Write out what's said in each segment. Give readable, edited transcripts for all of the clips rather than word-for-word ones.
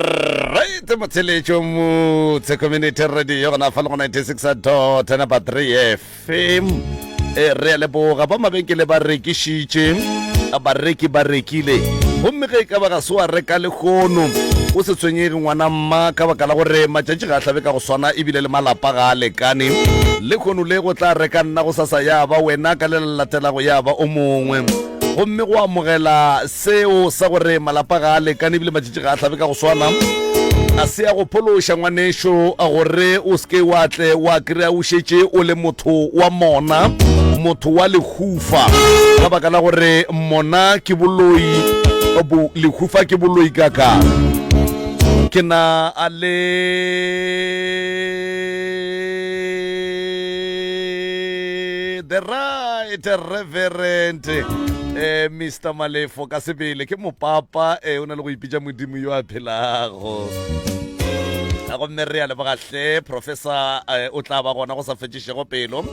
Alright, motheletšo motse community radio gona fa le go 96 dot number 3 fm e re a leboga ba mabenkele ba rekišitše bareki ba rekile gomme ge e ka ba ga se wa reka lehono o se tshwenyege ngwana mma ka baka la gore matšatši ga a hlabe ka go swana ebile le malapa ga a lekane lehono le go tla reka nna go sasa ya ba wena ka le le latelago ya ba o mongwe gomme go amogela Seo sa gore malapa ga a lekane ebile matšatši ga a hlabe ka go swana a se ya go phološa ngwanešo gore o se ke wa tle wa kry-a o šetše o le motho wa mona, motho wa lehufa, ka baka la gore mona ke boloi, bo, lehufa ke boloi kaka. Ke na a le the right reverend eh Mr Malefo ka sebele ke mopapa eh o na le go ipitša modimo yo a phelago a gomme re a lebogahle professor eh, o tla ba gona go sa fetšišego pelo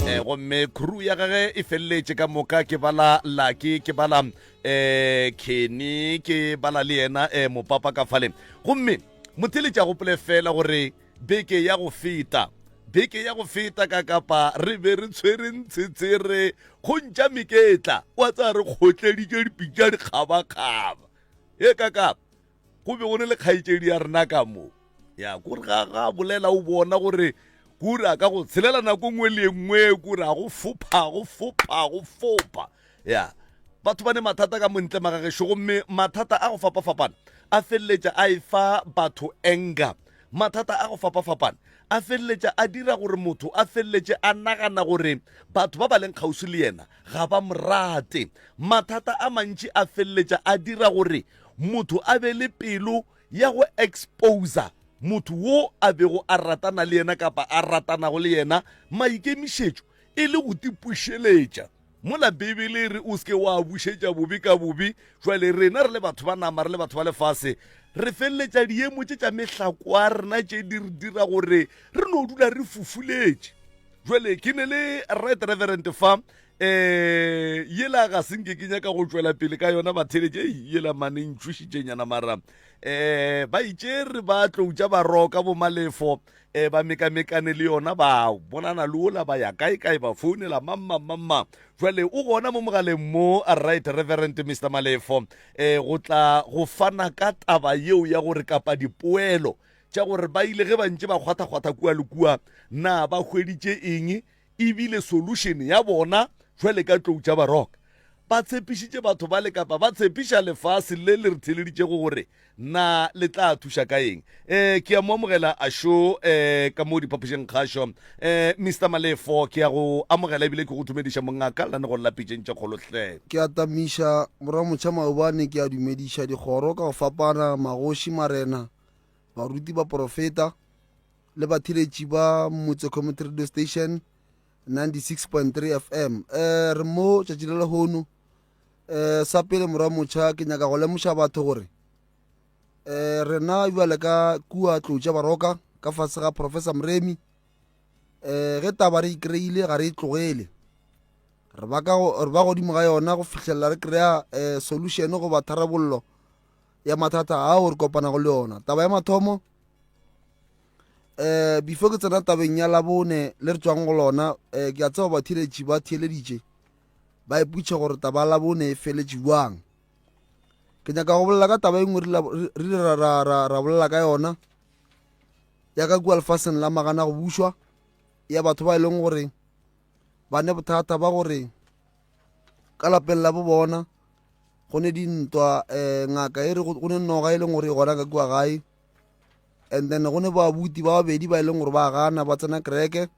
eh, gomme crew ya gage e feleletše ka moka ke bala laki ke bala eh Kenny ke bala le yena eh, mopapa ka fale gomme motheletši a gopole fela gore Beke ya go feta, beke ya go feta ka kapa re be re tshwere ntshetsere go ntša meketla, wa tsaya re kgotleditše dipitša dikgabakgaba. E ka kapa go be go ne le kgaetšedi ya rena ka mo. Ya kore ga ga bolela o bona gore kore a ka go tshelela nako nngwe le nngwe kore a go fopha go fopha go fopha. Ya batho ba ne mathata ka montle magagešo gomme mathata a go fapafapana a feleletša a efa batho anger. Mathata a go fapafapana a feleletša a dira gore motho a feleletše a nagana gore batho ba ba leng kgauswi le yena ga ba mo rate. Mathata a mantši a feleletša a dira gore motho a be le pelo ya go exposer motho wo a bego a ratana le yena kapa a ratanago le yena maikemišetšo e le go tipušeletša. Mola Beibele e re o se ke wa bušetša bobe ka bobe, jwale rena re le batho ba nama, re le batho ba lefase, re feleletša diemo tše tša mehlako a rena tše di re dira gore re no dula re fufuletše. Jwale ke ne le Right Reverend fa um yela ga se nke ke nyaka go tšwela pele ka yona batheletše yela mane ntšhošitšenyana mara um ba itše re ba tloutša baroka bomalefo e ba mekamekane le yona ba bonana le ola ba ya kae kae ba founela mamma mamma jwale o gona mo mogaleng mo right reverend mr malefo e go tla go fana ka taba yeo ya gore kapa dipoelo tša gore ba ile ge ba ntše ba kgwathakgwatha kua le kua na ba hweditše eng ebile solution ya bona jwale ka tlou tša baroka ba tshepišitše batho ba le kapa ba tshepiša lefase le le re theleditšego gore Na le tla thuša ka eng? Eh, ke a mo amogela a šo eh, ka mo diphapošeng kgašo. Eh, Mister Malefo, ke a go amogela ebile ke go dumediša mongaka lenanegong la Pitšeng tše Kgolo hle. Ke a tamiša Morwamotšha maobane, ke a dumediša dikgoro ka go fapana, magoši, marena, baruti, baporofeta le batheeletši ba Motse Community Radio Station 96.3 FM. Eh, re mo tšatši la lehono. Um sa pele morwa motšha ke nyaka go lemoša batho gore um rena bjale ka kua tlotša baroka ka fase ga professor moremi um ge taba re e kry-ile ga re e tlogele re ba ka re ba godimo ga yona go fihlelela re kry-a um solution goba tharabollo ya mathata ao re kopanago le yona taba ya mathomo um before ke tsena tabeng ya labone le re tswang go lona um ke a tseba batheeletši ba theeleditše ba ipotšiša gore taba ya Labone e feletše bjang. Ke nyaka go bolela ka taba e nngwe re ile ra, ra, ra, ra bolela ka yona ya ka kua lefaseng la magana go bušwa ya batho ba e leng gore ba ne bothata ba gore ka lapeng la bo bona go ne dintwa um ngaka e re go ne noga e leng gore e gona ka kua gae and then go ne babuti ba babedi ba e leng gore ba gana ba tsena kereke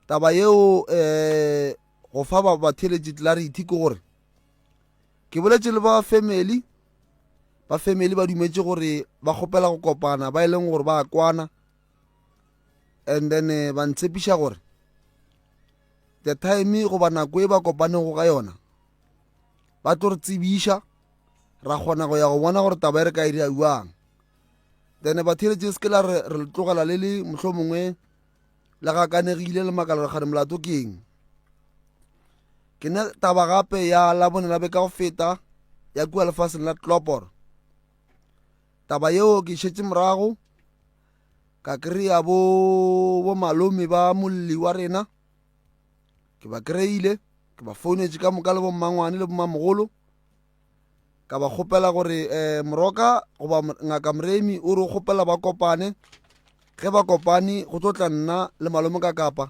taba yeo um go fa ba batheeletši clarity ke gore ke boletše le ba family ba family ba dumetše gore ba kgopela go kopana ba e leng gore ba kwana and then eh, ba ntshepiša gore the time goba nako e ba kopanego ka yona ba tlo re tsebiša ra kgona go ya go bona gore taba e re ka e dira jwang then batheeletši se ke la re re tlogela le le mohlomongwe le gakanegile le makala re kgane molato ke eng ke ne taba gape ya labone la beka go feta ya kua lefaseng la tlopor Taba yeo ke e šetše morago ka kry-a bo bo malome ba molli wa rena ke ba kry-ile ke ba founetše ka moka le bommangwane le bommamogolo ka ba kgopela gore um moroka goba ngaka moremi o re o kgopela ba kopane ge ba kopane go tlo tla nna le malome ka kapa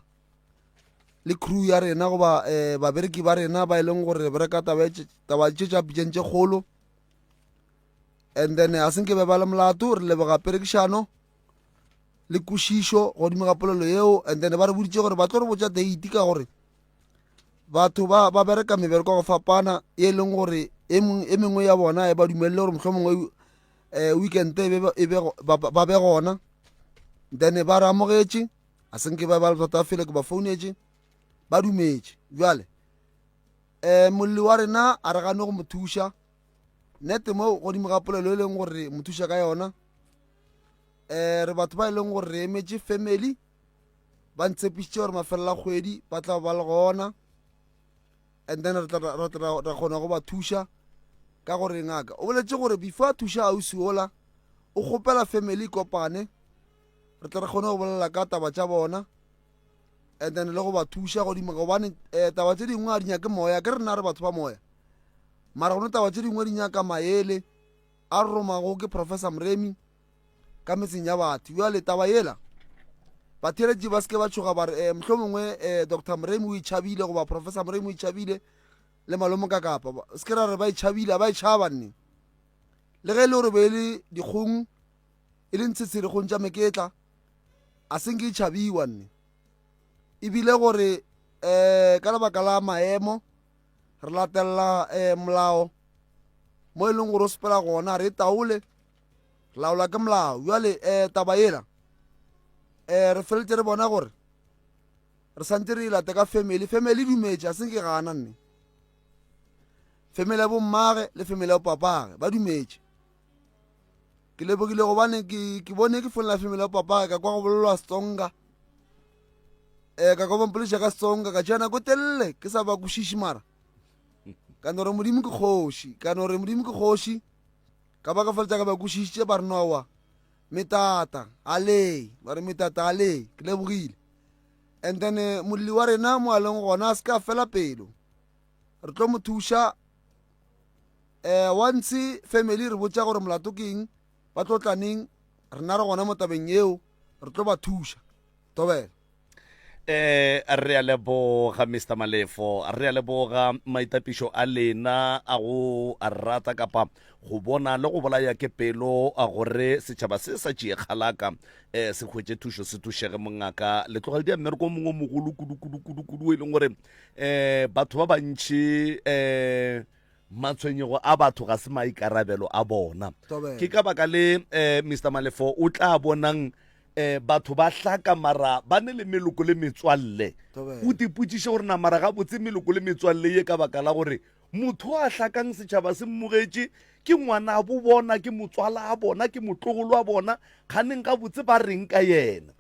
le crew ya rena goba um babereki ba rena ba e leng gore re bereka taba tše tša pitšeng tše kgolo and then a senke be ba le molato re leboga perekišano le kwešišo godimo ga polelo yeo and then ba re boditše gore ba tlo re botša date ka gore batho ba ba bereka mebereko go fapana e leng gore e, e mengwe ya bona e ba dumelele gore mohlho mongwe um eh, weekend e e ba be gona then ba re amogetše a senke ba ba le thata fele ke ba founetše ba dumetše bjale um molli wa rena a re gane go mo thuša nete mo godimo ga polelo e leng gore mo thuša ka yona um re batho ba e leng gore re emetše family ba ntshepišitše gore mafelelo a kgwedi ba tla ba le gona and then re tla ra kgona go ba thuša ka gore ngaka o boletse gore before a thuša ausi ola o kgopela family kopane re tla re kgone go bolela ka taba tša bona and then le go ba thuša godimo gobane um taba tše dingwe a di nyake moya ke rena re batho ba moya mara gone taba tše dingwe di nyaka maele a romago ke professor moremi ka metseng ya batho jale taba yela batheeletši ba seke ba tšhoga ba re um mohlho mongwe um eh, dr moremi o itšhabile goba professor moremi o itšhabile le malome ka kapa se ke ra re ba itšhabile ba itšhaba nne le ge e le gore be e le dikgong e le ntshetshe dikgong tša meketla a senke e tšhabiwa nne ebile gore um ka lebaka la maemo re latelela um molao mo e leng gore o sepela gona re taole re laola ke molao jale um taba ela um re feletse re bona gore re santse re e late ka family family e dumetše a senke gana nne family ya bommage le family ya bopapage ba dumetše ke lebogile gobane ke bone ke fonela family ya bopapage ka kwa go bolelwa setsonga um ka kwa bampoleša ka setsonga ka tšea nako telele ke sa ba kwešiše mara ka no re modimo ke kgoši ka no re modimo ke kgoši ka ba ka feletša ka ba kwešišitše ba re nowa metata ale ba re metata ale ke lebogile and then eh, molli wa rena mo a leng gona a se ka fela pelo re tlo mo thuša um once family re botša gore molato ke eng ba tlo tlaneng rena re gona mo tabeng eo re tlo ba thuša tobela eh re a leboga mr malefo re a leboga maitapišo a lena a go rata kapa go bona le go bolaya ke pelo a gore setšhaba se sa tšee kgalaka um se hwetše thušo se thušege mongaka le tloga le dia mmereko o mongwe o mogolo kudu kudu kudu kudu e leng gore um batho ba bantši um matshwenyego a batho ga se maikarabelo a bona ke ka baka le um eh, mr malefo o tla bonang um batho ba hlaka mara ba ne le meloko le metswalle o tipotšiše gore na mara gabotse meloko le metswalle ye ka baka la gore motho a hlakang setšhaba se mmogetše ke ngwana a bo bona ke motswala a bona ke motlogolo a bona kganeng gabotse ba reng ka yena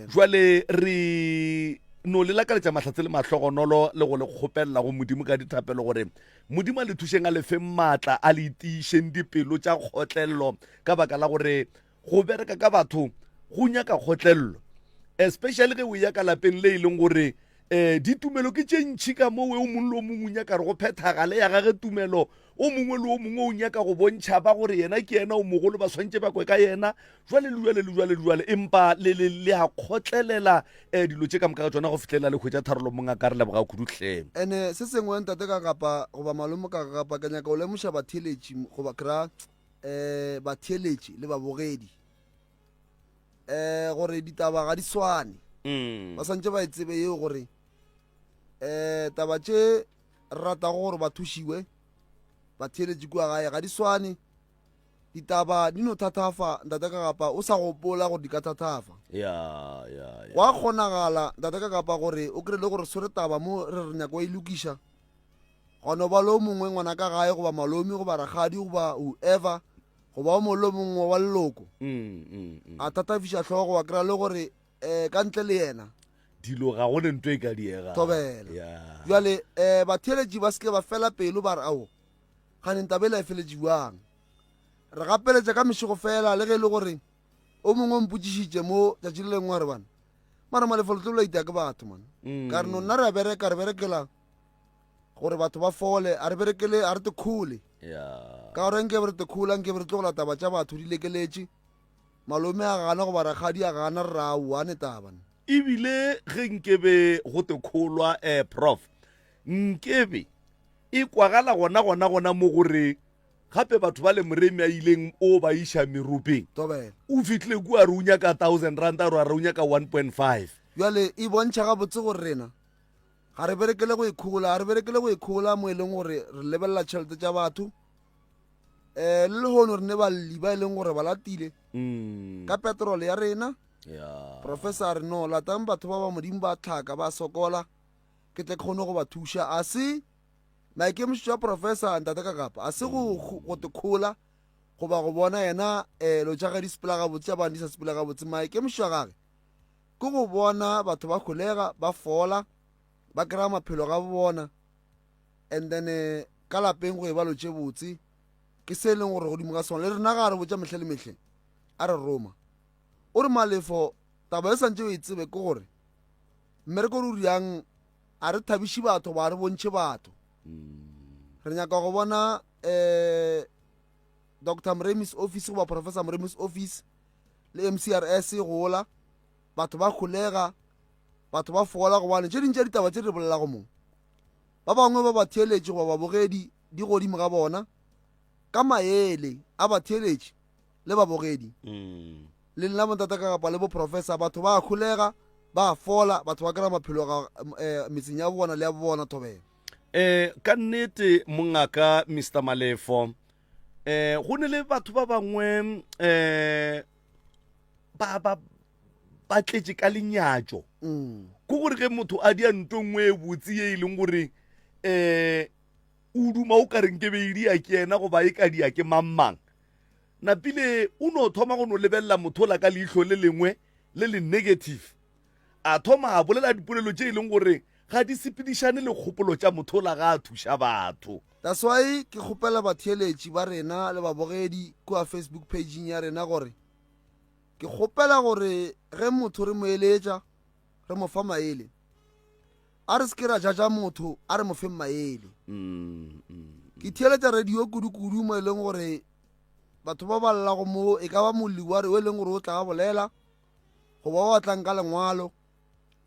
jwale re no le lakaletša mahlatse le mahlogonolo le go le kgopelela go modimo ka dithapelo gore modimo a le thušeng a le feng maatla a le tiišeng dipelo tša kgotlelelo ka baka la gore go bereka ka batho go nyaka kgotlelelo especially ge o ya ka lapeng le e leng gore um ditumelo ke tše ntšhi ka mowe o mongwe le o mongwe o nyaka re go phethagale ya gage tumelo o mongwe le o mongwe o nyaka go bontšha ba gore yena ke yena o mogolo ba swantše ba kwe ka yena jwale le jwale le jwale le jwale empa le le le a kgotlelela um dilo tše ka moka ga tsona go fihlelela le hwetša tharolo mong a ka re leboga kudu hleng ene se sengwe ntate ka kapa goba malome ka kapa ke nyaka go lemoša batheeletši goba kry-a um batheeletši le babogedi um gore ditaba ga di swane mm. ba swantse ba e tsebe yeo gore um taba tše re ratago gore ba thušiwe batheeletši kua gae ga di swane ditaba di no thathafa ntate ka kapa o sa gopola gore di ka thathafa ya ya ya gwa kgonagala ntate ka kapa gore o kry le gore swere taba mo re re nyako e lokiša gwa no ba le o mongwe ngwana ka gae goba malome goba rakgadi goba whoever goba o mongwe le o mongwe wa leloko mm, mm, mm. a thatafiša hlogo wa kry-a le gore um ka ntle le yena dilo ga go ne nto e ka diega Thobela. ya jale um batheeletši ba seke ba fela pelo ba re ao ganeng tabela e feletše bjang? Re gapeletša ka mešego fela le ge e le gore o mongwe o mpotšišitše mo tšatši le lengwe a re bana mara malefo le tlo la ita ke batho man mm. ka re no nna re a bereka re berekela gore batho ba fole a re berekele a re te khole ka gore nke re te khola nke re tlogela taba tša batho di lekeletše malome a gana goba rakgadi a gana re ra one taba ebile ge nkebe go te kholwa um prof nkebe e kwagala gona gona gona mo gore gape batho ba le moremi a ileng o ba iša meropeng o fitlhile kua re o nyaka thousand rand a re a re o nyaka 1.5 bjale e bontšha gabotse gore rena ga re berekele go ikhola ga re berekele go ikhola mo e leng gore re lebelela tšhelete tša batho um le lehono re ne balli ba e leng gore ba latile mm. ka petrol ya rena professor a re no latang batho ba ba modimo ba tlhaka ba sokola ke tle ke kgone go ba thuša a se Maikemišetšo a Professor Ntate Kakapa a se go go te khola goba go bona yena um lo tša ge di sepela gabotse tša bana di sa sepela gabotse. Maikemišetšo a gage ke go bona batho ba kgolega ba fola ba kry-a maphelo ga bona and then eh, ka lapeng go e ba lo tše botse ke se e leng gore godimo ga sona le rena ga a re botša mehle le mehle a re roma o re malefo taba e santse o e tsebe ke gore mmereko re o riang a re thabiše batho ba re bontšhe batho re nyaka go bona um dr moremis office goba professor moremis office le mcrs gola batho ba kgolega batho ba fola gobane tše ding tša ditaba tše re bolelago mo ba bangwe ba batheeletši goba babogedi di godimo ga bona ka maele a batheeletši le babogedi mm. Le nna bontata ka kapa le boprofessor batho ba kgolega ba fola batho ba kry-a maphelo ga eh, metseng ya bona le ya bona thobela. Eh ka nnete mongaka Mr Malefo eh go ne le batho ba bangwe eh ba ba ba tletše ka lenyatšo mm. ko gore ge motho a dia nto nngwe e botse ye e leng gore eh o duma o ka reng ke be e dia ke yena goba e ka dia ke mang mang Napile o no thoma go no lebelela motho ola ka leihlo le lengwe le le negative. A thoma a bolela dipolelo tše e leng gore ga di sepedišane le kgopolo tša motho ola ga a thuša batho. That's why ke kgopela batheeletši ba rena le babogedi kua Facebook page-ing ya rena gore ke kgopela gore ge motho re mo eletša re mo fa maele a re se ke ra jaja motho a re mo feng maele. Ke theeletša radio kudu-kudu mo e leng gore batho ba ba llago mo e ka ba molli wa re o e leng gore o tla a bolela goba wa tlang ka lengwalo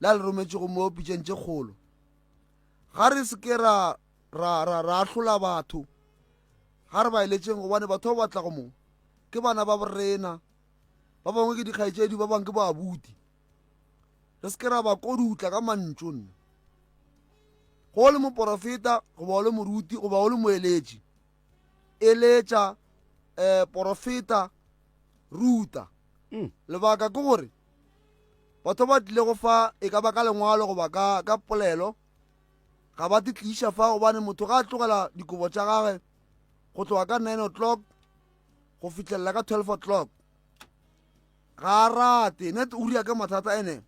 le a le rometšego mo pitšeng tše kgolo ga re se ke ra ra ra ra ahlola batho ga re ba eletšeng gobane batho ba ba tlago mo ke bana ba borena ba bangwe ke dikgaetšedi ba bangwe ke boabuti re se ke ra ba kodutla ka mantšu nna go le moporofeta goba o le moruti goba o le moeletši eletša um porofeta ruta mm. lebaka ke gore batho ba tlilego fa e ka ba ka lengwalo goba ka, ka polelo ga ba te tliša fa gobane motho ga a tlogela dikobo tša gage go tloga ka 9 o'clock go fihlelela ka 12 o'clock ga a rate net o ria ka mathata ene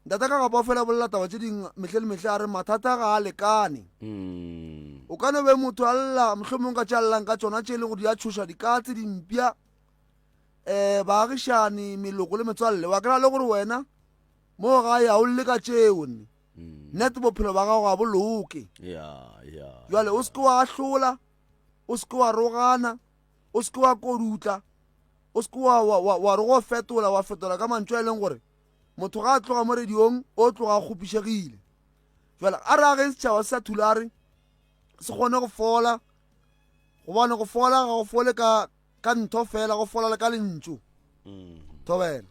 Ntate ka gapa fela bolela taba tše ding mehle le mehle a re mathata ga a lekane. Mm. O ka no be motho a lla mohlomong ka tša llang ka tšona tše e leng gore di a tšhoša dikatse dimpša um baagišani meloko le metswalle wa kry-a le gore wena mo gae ga o lle ka tšeo nne mm. net bophelo ba gago ga bo loke jale o seke wa ahlola o seke wa rogana o seke wa kodutla o seke wa re go fetola wa fetola ka mantšu a e leng gore motho ga a tloga mo radiong o tloga a kgopišegile jale a re ageng setšhaba se sa thulare se kgone go fola gobane go fola ga go fole ka ka ntho fela go fola le ka lentšu mm. thobela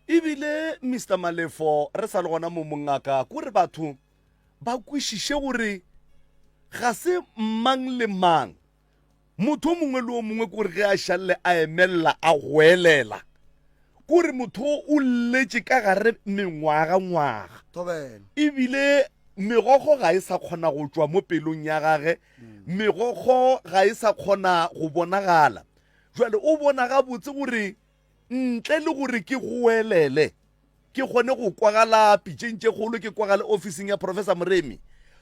ebile mr malefo re sa le gona mo mongaka kore batho ba kwešiše gore ga se mang le mang Motho o mongwe le o mongwe kore ge a šalle a emelela a goelela, kore motho o lletše ka gare mengwaga-ngwaga. Ebile megokgo ga e sa kgona go tšwa mo pelong ya gage, megokgo ga e sa kgona go bonagala. Jwale o bona gabotse gore ntle le gore ke goelele, ke kgone go kwagala pitšeng tše kgolo, ke kwagale ofising ya Professor Moremi,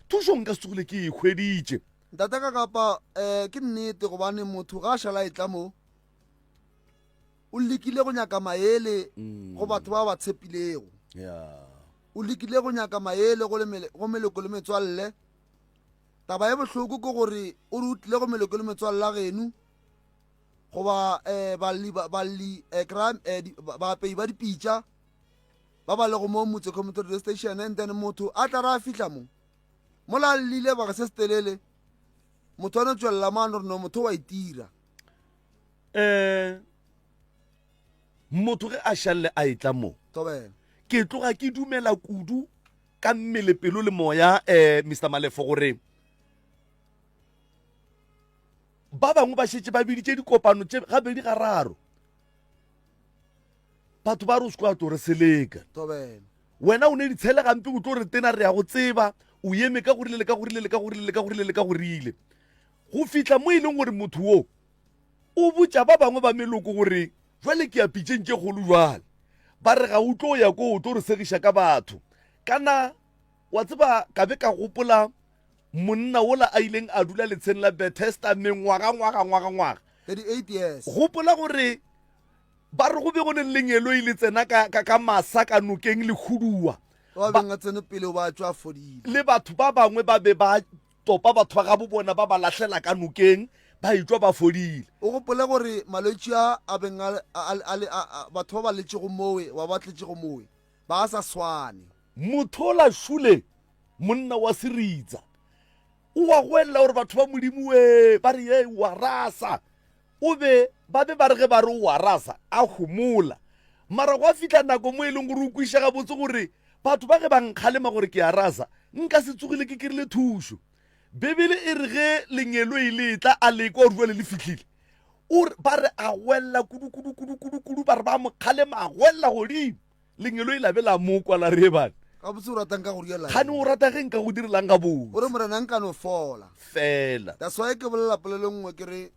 thušo nka se tsogile ke e hweditše. Ntate ka kapa um ke nnete gobane motho ga a šala e tla mo o lekile go nyaka maele mm. go batho ba ba tshepilego o lekile go nyaka maele go meloko le metswalle taba ye bohloko ke gore o re o tlile go meloko le metswalle la geno goba um balli balli um baapei ba dipitša ba ba lego mo motse community radio station and then motho a tla re a fihla mo mola a llile baka se se telele motho a no tswelela mo a no re no motho wa itira um motho ge a šalle a etla mo tobela ke tloga ke dumela kudu ka mmele pelo le moya um mr malefo gore ba bangwe ba šetše ba biditše dikopano tše gabedi gararo batho ba re o se kwa tlo re seleka tobela wena o ne ditshele gampe o tlo re tena re ya go tseba o eme ka gorile le ka gorile le ka gorile le ka gorile le ka gorile go fihla mo e leng gore motho wo o botša ba bangwe ba meloko gore jwale ke ya pitšeng tše kgolo jwale ba re ga o tlo ya ko o tlo re segiša ka batho kana wa tseba ka be ka gopola monna wola a ileng a dula letsheng la Bethesda mengwaga ngwaga ngwaga ngwaga 38 years gopola gore ba re go be go ne lengeloi le tsena ka, ka, ka masa ka nokeng le huduwa ba beng a tsene pele ba tšwa fodile le batho ba bangwe ba be ba topa batho ba gabo bona ba ba lahlela ka nokeng ba etšwa ba fodile o gopole gore malwetši a a beng a, a, a, a, a, batho ba ba letšego mowe ba ba tletšego mowe ba sa swane motho ola šule monna wa seritsa o wa goelela gore batho ba modimo we ba re ye wa rasa o be ba be ba re ge ba re o wa rasa a homola mara gwa fihla nako mo e leng gore o kwiša gabotse gore batho ba ge ba nkgalema gore ke a rasa nka se tsogile ke krile thušo bibele e re ge lengeloi le tla a lekwa gore jale le fihlile o ba re a goelela kudu kudu kudu kudu kudu ba re ba mo kgalema a goelela godimo lengeloi la be la mo kwa la re bane gabotse o ratang ka go riela gane o rata ge nka go direlang gabotse o re morena nka no fola fela that's why ke bolela polelo nngwe ke re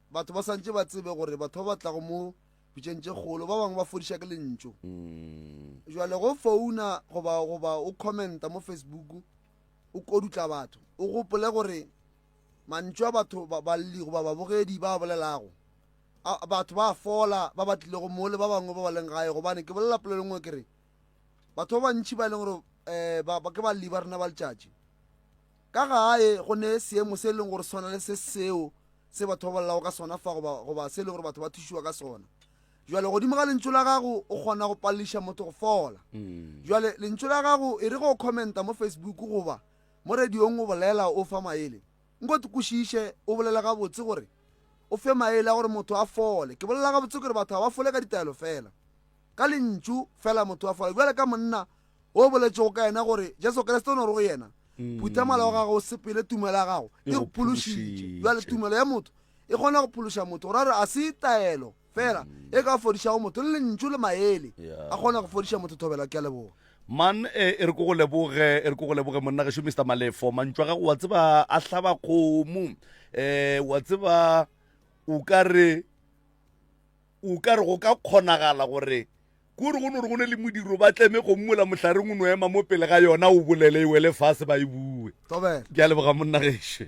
batho ba santse ba tsebe gore batho ba ba tlago mo pitšeng tše kgolo ba bangwe ba fodiša ke lentšu mm. jale go founa goba goba o commenta mo facebook o kodutla batho o gopole gore mantšu a batho balli goba babogedi ba bolelago batho ba fola ba ba tlilego mo le ba bangwe ba ba leng gae gobane ke bolela polelo nngwe ke re batho ba bantšhi ba e leng gore um ke balli ba rena ba letšatši ka gae go ne seemo se e leng gore swana le se seo se batho ba bolelago ka sona fa goba goba se e leng gore batho ba thušiwa ka sona jale godimo ga lentšu la gago o kgona go paleliša motho go fola mm. jale lentšu la gago e re go commenta mo facebook goba mo radiong o bolela o fa maele nko te kwešiše o bolela gabotse gore o fe maele a gore motho a fole ke bolela gabotse gore batho ga ba fole ka ditaelo fela ka lentšu fela motho a fole bjale ka monna o boletšego ka yena gore jesu kriste o no re go yena mm. phutha mala wa gago o sepele tumelo ya gago e go phološitše bjale tumelo ya motho e kgona go phološa motho gore a re a se taelo fela mm. e ka fodišago motho le lentšu le maele a kgona go fodiša motho thobela ke a leboga man e, e re ko go leboge e re ko go leboge monna gešo mr malefo mantšu a gago wa tseba a hlaba kgomo um wa tseba o ka re o ka re go ka kgonagala gore kore go no re go ne le modiro ba tleme go mmola mohlareng o no ema mo pele ga yona o bolele e wele fase ba e bue ke a leboga monna gešo.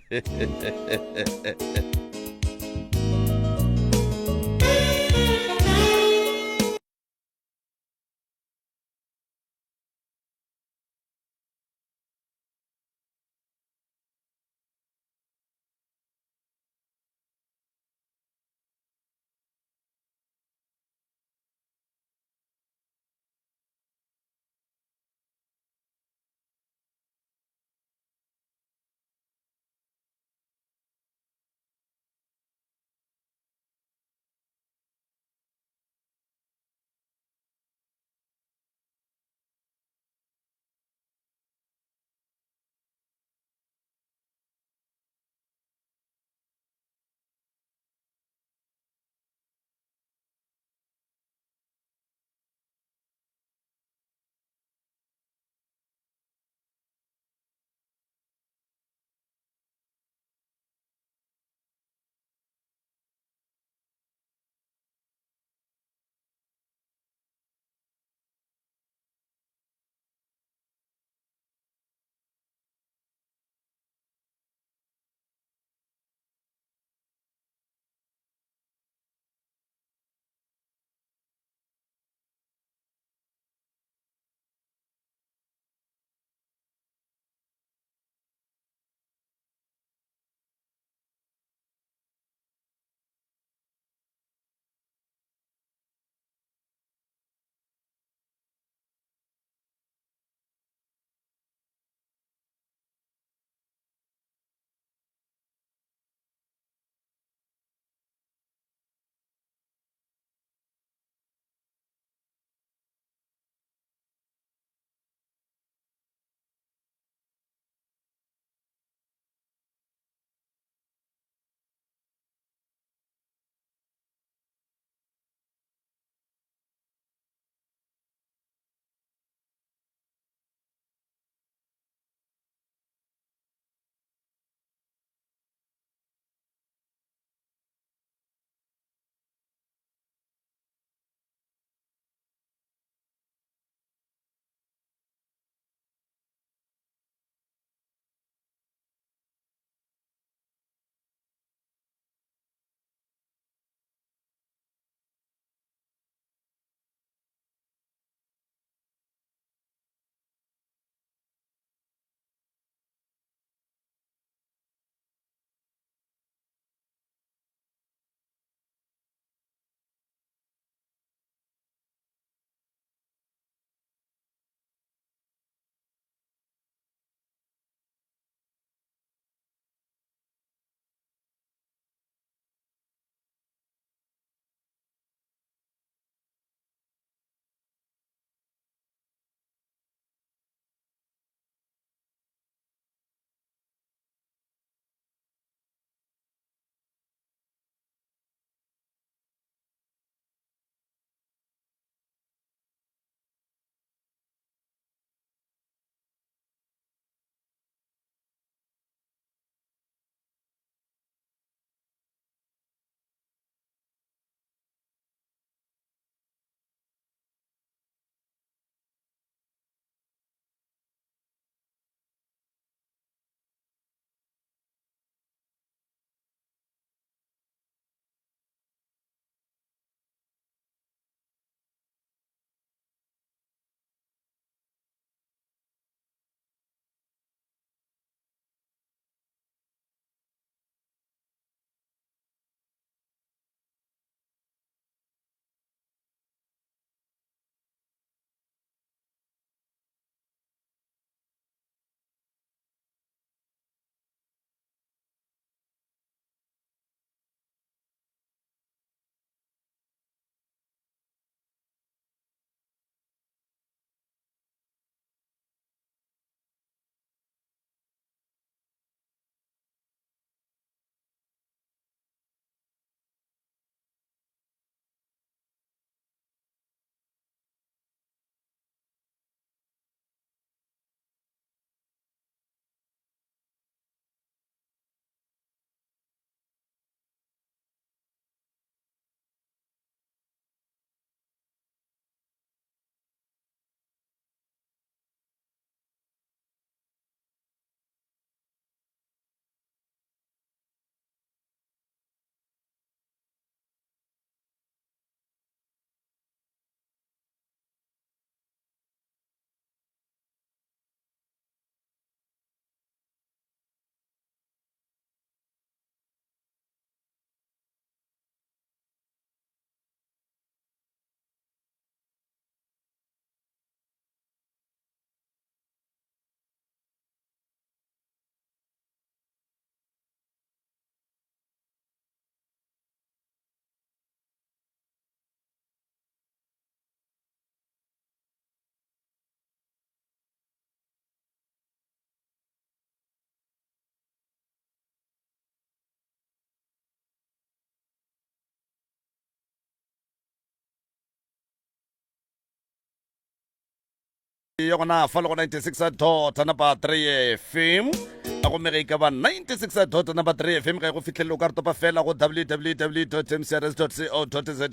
Ya gona fa le go 96 dot number 3 FM a gomme ge e ka ba 96 dot number 3 FM ga e go fihlelele o ka re topa fela go www mcrs co za.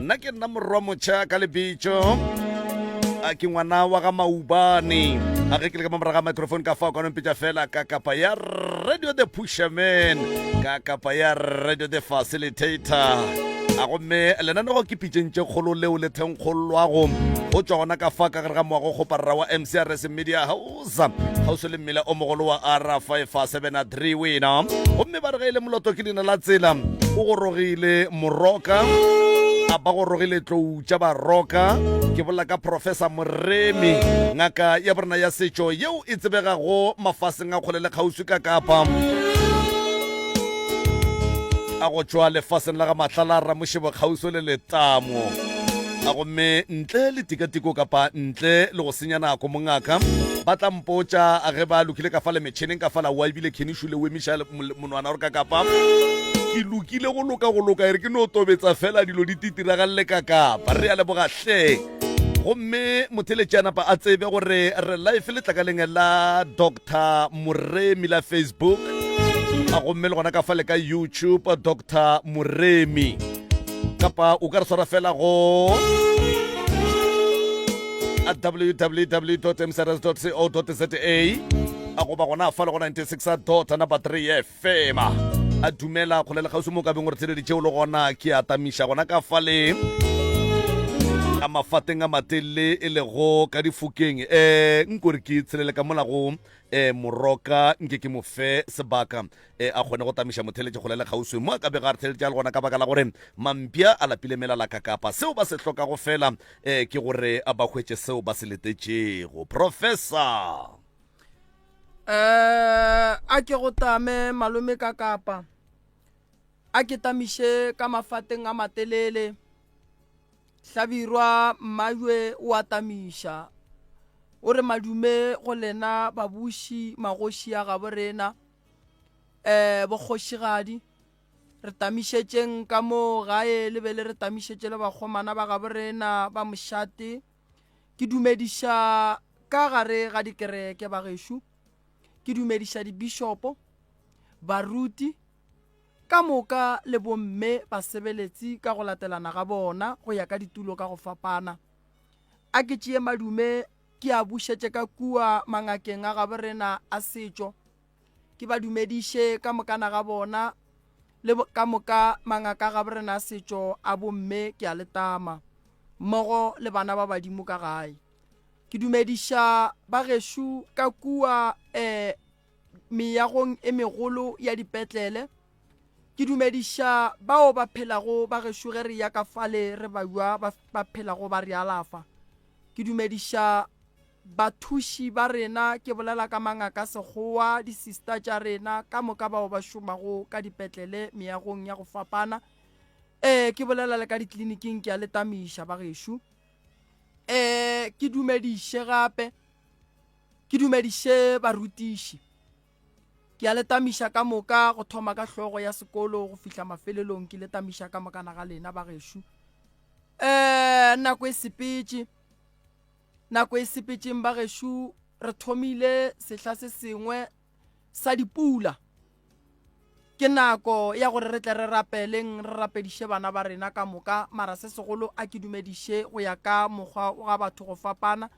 Nna ke nna morwa motšha ka lebitso, a ke ngwana wa ga Maubane. A ge ke le ka moraga microphone ka fao ka nompetša fela ka kapa ya Radio the Pusherman, ka kapa ya Radio the Facilitator. A gomme lenanego ke pitšeng tše kgolo leo le thenkgolwago go tšwa gona ka fa ka gare ga moago kgoparara wa MCRS Media House kgauswi le mmila o mogolo wa R573 wena. Gomme ba re ge e le moloto ke leina la tsela, o gorogile moroka, a ba gorogile tlou tša baroka. Ke bolela ka Professor Moremi, ngaka ya borena ya setšo yeo e tsebegago mafaseng a kgole le kgauswi ka Kapa, a go tšwa lefaseng la ga Matlala Ramošebo kgauswi le Letamo. A gomme ntle le tikatiko kapa ntle le go senya nako, mongaka, ba tla mpotša ge ba lokile ka fale metšheneng ka fala, wa ebile Kenny Shule o emiša monwana gore ka kapa ke lokile go loka go loka, e re ke no tobetsa fela dilo di titiragalele ka kapa. Re a leboga hle. Gomme motheletši a napa a tsebe gore re live letlakaleng la Dr Moremi la Facebook, a gomme le gona ka fale ka YouTube Dr Moremi, kapa o ka re swara fela go www.mcrs.co.za a goba gona fa le go 96 dot number 3 FM. A dumela kgole le kgauswi mo ka beng gore tsheleditše o le gona ke a tamiša gona ka fale a mafateng a matelele e lego ka difokeng. Um nkore ke tshelele ka mola go um moroka nke ke mo fe sebaka um a kgone go tamiša motheletše kgole le kgauswi mo a ka bego a re theletše a le gona, ka baka la gore mampša a lapile melala ka kapa seo ba se hlokago fela um ke gore ba hwetše seo ba se letetšego. Professor. Eh, a ke go tame malome ka kapa, a ke tamiše ka mafateng a matelele. Hlabirwa mmajwe o a tamiša, o re madume go lena babuši magoši a gabo rena, eh bokgošigadi, re tamišetšeng ka moo gae le be le re tamišetše le bakgomana ba gabo rena ba mošate. Ke dumediša ka gare ga dikereke bagešo, ke dumediša dibishopo, baruti ka moka le bomme basebeletsi ka go latelana ga bona go ya ka ditulo ka go fapana. A ke tšee madume ke a bušetše ka kua mangakeng a gabo rena a setšo. Ke ba dumediše ka mokana ga bona le ka moka mangaka ga borena a setšo a bomme ke a le tama mmogo le bana ba badimo ka gae. Ke dumediša ba gešo ka kua um meagong e megolo ya dipetlele. Ke dumediša bao ba phelago ba gešo ge re ya ka fale re ba jwa ba phelago ba re alafa. Ke dumediša Bathuši ba rena, ke bolela ka mangaka Sekgowa, disista tša rena, ka moka bao ba šomago ka dipetlele meagong ya go fapana. Ee, ke bolela le ka dikliniking, ke a le tamiša bagešo. Ee, ke dumediše gape, ke dumediše barutiši. Ke a le tamiša ka moka, go thoma ka hlogo ya sekolo go fihla mafelelong, ke le tamiša ka mokana ga lena bagešo. Ee, nako e sepetše. Nako e sepetšeng bagešo re thomile sehla se sengwe sa dipula. Ke nako ya gore re tle re rapeleng, re rapediše bana ba rena ka moka, mara se segolo a ke dumediše go ya ka mokgwa wa batho go fapana.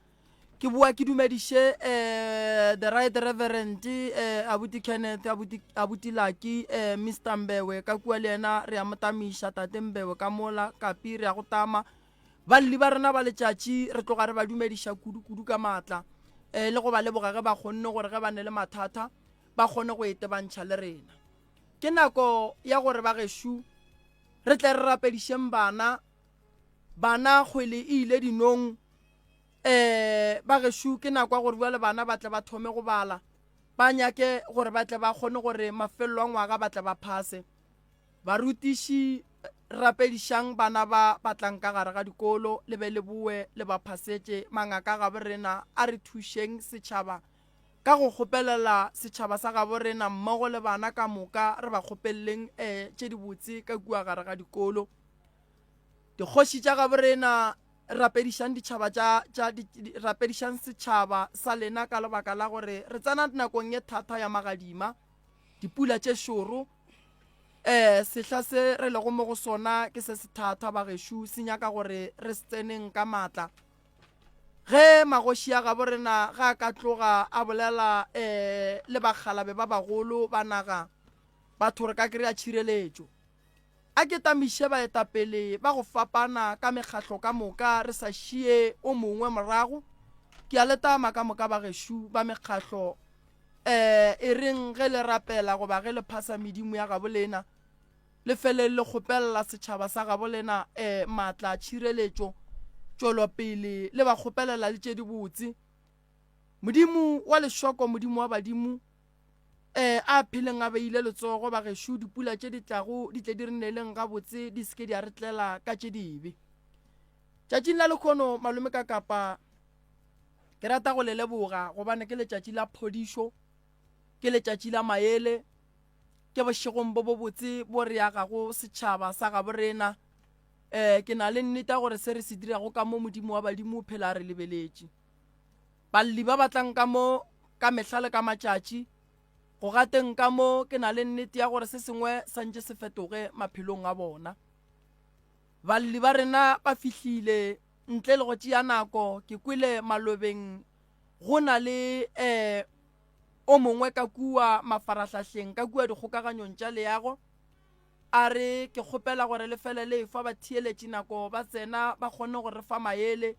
Ke boa ke dumediše eh, the right reverend eh, abuti Kenneth, abuti, abuti Lucky, eh, Mr Mbewe ka kua le yena re a mo tamiša, tate Mbewe ka mola, Kapi re a go tama. Balli ba rena ba letšatši re tloga re ba dumediša kudu-kudu ka maatla um le go ba leboga ge ba kgonne gore ge ba ne le mathata ba kgone go etebantšha le rena. Ke nako ya gore ba gešo re tle re rapedišeng bana. Bana kgwele e ile dinong. Um ba gešo ke nako ya gore bjale bana ba tle ba thome go bala, ba nyake gore ba tle ba kgone gore mafelelo a ngwaga ba tle ba phase. Barutiši, rapedišang bana ba ba tlang ka gare ga dikolo, le be le boe le ba phasetše. Mangaka a gabo rena, a re thušeng setšhaba ka go kgopelela setšhaba sa gabo rena mmogo le bana ka moka, re ba kgopeleleng eh, tše dibotse ka kua gare ga dikolo. Dikgoši tša gabo rena. Rapedišang ditšhaba tša, tša, di, di, rapedišang setšhaba sa lena ka lebaka la gore re tsena nakong ye thata ya magadima, dipula tše šoro. Um sehla se re lego mo go sona ke se se thata bagešo, se nyaka gore re se tseneng ka maatla. Ge magoši a gabo rena ga a ka tloga a bolela um le bakgalabe ba bagolo ba naga, batho re ka kry-a tšhireletšo. A ke tamiše baetapele ba go fapana ka mekgahlo ka moka re sa šie o mongwe morago. Ke a le tama ka moka bagešo ba mekgahlo um e reng ge le rapela goba ge le phasa medimo ya gabo lena, le fele le kgopelela setšhaba sa gabo lena um maatla, tšhireletšo, tšwelopele, le ba kgopelela le tše dibotse. Modimo wa lešoko, Modimo wa badimo, um a pheleng a beile letsogo bagešo, dipula tše di tlago di tle di re neleng gabotse, di se ke di a re tlela ka tše dibe. Tšatšing la lekhono malome ka kapa ke rata go le leboga gobane ke letšatši la phodišo, ke letšatši la maele, ke bošegong bo bobotse bo re agago setšhaba sa gabo rena. Um ke na le nnete ya gore se re se dirago ka mo Modimo wa badimo o phela a re lebeletše. Balli ba ba tlang ka mo ka mehla le ka matšatši, go gateng ka mo ke na le nnete ya gore se sengwe sa ntše se fetoge maphelong a bona. Balli ba rena ba fihlile ntle le go tšea nako, ke kwele malobeng go na le um o mongwe ka kua mafarahlahleng, ka kua dikgokaganyong tša leago, a re ke kgopela gore le fele le efa batheeletši nako ba tsena ba kgone go re fa maele.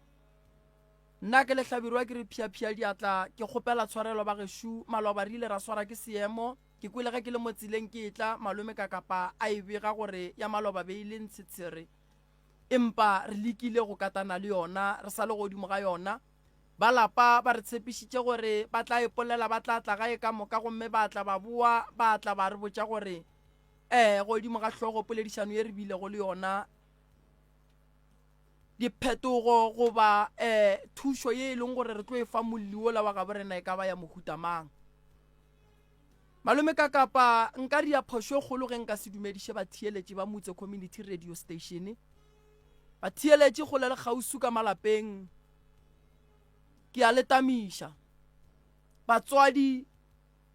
Nna ke le Hlabirwa ke re phiaphia diatla ke kgopela tshwarelo bagešo maloba re ile ra swara ke seemo ke kwele ge ke le mo tseleng ke etla malome ka kapa a e bega gore ya maloba be e le ntshetshere empa re lekile go katana le yona re sa le godimo ga yona ba lapa ba re tshepišitše gore ba tla ipolela ba tla tla gae ka moka gomme ba tla ba boa ba tla ba re botša gore eh godimo ga hlogo poledišano ye re bilego le yona Diphetogo goba um thušo ye e leng gore re tlo e fa molli wola wa gabo rena e ka ba ya mohuta mang. Malome ka kapa nka ria phošo e kgolo ge nka se dumediše batheeletši ba Mutse Community Radio Station. Batheeletši kgole le kgauswi ka malapeng ke a le tamiša. Batswadi,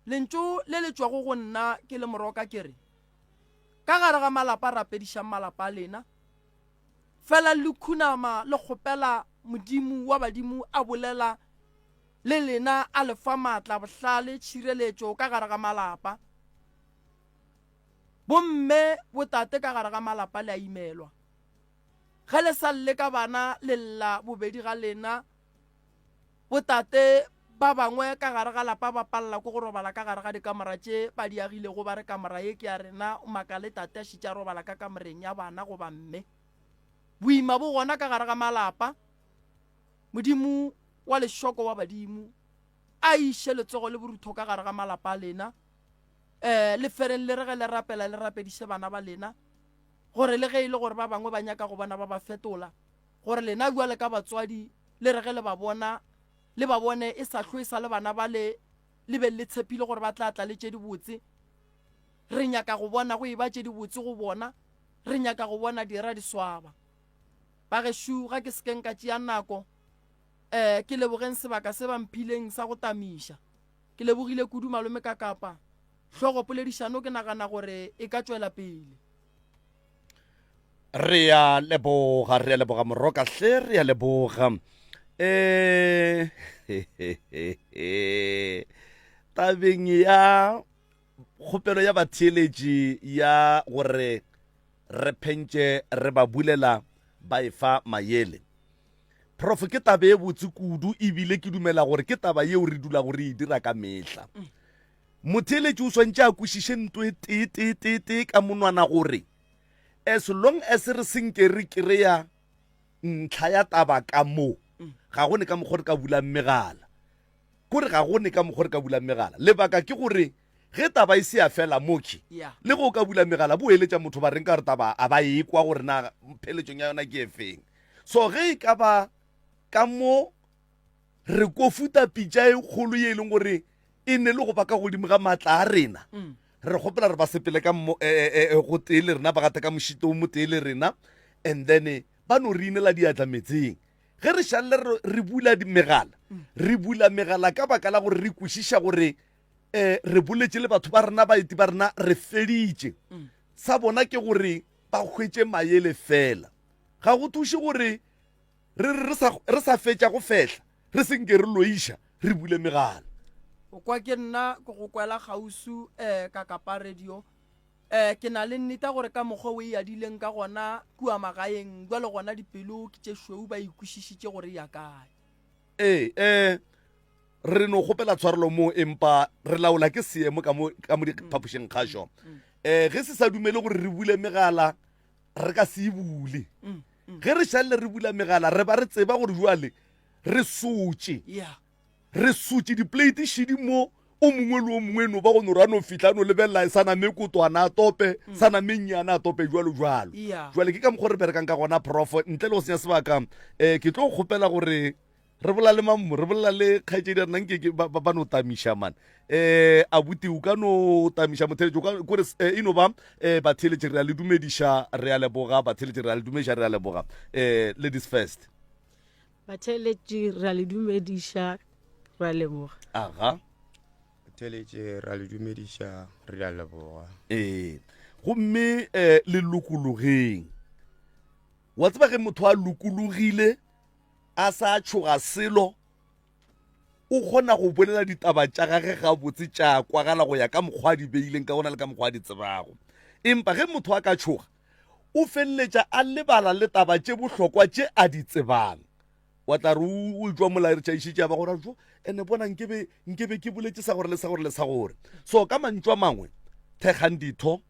lentšu le le tšwago go nna ke le moroka ke re, ka gare ga malapa rapedišang malapa a lena. Fela le khunama le kgopela Modimo wa badimo a bolela le lena a le fa maatla, bohlale, tšhireletšo ka gare ga malapa. Bomme, botate ka gare ga malapa le a imelwa. Ge le sa lle ka bana le lla bobedi ga lena. Botate ba bangwe ka gare ga lapa ba palela ke go robala ka gare ga dikamora tše ba di agilego ba re kamora ye ke ya rena, o makale tate a šetše a robala ka kamoreng ya bana goba mme. Boima bo gona ka gare ga malapa. Modimo wa lešoko wa badimo a iše letsogo le borutho ka gare ga malapa a lena. Um le fereng le re ge le rapela le rapediše bana ba lena gore le ge e le gore ba bangwe ba nyaka go bona ba ba fetola gore lena bjale ka batswadi le re ge le ba bona le ba bone e sa hlwe e sa le bana ba le le be le tshepile gore ba tla tla le tše dibotse. Re nyaka go bona go eba tše dibotse go bona, re nyaka go bona dira di swaba. Bagešo ga ke se ke nka tšea nako um ke lebogeng sebaka se ba mphileng sa go tamiša. Ke lebogile kudu malome ka kapa hlogo poledišano ke nagana gore e ka tšwela pele. Re a leboga, re a leboga moroka hle, re a leboga. Eh tabeng ya kgopelo ya batheeletši ya gore re phentše re ba bulela ba efa mayele. Prof ke taba e botse kudu ebile ke dumela gore ke taba yeo re dulago re e dira ka mehla. Motheeletši o swantše a kwešiše nto e tee tee tee tee ka monwana gore as long as re senke re kry-a ntlha ya taba ka mo, ga go ne ka mokgwa re ka bulang megala. Kore ga go ne ka mokgwa re ka bulang megala. Lebaka ke gore ge taba e se ya fela mokhi, le ge o ka bula megala bo eletša motho ba reng ka gore taba a ba e kwa gore na pheletšong ya yona ke efeng. So ge e ka ba ka mo re kofuta pitša e kgolo ye e leng gore e ne le go ba ka godimo ga maatla a rena mm. re kgopela re ba sepele ka e, e, e, go tee le rena ba gata ka mošito o motee le rena and then ba no re inela diatla metseng. Ge re šalle re, re bula megala, re bula megala ka baka la gore re kwešiša gore um re boletše le batho ba rena, baeti ba rena, re feditše. Sa bona ke gore ba hwetše maele fela. Ga go thuše gore re re sa, re sa fetša go fehla, re se nke re loiša, re bule megala. O kwa ke nna ke go kwela kgausu um ka kapa radio. Um ke na le nneta gore ka mokgwa o e adileng ka gona kua magaeng, bjalo gona dipelo ke tše šweu ba e kwešišitše gore e ya kae. Ee, um re no kgopela tshwarelo mo, empa re laola ke seemo ka mo, ka mo diphapošeng kgašo. Um ge se sa dumele gore re bule megala, re ka se e bule. Ge re šalle re bula megala, re ba re tseba gore jwale re sotše. Yeah. Re sotše diplate šidi mo, o mongwe le o mongwe e no ba go no re a no fihla a no lebelela sa name kotwana a tope, sa name nnyane a tope, jwalo jwalo. Yeah. Jwale ke ka mokgwa re berekang ka gona, Prof. Ntle le go senya sebaka, um ke tlo kgopela gore re bolela le mang mo? Re bolela le kgaetšedi ya rena nke ke ba, ba, ba no tamiša man. Um abuti o ka no tamiša motheeletši, o ka kore e no ba um batheeletši re a le dumediša, re a leboga, batheeletši re a le dumediša, re a leboga. Um ladies first. Batheeletši re a le dumediša, re a leboga. Aga. Batheeletši re a le dumediša, re a leboga. Ee. Gomme eh, le lokologeng. Wa tseba ge motho a lokologile a sa tšhoga selo, o kgona go bolela ditaba tša gage gabotse tša kwagala go ya ka mokgwa a di beileng ka gona le ka mokgwa a di tsebago. Empa ge motho a ka tšhoga, o feleletša a lebala le taba tše bohlokwa tše a di tsebang. Wa tla re o tšwa mola re tšaišitše ya ba gore jo ene bona nkebe nkebe ke boletše sa gore le sa gore le sa gore. So ka mantšu a mangwe, thekgang ditho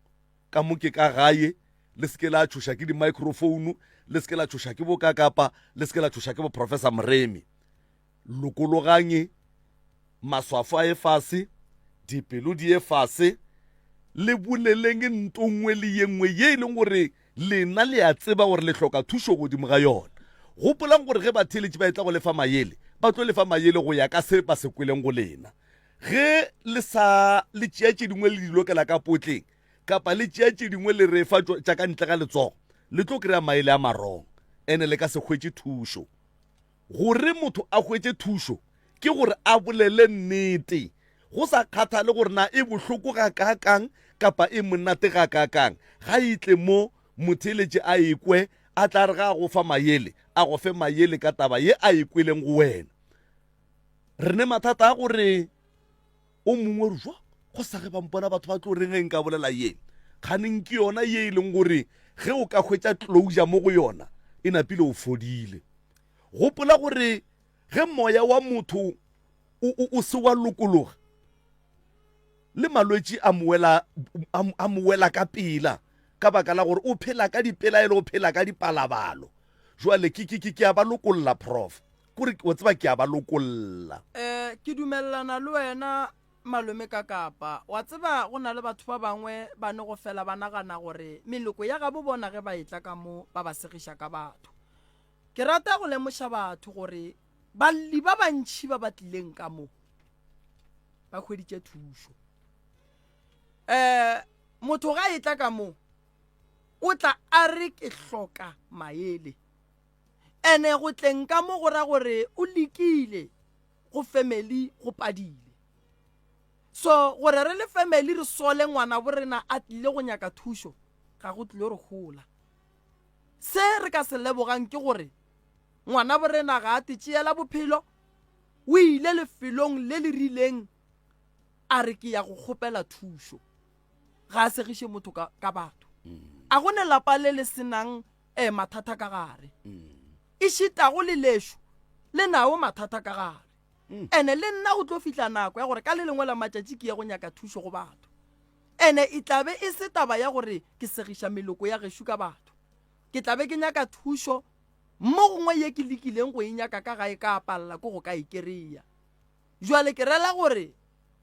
ka mo ke ka gae, le se ke la tšhoša ke di-microphone, le se ke la tšhoša ke bokakapa, le se ke la tšhoša ke bo Professor Moremi. Lokologanye, maswafo a ye fase, dipelo di ye fase, le boleleng nto nngwe le ye nngwe ye e leng gore lena le a tseba gore le hloka thušo godimo ga yona. Gopolang gore ge batheeletši ba etla go lefa mayele, ba tlo lefa mayele go ya ka se ba se kweleng go lena. Ge le sa le tšea tše dingwe le di lokela ka potleng, kapa le tšea tše dingwe le re fa tša ka ntle ga letsogo, le tlo kry-a maele a marong ene le ka se hwetše thušo. Gore motho a hwetše thušo ke gore a bolele nnete, go sa kgathale gore na e bohloko gakaakang kapa e monate gakaakang. Ga e tle mo motheeletši a e kwe, a tla re ga a go fa mayele, a go fe mayele ka taba ye a e kweleng go wena. Re ne mathata a gore o mongwe re jwa go sa ge ba mpona batho ba tlo reng ge nka bolela ye. Kganeng ke yona ye e leng gore ge o ka hwetša closure mo go yona, e napile o fodile. Gopola gore ge moya wa motho o, o, o se wa lokologa, le malwetši a mo wela, a mo wela ka pela ka baka la gore o phela ka dipelaelo, o phela ka dipalabalo. Jwale ke, ke, ke, ke a ba lokolla, Prof. Kore, wa tseba, ke a ba lokolla. Eh, ke dumelelana le wena, Malome Kakapa. Wa tseba, go na le batho ba bangwe ba no go fela ba nagana gore meloko ya gabo bona ge ba etla ka mo ba ba segiša ka batho. Ke rata go lemoša batho gore balli ba bantši ba ba tlileng ka mo ba hweditše thušo. Um motho ga etla ka mo o tla a re ke hloka maele. Ene go tleng ka mo go ra gore o lekile go family go padile. So gore re le family re sole ngwana bo rena a tlile go nyaka thušo ga go tlile re hola. Se re ka se lebogang ke gore ngwanabo rena ga a tšeela bophelo, o ile lefelong le le rileng a re ke ya go kgopela thušo. Ga a segiše motho ka, ka batho. A go ne lapa le le senang eh, mathata ka gare. E šitago le lešo le nawo mathata ka gare. Ene le nna go tlo fihla nako ya gore ka le lengwe la matšatši ke ye go nyaka thušo go batho. Ene e tla be e se taba ya gore ke segiša meloko ya gešo ka batho. Ke tla be ke nyaka thušo mo gongwe ye ke lekileng go e nyaka ka gae ka palela ke go ka e kereya. Jwale ke rela gore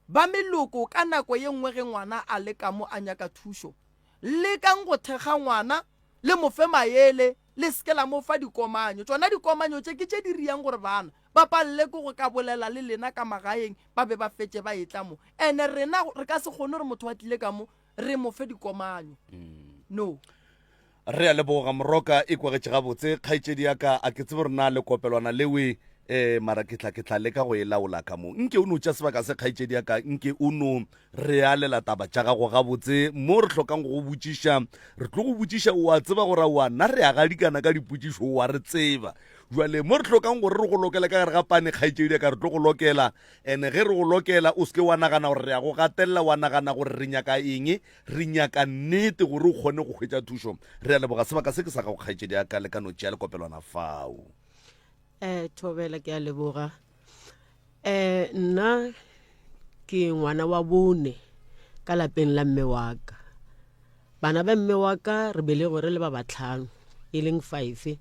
ba meloko ka nako ye nngwe ge ngwana a le ka mo a nyaka thušo, lekang go thekga ngwana le mo fe maele, le se ke la mo fa dikomanyo. Tšona dikomanyo tše ke tše di riang gore bana ba palele ke go ka bolela le lena ka magaeng ba be ba fetše ba etla mo. Ene rena re ka se kgone gore motho a tlile ka mo re mo fe dikomanyo. No. Re a leboga Moroka, e kwagetše gabotse kgaetšedi ya ka. A ke tsebe gore na le kopelwana lewe eh mara ke tla ke tla leka go e laola ka mo. Nke o no tša sebaka se kgaetšedi ya ka, nke o no re alela taba tša gago gabotse mo re hlokang go go botšiša. Re tlo go botšiša o a tseba gore aowa nna re a gadikana ka dipotšišo o a re tseba. Jwale mo re hlokang gore re go lokele ka gare ga pane kgaetšedi ya ka re tlo go lokela. Ene ge re go lokela o se ke wa nagana gore re a go gatelela wa nagana gore re nyaka eng. Re nyaka nnete gore o kgone go hwetša thušo. Re a leboga. Sebaka se ke sa gago kgaetšedi ya ka, le ka no tšea lekopelwana fao. Eh, Thobela, ke a leboga. Eh, nna ke ngwana wa bone ka lapeng la mme wa ka. Bana ba mme wa ka re belegwe re le ba batlhano, e leng five,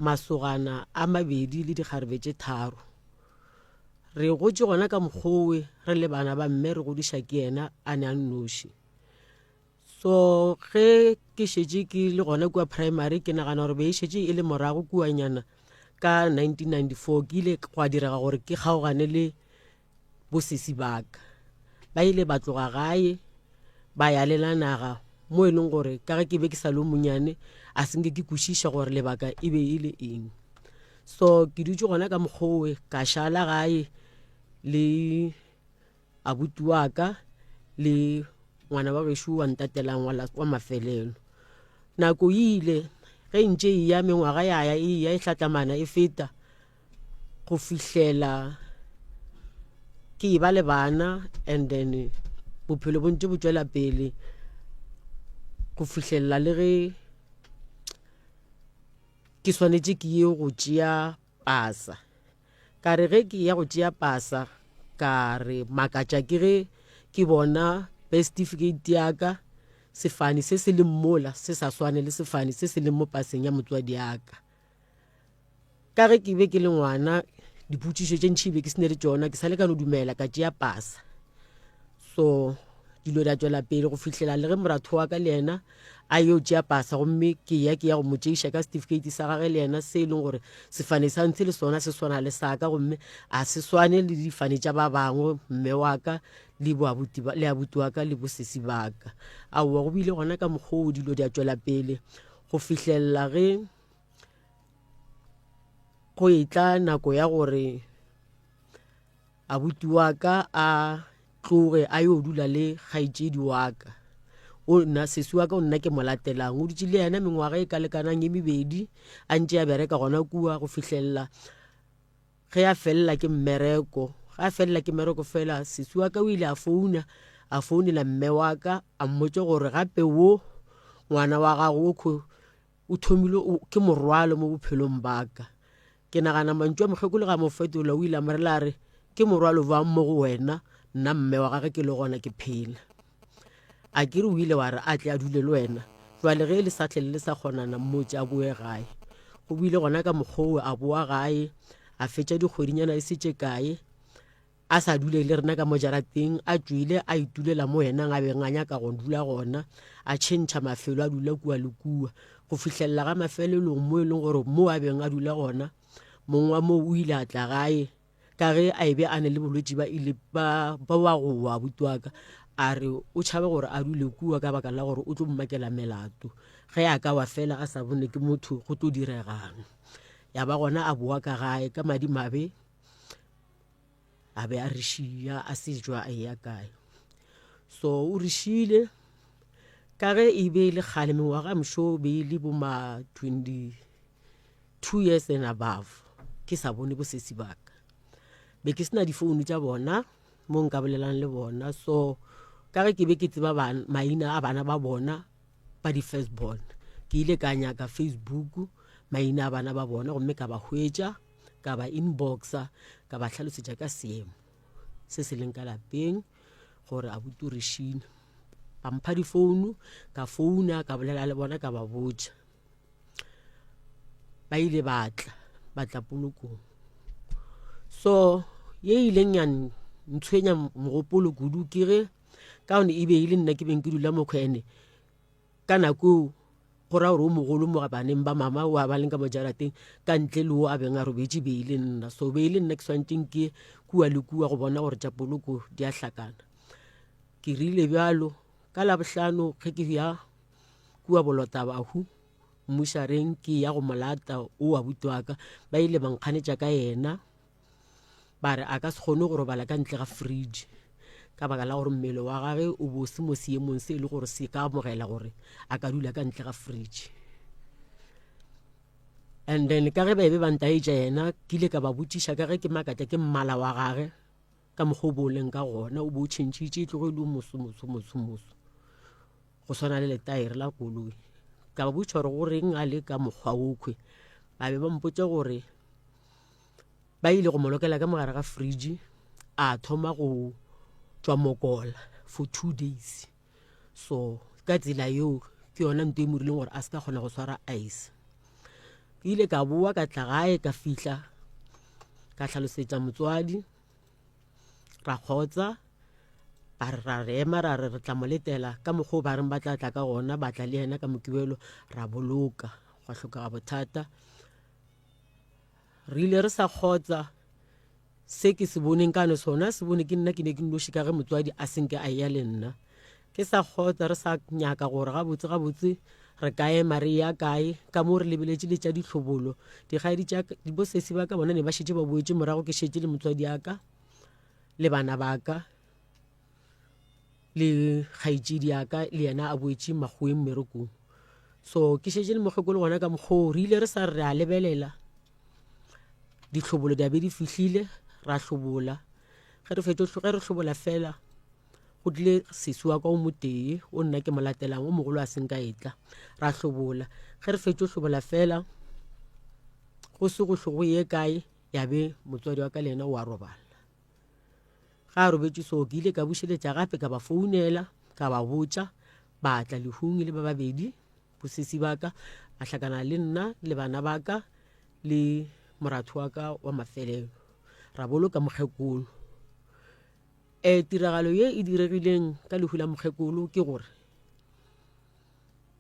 masogana a mabedi le dikgarebe tše tharo. Re gotše gona ka mokgowe re le bana ba mme re godiša ke yena a ne a nnoši. So ge ke šetše ke le gona kua primary ke nagana gore be e šetše e le morago kuanyana ka 1994 ke ile gwa direga gore ke kgaogane le bosesi baka. Ba ile ba tloga gae ba ya le la naga mo e leng gore ka ge ke be ke sa le monyane a se nke ke kwešiša gore lebaka e be e le eng. So ke dutše gona ka mokgowe ka šala gae le abuti wa ka le ngwana wa gešo wa ntatelang wa mafelelo. Nako e ile ge e ntše e ya mengwaga ya ya e ya e hlatlamana e feta go fihlela ke e ba le bana and then bophelo bo ntše bo tšwela pele go fihlelela le ge ke swanetše ke ye go tšea pasa. Ka re ge ke ya go tšea pasa ka re makatša ke ge ke bona birth certificate ya ka sefane se se leng mola se sa swane le sefane se se leng mo paseng ya motswadi ya ka. Ka ge ke be ke le ngwana dipotšišo tše ntši be ke se ne le tšona ke sa le ka no dumela ka tšea pasa. So dilo di a tšwela pele go fihlela le ge moratho wa ka le yena a yo tšea pasa gomme ke ya ke ya go mo tšeiša ka certificate sa gage le yena se e leng gore sefane sa ntshe le sona se swana le sa ka gomme a se swane le difane tša ba bangwe mme wa ka le boabuti le abuti wa ka le bosesi ba ka. Aowa go bile gona ka mokgwa o dilo di a tšwela pele go fihlelela ge go etla nako ya gore abuti wa ka a tloge a yo dula le kgaetšedi wa ka o nna sesi wa ka o nna ke mo latelang o dutše le yena mengwaga e ka lekanang e mebedi a ntše a bereka gona kua go fihlelela ge a felela ke mmereko ge a felela ke mmereko fela sesi wa ka o ile a founa a founela mme wa ka a mmotša gore gape wo ngwana wa gago o kho O thomile o, ke morwalo mo bophelong ba ka. Ke nagana mantšu a mokgekolo ga mo fetola, o ile a mo rela a re, Ke morwalo bjang mo go wena, nna mme wa gage ke le gona ke phela. A ke re o ile wa re a tle a dule le wena, jwale ge le sa tle le sa kgonana mmotše a boe gae. Go bile gona ka mokgwa oo a boa gae, a fetša dikgwedinyana e se tše kae, A sa dule le rena ka mo jarateng, a tšwele a itulela mo yena a beng a nyaka go dula gona, a tšhentšha mafelo a dula kua le kua, go fihlelela ga mafelelong mo e leng gore mo a beng a dula gona, mong wa moo o ile a tla gae ka ge a ebe a ne le bolwetši ba ile ba ba wa go wa abuti wa ka, a re o tšhaba gore a dule kua ka baka la gore o tlo mmakela melato ge a ka wa fela a sa bone ke motho go tlo diregang. Ya ba gona a boa ka gae ka madimabe. A be a re šia a se jwa a eya kae. So o re šiile ka ge e be e le kgale mengwaga mšo be e le bo ma 22 years and above ke sa bone bosesi ba ka. Be ke se na difounu tša bona mo nka bolelang le bona so ka ge ke be ke tseba maina a bana ba bona ba di-first born ke ile ka nyaka Facebook maina a bana ba bona gomme ka ba hwetša. ka ba inboxa ka ba hlalosetša ka seemo se se leng ka lapeng gore abuti o re šina ba mpha difounu ka founa ka bolela le bona ka ba botša ba ile ba tla ba tla polokong so ye ileng ya ntshwenya mogopolo kudu ke ge ka gone e be e le nna ke beng ke dula mokgwene Ka nako eo, go ra gore o mogolo mo baneng ba mama o a ba leng ka mo jarateng ka ntle le o a beng a robetše be e le nna. So be e le nna ke swanetšeng ke kua le kua go bona gore tša poloko di a hlakana. Ke rile bjalo ka Labohlano ge ke ya kua Bolotabahu. mmušareng ke ya go mo lata o abuti wa ka, ba ile ba nkganetša ka yena ba re a ka se kgone go robala ka ntle ga fridge ka baka la gore mmele wa gage o bo se mo seemong se e le gore se ka amogela gore a ka dula ka ntle ga fridge. And then ka ge ba ebe ba ntaetša yena, ke ile ka ba botšiša ka ge ke makatša ke mmala wa gage ka mokgwa o bo o leng ka gona, o bo o tšhentšhitše e tloge e le o moso moso moso moso go swana le letaere la koloi. Ka ba botša gore go reng a le ka mokgwa okhwe, ba be ba mpotša gore ba ile go mo lokela ka mogare ga fridge a thoma go tšwa mokola for 2 days. So ka tsela yeo ke yona nto e mo rileng gore a se ka kgona go swara ice. Ke ile ka boa ka tla gae ka fihla ka hlalosetša motswadi ra kgotsa ba re ra re ema ra re re tla mo letela ka mokgwa o ba reng ba tla tla ka gona, ba tla le yena ka Mokibelo ra boloka gwa hlokega bothata. Re ile re sa kgotsa se ke se boneng kane sona se bone ke nna ke ne ke nnoši ka ge motswadi a senke a eya le nna. Ke sa kgotsa re sa nyaka gore gabotse gabotse re ka ema re ya kae ka mo re lebeletše le tša dihlobolo. Dikgaedi tša bosesi ba ka bona ne ba šetše ba boetše morago ke šetše le motswadi a ka le bana ba ka le kgaetšedi ya ka le yena a boetše makgoweng mmerekong. So ke šetše le mokgekolo gona ka mokgoo re ile re sa re re a lebelela dihlobolo di a be di fihlile ra hlobola. Ge re fetšo ge re hlobola fela go tlile sesi wa ka o motee o nna ke mo latelang o mogolo a seng ka etla ra hlobola. Ge re fetšo hlobola fela go se go hlo go ye kae ya be motswadi wa ka le yena o a robala. Ga a robetše so ke ile ka bušeletša gape ka ba founela ka ba botša ba tla lehung e le ba babedi bosesi ba ka ba hlakana le nna le bana ba ka le moratho wa ka wa mafelelo ra boloka mokgekolo. Um tiragalo ye e diregileng ka lehu la mokgekolo ke gore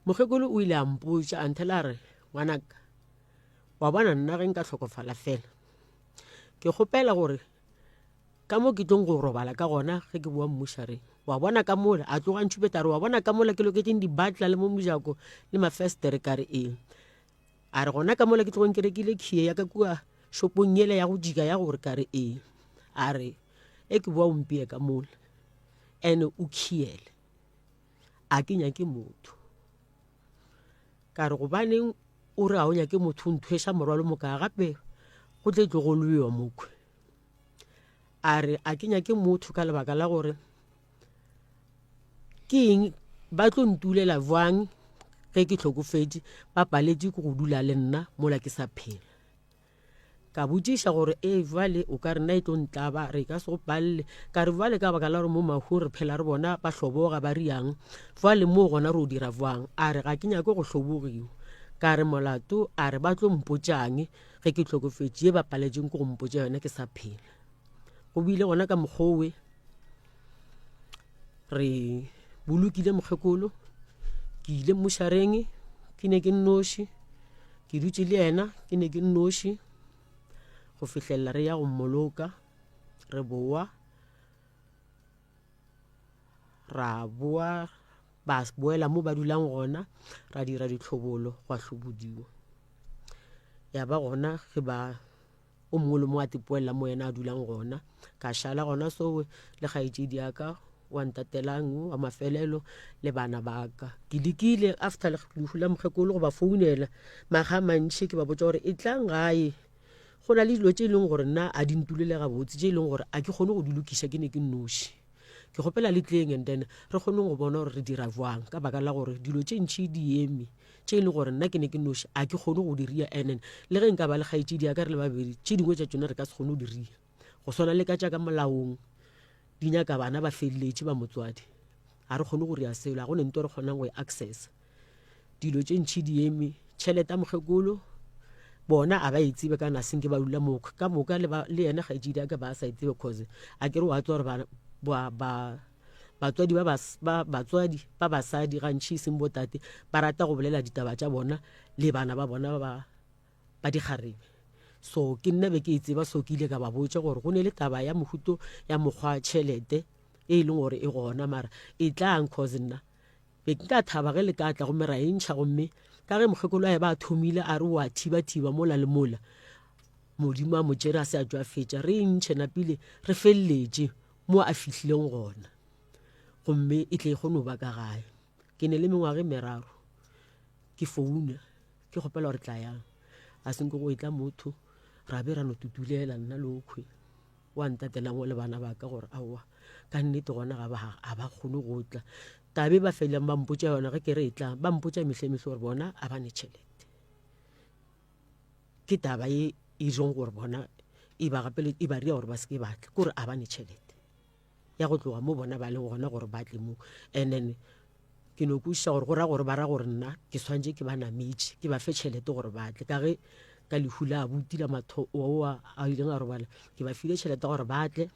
mokgekolo o ile a mpotša a nthela a re ngwanaka wa bona nna ge nka hlokofala fela ke kgopela gore ka mo ke tlong go robala ka gona ge ke boa mmušareng wa bona ka mola a tloga ntšhupeta re wa bona ka mola ke loketseng dibatla le mo mojako le mafestere ka re eng a re gona ka mola ke tlogong ke rekile khie ya ka kua shopong yela ya go jika ya gore ka re eng a re e ke boa o mpie ka mola ene o khiele a ke nyake motho ka re gobaneng o re ga o nyake motho o nthweša morwalo moka gape go tle tlo go lwewa mokhwe a re a ke nyake motho ka lebaka la gore ke eng ba tlo ntulela jwang ge ke hlokofetše ba paletše ke go dula le nna mola ke sa phela. Ka botšiša gore ee jwale o ka re nna e tlo ntlaba re ka se go palele ka re jwale ka baka la gore mo mahung re phela re bona ba hloboga ba riang jwale moo gona re o dira jwang a re ga ke nyake go hlobogiwa ka re molato a re ba tlo mpotšang ge ke hlokofetše ye ba paletšeng ke go mpotša yona ke sa phela go bile gona ka mokgowe re bolokile mokgekolo ke ile mmušareng ke ne ke nnoši Ke dutše le yena ke ne ke nnoši go fihlelela re ya go mmoloka, re boa ra boa ba boela mo ba dulang gona ra dira ditlhobolo gwa hlobodiwa ya ba gona ge ba o mongwe le mongwe a tipoelela mo yena a dulang gona. Ka šala gona sowe le kgaetšedi ya ka wa ntatelang wa mafelelo le bana ba ka. Ke lekile after lehu la mokgekolo go ba founela makga a mantši ke ba botša gore e tlang gae go na le dilo tše e leng gore nna a di ntulele gabotse tše e leng gore a ke kgone go di lokiša ke ne ke nnoši. Ke kgopela le tleng and then re kgone go bona gore re dira jwang ka baka la gore dilo tše ntši di eme tše e leng gore nna ke ne ke noši a ke kgone go di ria and then le ge nka ba le kgaetšedi ya ka re le babedi tše dingwe tša tšona re ka se kgone go di ria go swana le ka tša ka molaong di nyaka bana ba feleletše ba motswadi ga re kgone go ria selo ga go ne nto re kgonang go e accessa dilo tše ntšhi di eme tšhelete ya mokgekolo bona a ba e tsebe ka naseng ke ba dula mo ka moka le le yena kgaetšedi ya ka ba sa e tsebe cause a ke re wa tswa gore ba ba batswadi ba ba batswadi ba basadi gantši e seng botate ba rata go bolela ditaba tša bona le bana ba bona ba ba dikgarebe so ke nna be ke e tseba so ke ile ka ba botša gore go ne le taba ya mohuto ya mokgwa tšhelete e leng gore e gona mara e tlang cause nna. Be ke ka thaba ge le ka tla gomme ra e ntšha gomme ka ge mokgekolo a e ba a thomile a re o a thiba-thiba mola le mola, Modimo a mo tšere a se a tšwa a fetša, re e ntšhe napile re feleletše mo a fihlileng gona gomme e tle e kgone go ba ka gae. Ke ne le mengwaga e meraro ke founa ke kgopela gore tla yang, a senke go etla motho ra be ra no tutulela nna le okhwe. Wa ntatelang o le bana ba ka gore aowa ka nnete gona ga ba ga ba kgone go tla. Taba e ba felang ba mpotša yona ge ke re etlang ba mpotša mehle mehle gore bona a ba ne tšhelete. Ke taba e e jong gore bona e ba gapele e ba ria gore ba se ke ba tla kore a ba ne tšhelete ya go tloga mo bona ba leng gona gore ba tle mo. And then ke no kwešiša gore go ra gore ba ra gore nna ke swantše ke ba nametše ke ba fe tšhelete gore ba tle ka ge ka lehu la abuti la matho oa a ileng a robala ke ba file tšhelete gore ba tle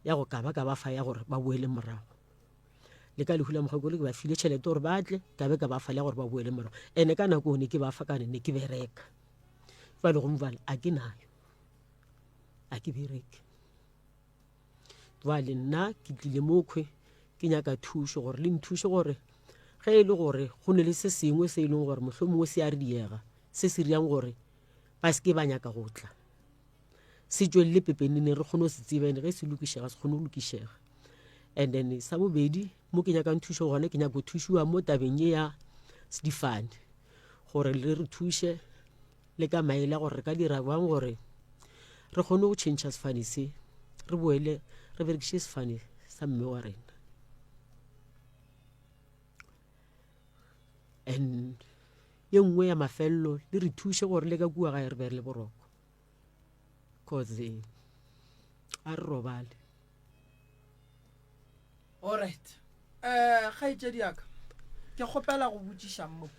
ya go ka ba ka ba fa ya gore ba boele morago le ka lehu la mokgekolo ke ba file tšhelete gore ba tle ka be ka ba fa le ya gore ba boele morago ene ka nako ne ke ba fa kane ne ke bereka jale gomme bale a ke nayo a ke bereke Bjale nna ke tlile mokhwe ke nyaka thušo gore le nthuše gore ge e le gore go ne le se sengwe se e leng gore mohlomongwe se a riega se se riang gore ba se ke ba nyaka go tla se tšwelele pepeneneng re kgone go se tseba ene ge se lokišega se kgone go lokišega. And then sa bobedi mo ke nyakang thušo gona ke nyaka go thušiwa mo tabeng ye ya difane gore le re thuše le ka maele a gore re ka dira bjang gore re kgone go tšhentšha sefane se re boele re berekiše sefane sa mme wa rena and ye nngwe ya mafelelo le re thuše gore le ka kua gae re be re le boroko cause a re robale. Alright. Eh, kgaetšedi ya ka, ke kgopela go botšiša mo.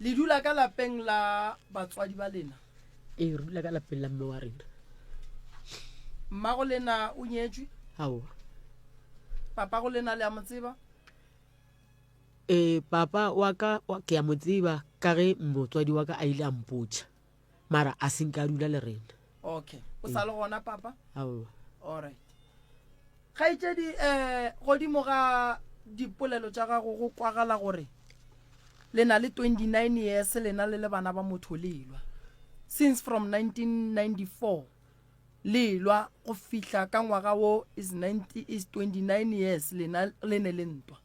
Le dula ka lapeng la batswadi ba lena? Ee, re dula ka lapeng la mme wa rena. Mmago lena o nyetšwe? Aowa. Papago lena le a mo tseba? Ee, papa wa ka ke a mo tseba ka ge motswadi wa ka a ile a mpotša. Mara a se nke a dula le rena. Okay. O sa le gona papa? Aowa. Alright. Kgaetšedi, eh, godimo ga dipolelo tša gago go kwagala gore le na le 29 years lena le le bana ba motho le elwa. Since from 1994 le elwa go fihla ka ngwaga wo is 90 is 29 years lena le ne le ntwa.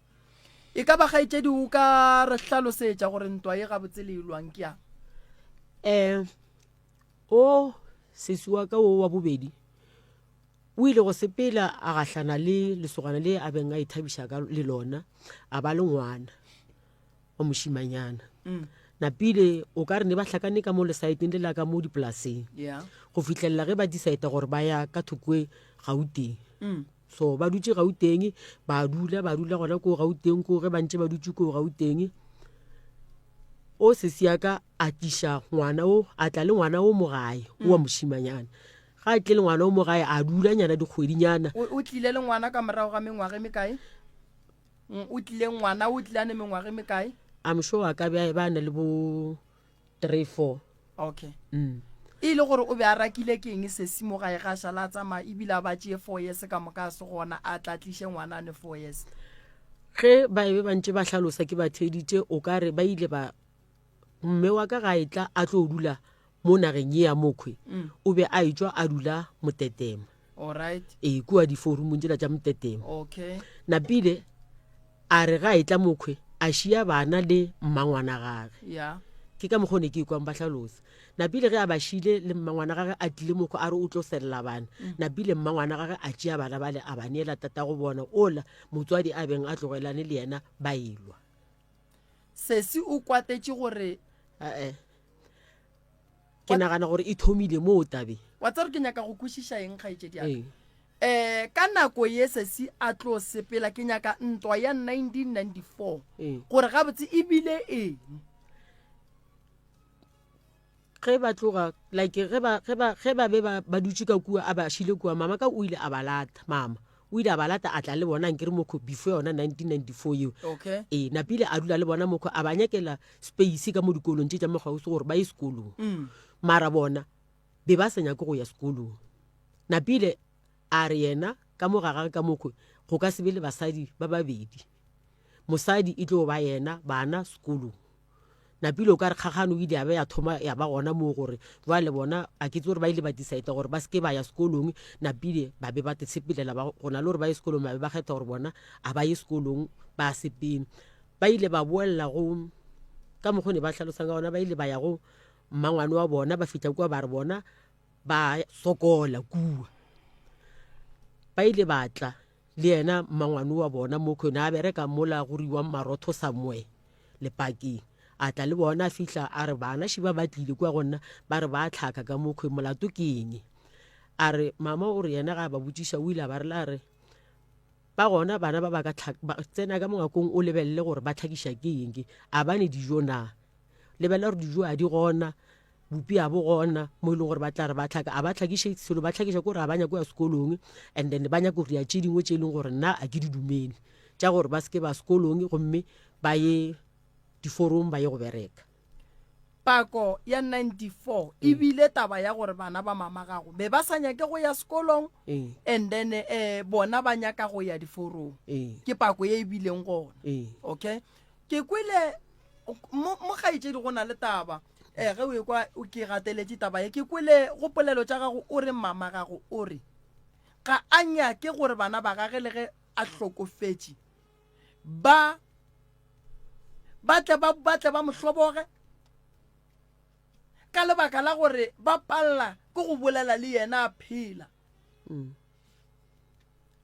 E ka ba kgaetšedi o ka re hlalosetša gore ntwa ye gabotse le e lwang ke yang? Um o sesi wa ka wo wa bobedi o ile go sepela a gahlana le lesogana le a beng a ithabiša ka le lona a ba le ngwana wa mošimanyana mm. napile o ka re ne ba hlakane ka mo lesaeteng le la ka mo dipolaseng yeah. go fihlelela ge ba decide gore ba ya ka thokwe gauteng mm. So ba dutše Gauteng, ba dula, ba dula gona koo Gauteng koo, ge ba ntše ba dutše koo Gauteng, o sesi ya ka a tliša ngwana o, a tla le ngwana o mo gae, o wa mm. mošimanyana. Ga a tle le ngwana o mo gae, a dula nyana dikgwedinyana. O tlile le ngwana ka morago ga mengwaga e mekae? Mm, o tlile ngwana o tlile a ne mengwaga e mekae? I'm sure a ka be ba na le bo 3 4 okay mm. e le gore o be a rakile ke eng sesi mo gae ga šala a tsamaya ebile a ba tšee four years ka moka a se gona a tla tliše ngwana a ne four years ge ba ebe ba ntše ba hlalosa ke ba theeditše o ka re ba ile ba mme wa ka ga e tla a tlo dula mo nageng ye ya mokhwe mm. o be a etšwa a dula motetema Alright. Ee, kua diforumong tšela tša motetema. Okay. Napile a re ga etla mokhwe a šia bana le mmangwana gage. Yeah. Ke ka mokgwa o ne ke ikwang ba hlalosa. Napile ge a ba šile le mmangwana gage a tlile mokhwe a re o tlo selela bana. Mm. Napile mmangwana gage a tšea bana bale a ba neela tatago bona ola motswadi a beng a tlogelane le yena ba elwa. Sesi o kwatetše gore Ae. Ke nagana gore e thomile moo tabe. Wa tseba ke nyaka go kwešiša eng kgaetšedi ya ka? Eh, ka nako ye sesi a tlo sepela ke nyaka ntwa ya 1994 gore gabotse e bile eng? Ge ba tloga like ge ba ge ba ge ba be ba ba dutše ka kua a ba šile kua mama ka o ile a ba lata mama o ile a ba lata a tla le bona nkere mokho before yona 1994 eo okay ee napile a dula le bona mokho a ba nyakela space ka mo dikolong tše tša mokgausi gore ba ye sekolong mm. mara bona be ba sa nyake go ya sekolong napile a re yena ka mo gagage ka mokho go ka se be le basadi ba babedi. Mosadi e tlo ba yena, bana sekolong. Napile o ka re kgagano e ile ya ba ya thoma ya ba gona moo gore jwale bona a ke tse gore ba ile ba decide gore ba se ke ba ya sekolong. Napile ba be ba tshepelela ba go na le gore ba ye sekolong ba be ba kgetha gore bona a ba ye sekolong ba sepele. Ba ile ba boella go ka mokgwa ne ba hlalosang ka gona ba ile ba ya go mmangwane wa bona ba fihla kua ba re bona ba sokola kua. Ba ile ba tla le yena mmangwane wa bona mo khone a bereka mola go riwang marotho somewhere lepakeng a tla le bona a fihla a re bana šiba ba tlile kua go nna ba re ba tlhaka ka mo khwe molato ke eng a re mama o re yena ga a ba botšiša o ile a ba rela a re ba gona bana ba ba ka tsena ka mongakong o lebelele gore ba tlhakiša ke eng ke a ba ne dijo na lebelela gore dijo a di gona Bupi a bo gona mo e leng gore ba tla re ba tlhaka a ba tlhakiše selo ba tlhakiša ko gore a ba nyako ya sekolong and then ba nyako go ya tše dingwe tše e leng gore nna a ke di dumele tša gore ba seke ba sekolong gomme ba ye diforong ba ye go bereka. Pako ya 94 e bile taba ya gore bana ba mama gago be ba sa nyake go ya sekolong and then eh bona ba nyaka go ya diforong. Ke pako ye e bileng gona. Okay. Ke kwele mo mo kgaetšedi go na le taba um ge o ekwa ke gateletše taba ye ke kwele go polelo tša gago o re mama gago o re ga a nyake gore bana ba gage le ge a hlokofetše ba ba tle ba ba tle ba mo hloboge ka lebaka la gore ba palla ke go bolela le yena a phela mm.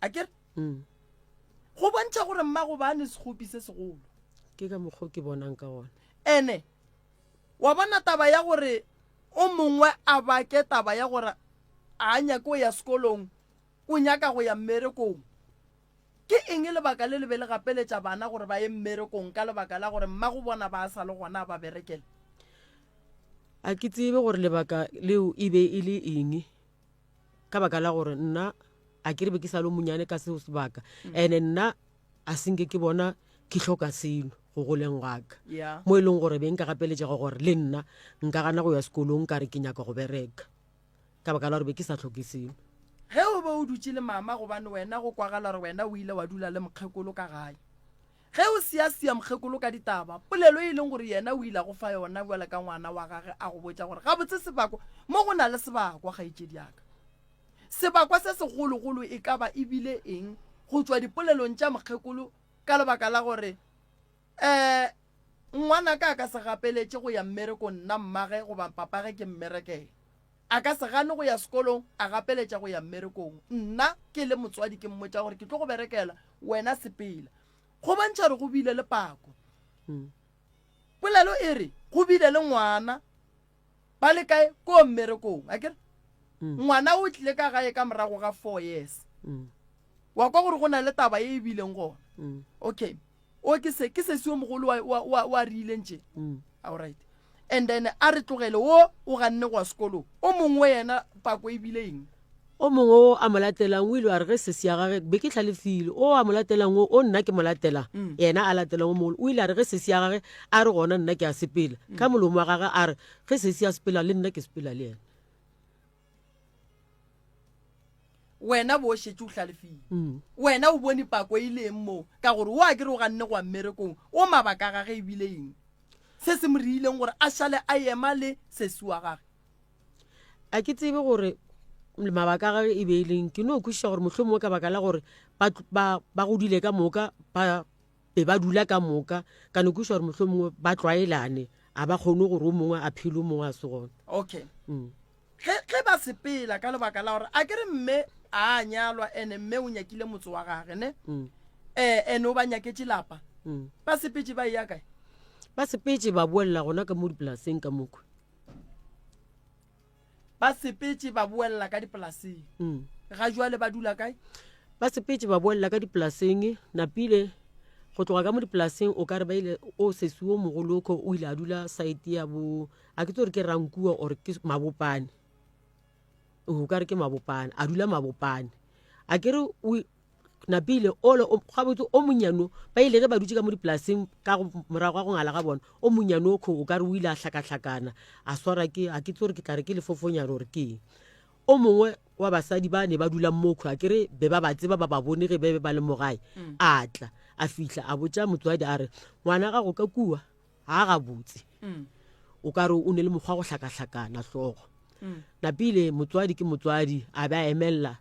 A ke re? Mm. Go bontšha gore mmago ba ne sekgopi se segolo. Ke ka mokgwa ke bonang ka gona. Ene wa bona taba ya gore o mongwe a bake taba ya gore a nyake go ya sekolong, o nyaka go ya mmerekong. Ke eng lebaka le le be le gapeletša bana gore ba ye mmerekong ka lebaka la gore mmago bona ba sa le gona a ba berekela? A ke tsebe gore lebaka leo e be e le eng. ka baka la gore nna a ke re be ke sa le monyane ka seo sebaka mm. and-e nna a senke ke bona ke hloka selo go goleng gaka yeah. mo e leng gore be nka gapeletšega gore le nna nka gana go ya sekolong ka re ke nyaka go bereka ka baka la gore be ke sa hloke selo ge o be o dutše le mama gobane wena go kwagala gore wena o ile wa dula le mokgekolo ka gae Ge o siasia mokgekolo ka ditaba, polelo e leng gore yena o ile a go fa yona bjale ka ngwana wa gage a go botša gore gabotse sebakwa mo go na le sebakwa kgaetšedi ya ka. Sebakwa se segologolo e ka ba e bile eng go tšwa dipolelong tša mokgekolo ka lebaka la gore um ngwanaka a ka se gapeletše go ya mmerekong nna mmage goba papage ke mmerekela. A ka se gane go ya sekolong, a gapeletša go ya mmerekong. Nna ke le motswadi ke mmotša gore ke tlo go berekela, wena sepela. Go bontšha gore go bile le pako. Polelo e re go bile le ngwana ba le kae ko mmerekong, akere? Ngwana o tlile ka gae ka morago ga 4 years. Wa kwa gore go na le taba ye e bileng gona. Okay. O ke se ke sesi yo mogolo wa wa wa, wa rileng tše. Mm. All right. And then a re tlogele wo o ganne go ya sekolong. O mongwe yena pako e bile eng? O mongwe o a mo latelang o ile wa re ge sesi ya gage be ke hlalefile o a mo latelang o o nna ke mo latelang mm. yena a latelang o mogolo o ile a re ge sesi ya gage a re gona nna ke a sepela mm. ka molomo wa gage a re ge sesi a sepela le nna ke sepela le yena Wena bo o šetše o hlalefile. Wena o bone pako e le eng moo? Ka gore o a ke re o ganne go ya mmerekong, o mabaka a gage e bile eng? Se se mo riileng gore a šale a ema le sesi wa gage. A ke tsebe gore mabaka a gage e be e leng. Ke no kwešiša gore mohlomongwe ka baka la gore ba, ba, ba godile ka moka, ba be ba dula ka moka, ka no kwešiša gore mohlomongwe ba tlwaelane, a ba kgone gore o mongwe a phele o mongwe a se gona. Okay. Ge, ge ba sepela ka lebaka la gore a ke re mme a a nyalwa ene mme o nyakile motse wa gage ne mm. eh, ene o ba nyaketše lapa mm. ba sepetše ba eya kae? Ba sepetše ba boelela gona ka mo dipolaseng ka mokwe. Ba sepetše ba boelela ka dipolaseng mm. Ga jwale ba dula kae? Ba sepetše ba boelela ka dipolaseng napile go tloga ka mo dipolaseng o ka re ba ile o sesi o mogolo okho o ile a dula site ya bo a ke tse gore ke rankua or ke mabopane o ka re ke mabopane a dula mabopane a ke re napile ole gabotse o monyano ba ile ge ba dutse ka mo dipolaseng ka morago ga go ngala ga bona o monyano okho o ka re o ile a hlakahlakana a swara ke a ke tse gore ke tla re ke lefofonyane gore ke eng. O mongwe wa basadi ba ne ba dulang mokhwi, a ke re be ba ba tseba ba ba bone ge be be ba le mo gae, a tla, a fihla a botša motswadi a re, Ngwana gago ka kua ga a gabotse, o ka re o ne le mokgwa go hlakahlakana hlogo. Napile motswadi ke motswadi, a be a emelela,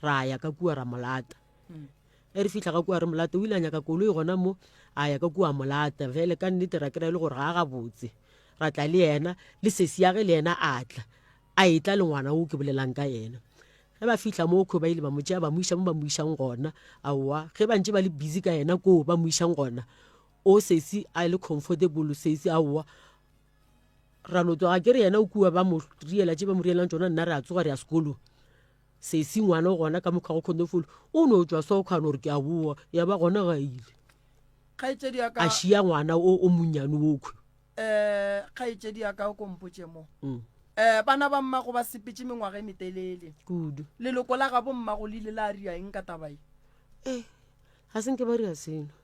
ra ya ka kua ra mo lata. Ge re fihla ka kua re mo lata, o ile a nyaka koloi gona mo, a ya ka kua a mo lata. Bjale ka nnete ra kry-a e le gore ga a gabotse. Ra tla le yena, le sesi ya ge le yena a tla. A etla le ngwana wo ke bolelang ka yena. Ge ba fihla moo kho ba ile ba mo tšea ba mo iša mo ba mo išang gona. Aowa, ge ba ntše ba le busy ka yena koo ba mo išang gona, o sesi a le comfortable sesi aowa. Ra no tsoga ke re yena o kua ba mo riela tše ba mo rielang tšona nna re a tsoga re ya sekolong. Sesi ngwana o gona ka mokgwa go comfortable o no tšwa so khano gore ke a boa ya ba gona ga ile. Kgaetšedi ya ka. A šia ngwana o o monnyane o khwe. um kgaetšedi ya ka o kompotše mo um bana ba mmago ba sepetše mengwaga e metelele kudu leloko la gabo mmago le ile la ria eng ka taba ye e ga se nke ba ria seno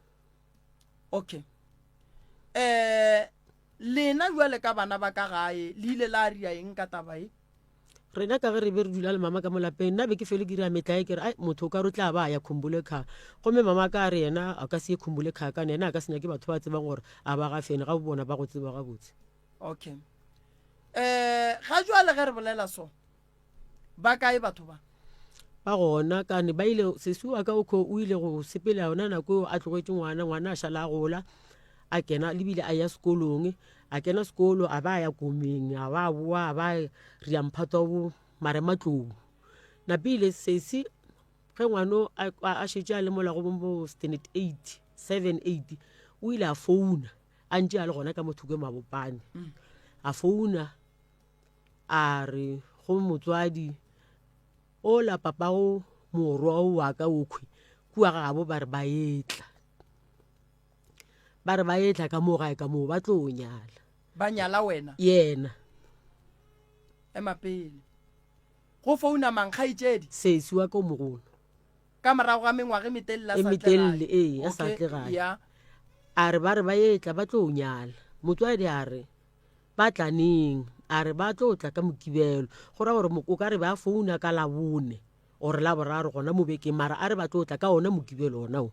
okay um lena jwale ka bana ba ka gae le ile la ria eng ka taba ye Rena ka ge re be re dula le mama ka mo lapeng, nna be ke fele ke dira metlae ke re, ai motho o ka re o tla ba a ya Khumbule Kha. Gomme mama ka a re yena a ka se ye Khumbule Kha kane yena a ka se nyake batho ba tsebang gore a ba gafene ga bo bona ba go tseba gabotse. Okay. Eh, ga jwale ge re bolela so, ba kae batho ba? Ba gona kane ba ile, sesi wa ka o kho o ile go sepela yona nako eo a tlogetše ngwana, ngwana a šala a gola, a kena le bile a ya sekolong. A kena sekolo a ba ya komeng a ba boa a ba ria mphato wa bo marematlou. Napile sesi ge ngwano a, a šetše a le mola go bo standard 8 7 8 o ile a founa a ntše a le gona ka mo thoko mabopane. A founa a re go motswadi ola papago morwa wa ka okhwi kua gabo ba re ba etla. Ba re ba etla ka moo gae ka moo ba tlo nyala. Ba nyala wena? Yena. Ema pele. Go founa mang, kgaetšedi? Sesi wa ka o mogolo. Ka morago ga mengwaga e metelele a E sa tle metelele, gae. ee, a sa Okay, tle gae. ya. A re ba re ba etla ba tlo nyala. Motswadi a re ba tla neng? A re ba tlo tla ka Mokibelo. Go ra gore o ka re ba founa ka Labone or Laboraro gona mo bekeng mara a re ba tlo tla ka ona Mokibelo ona o.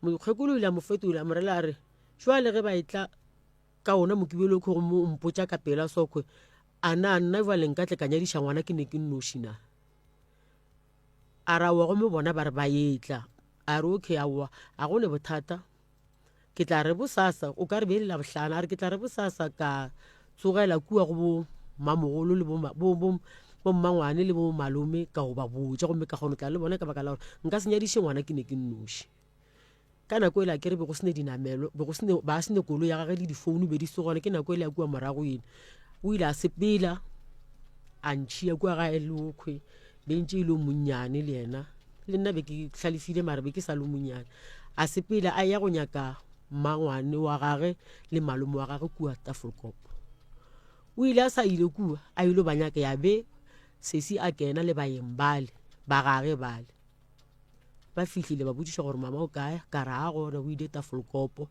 Mokgekolo o ile a mo fetola a mo rela a re, Jwale ge ba etla ka ona mokibelo okhwe gomme o mpotša ka pela sokhwe, a na nna jwale nka tle ka nyadiša ngwana ke ne ke nnoši na? A re aowa gomme bona ba re ba etla. A re okay aowa a go ne bothata ke tla re bosasa o ka re be e le labohlano a re ke tla re bosasa ka tsogela kua go bo mamogolo le bommangwane le bo malome ka go ba botša gomme ka kgona tla le bona ka baka la gore nka se nyadiše ngwana ke ne ke nnoši ka nako ele a kere be go sene dinamelo be go sene ba sene koloi ya gage le difounu be di se gona ke nako ele ya kua morago ene o ile a sepela a ntšhia kua gae leokhwe be ntše e le monnyane le yena le nna be ke hlalefile mare be ke sa le monnyane a sepela a ya go nyaka mmangwane wa gage le malome wa gage kua Tafelkop. O ile a sa ile kua a ile ba nyaka ya be sesi a kena le baeng bale ba gage bale. Ba fihlile ba botšiša gore mama o kae, ka re a gona o ile Tafelkop.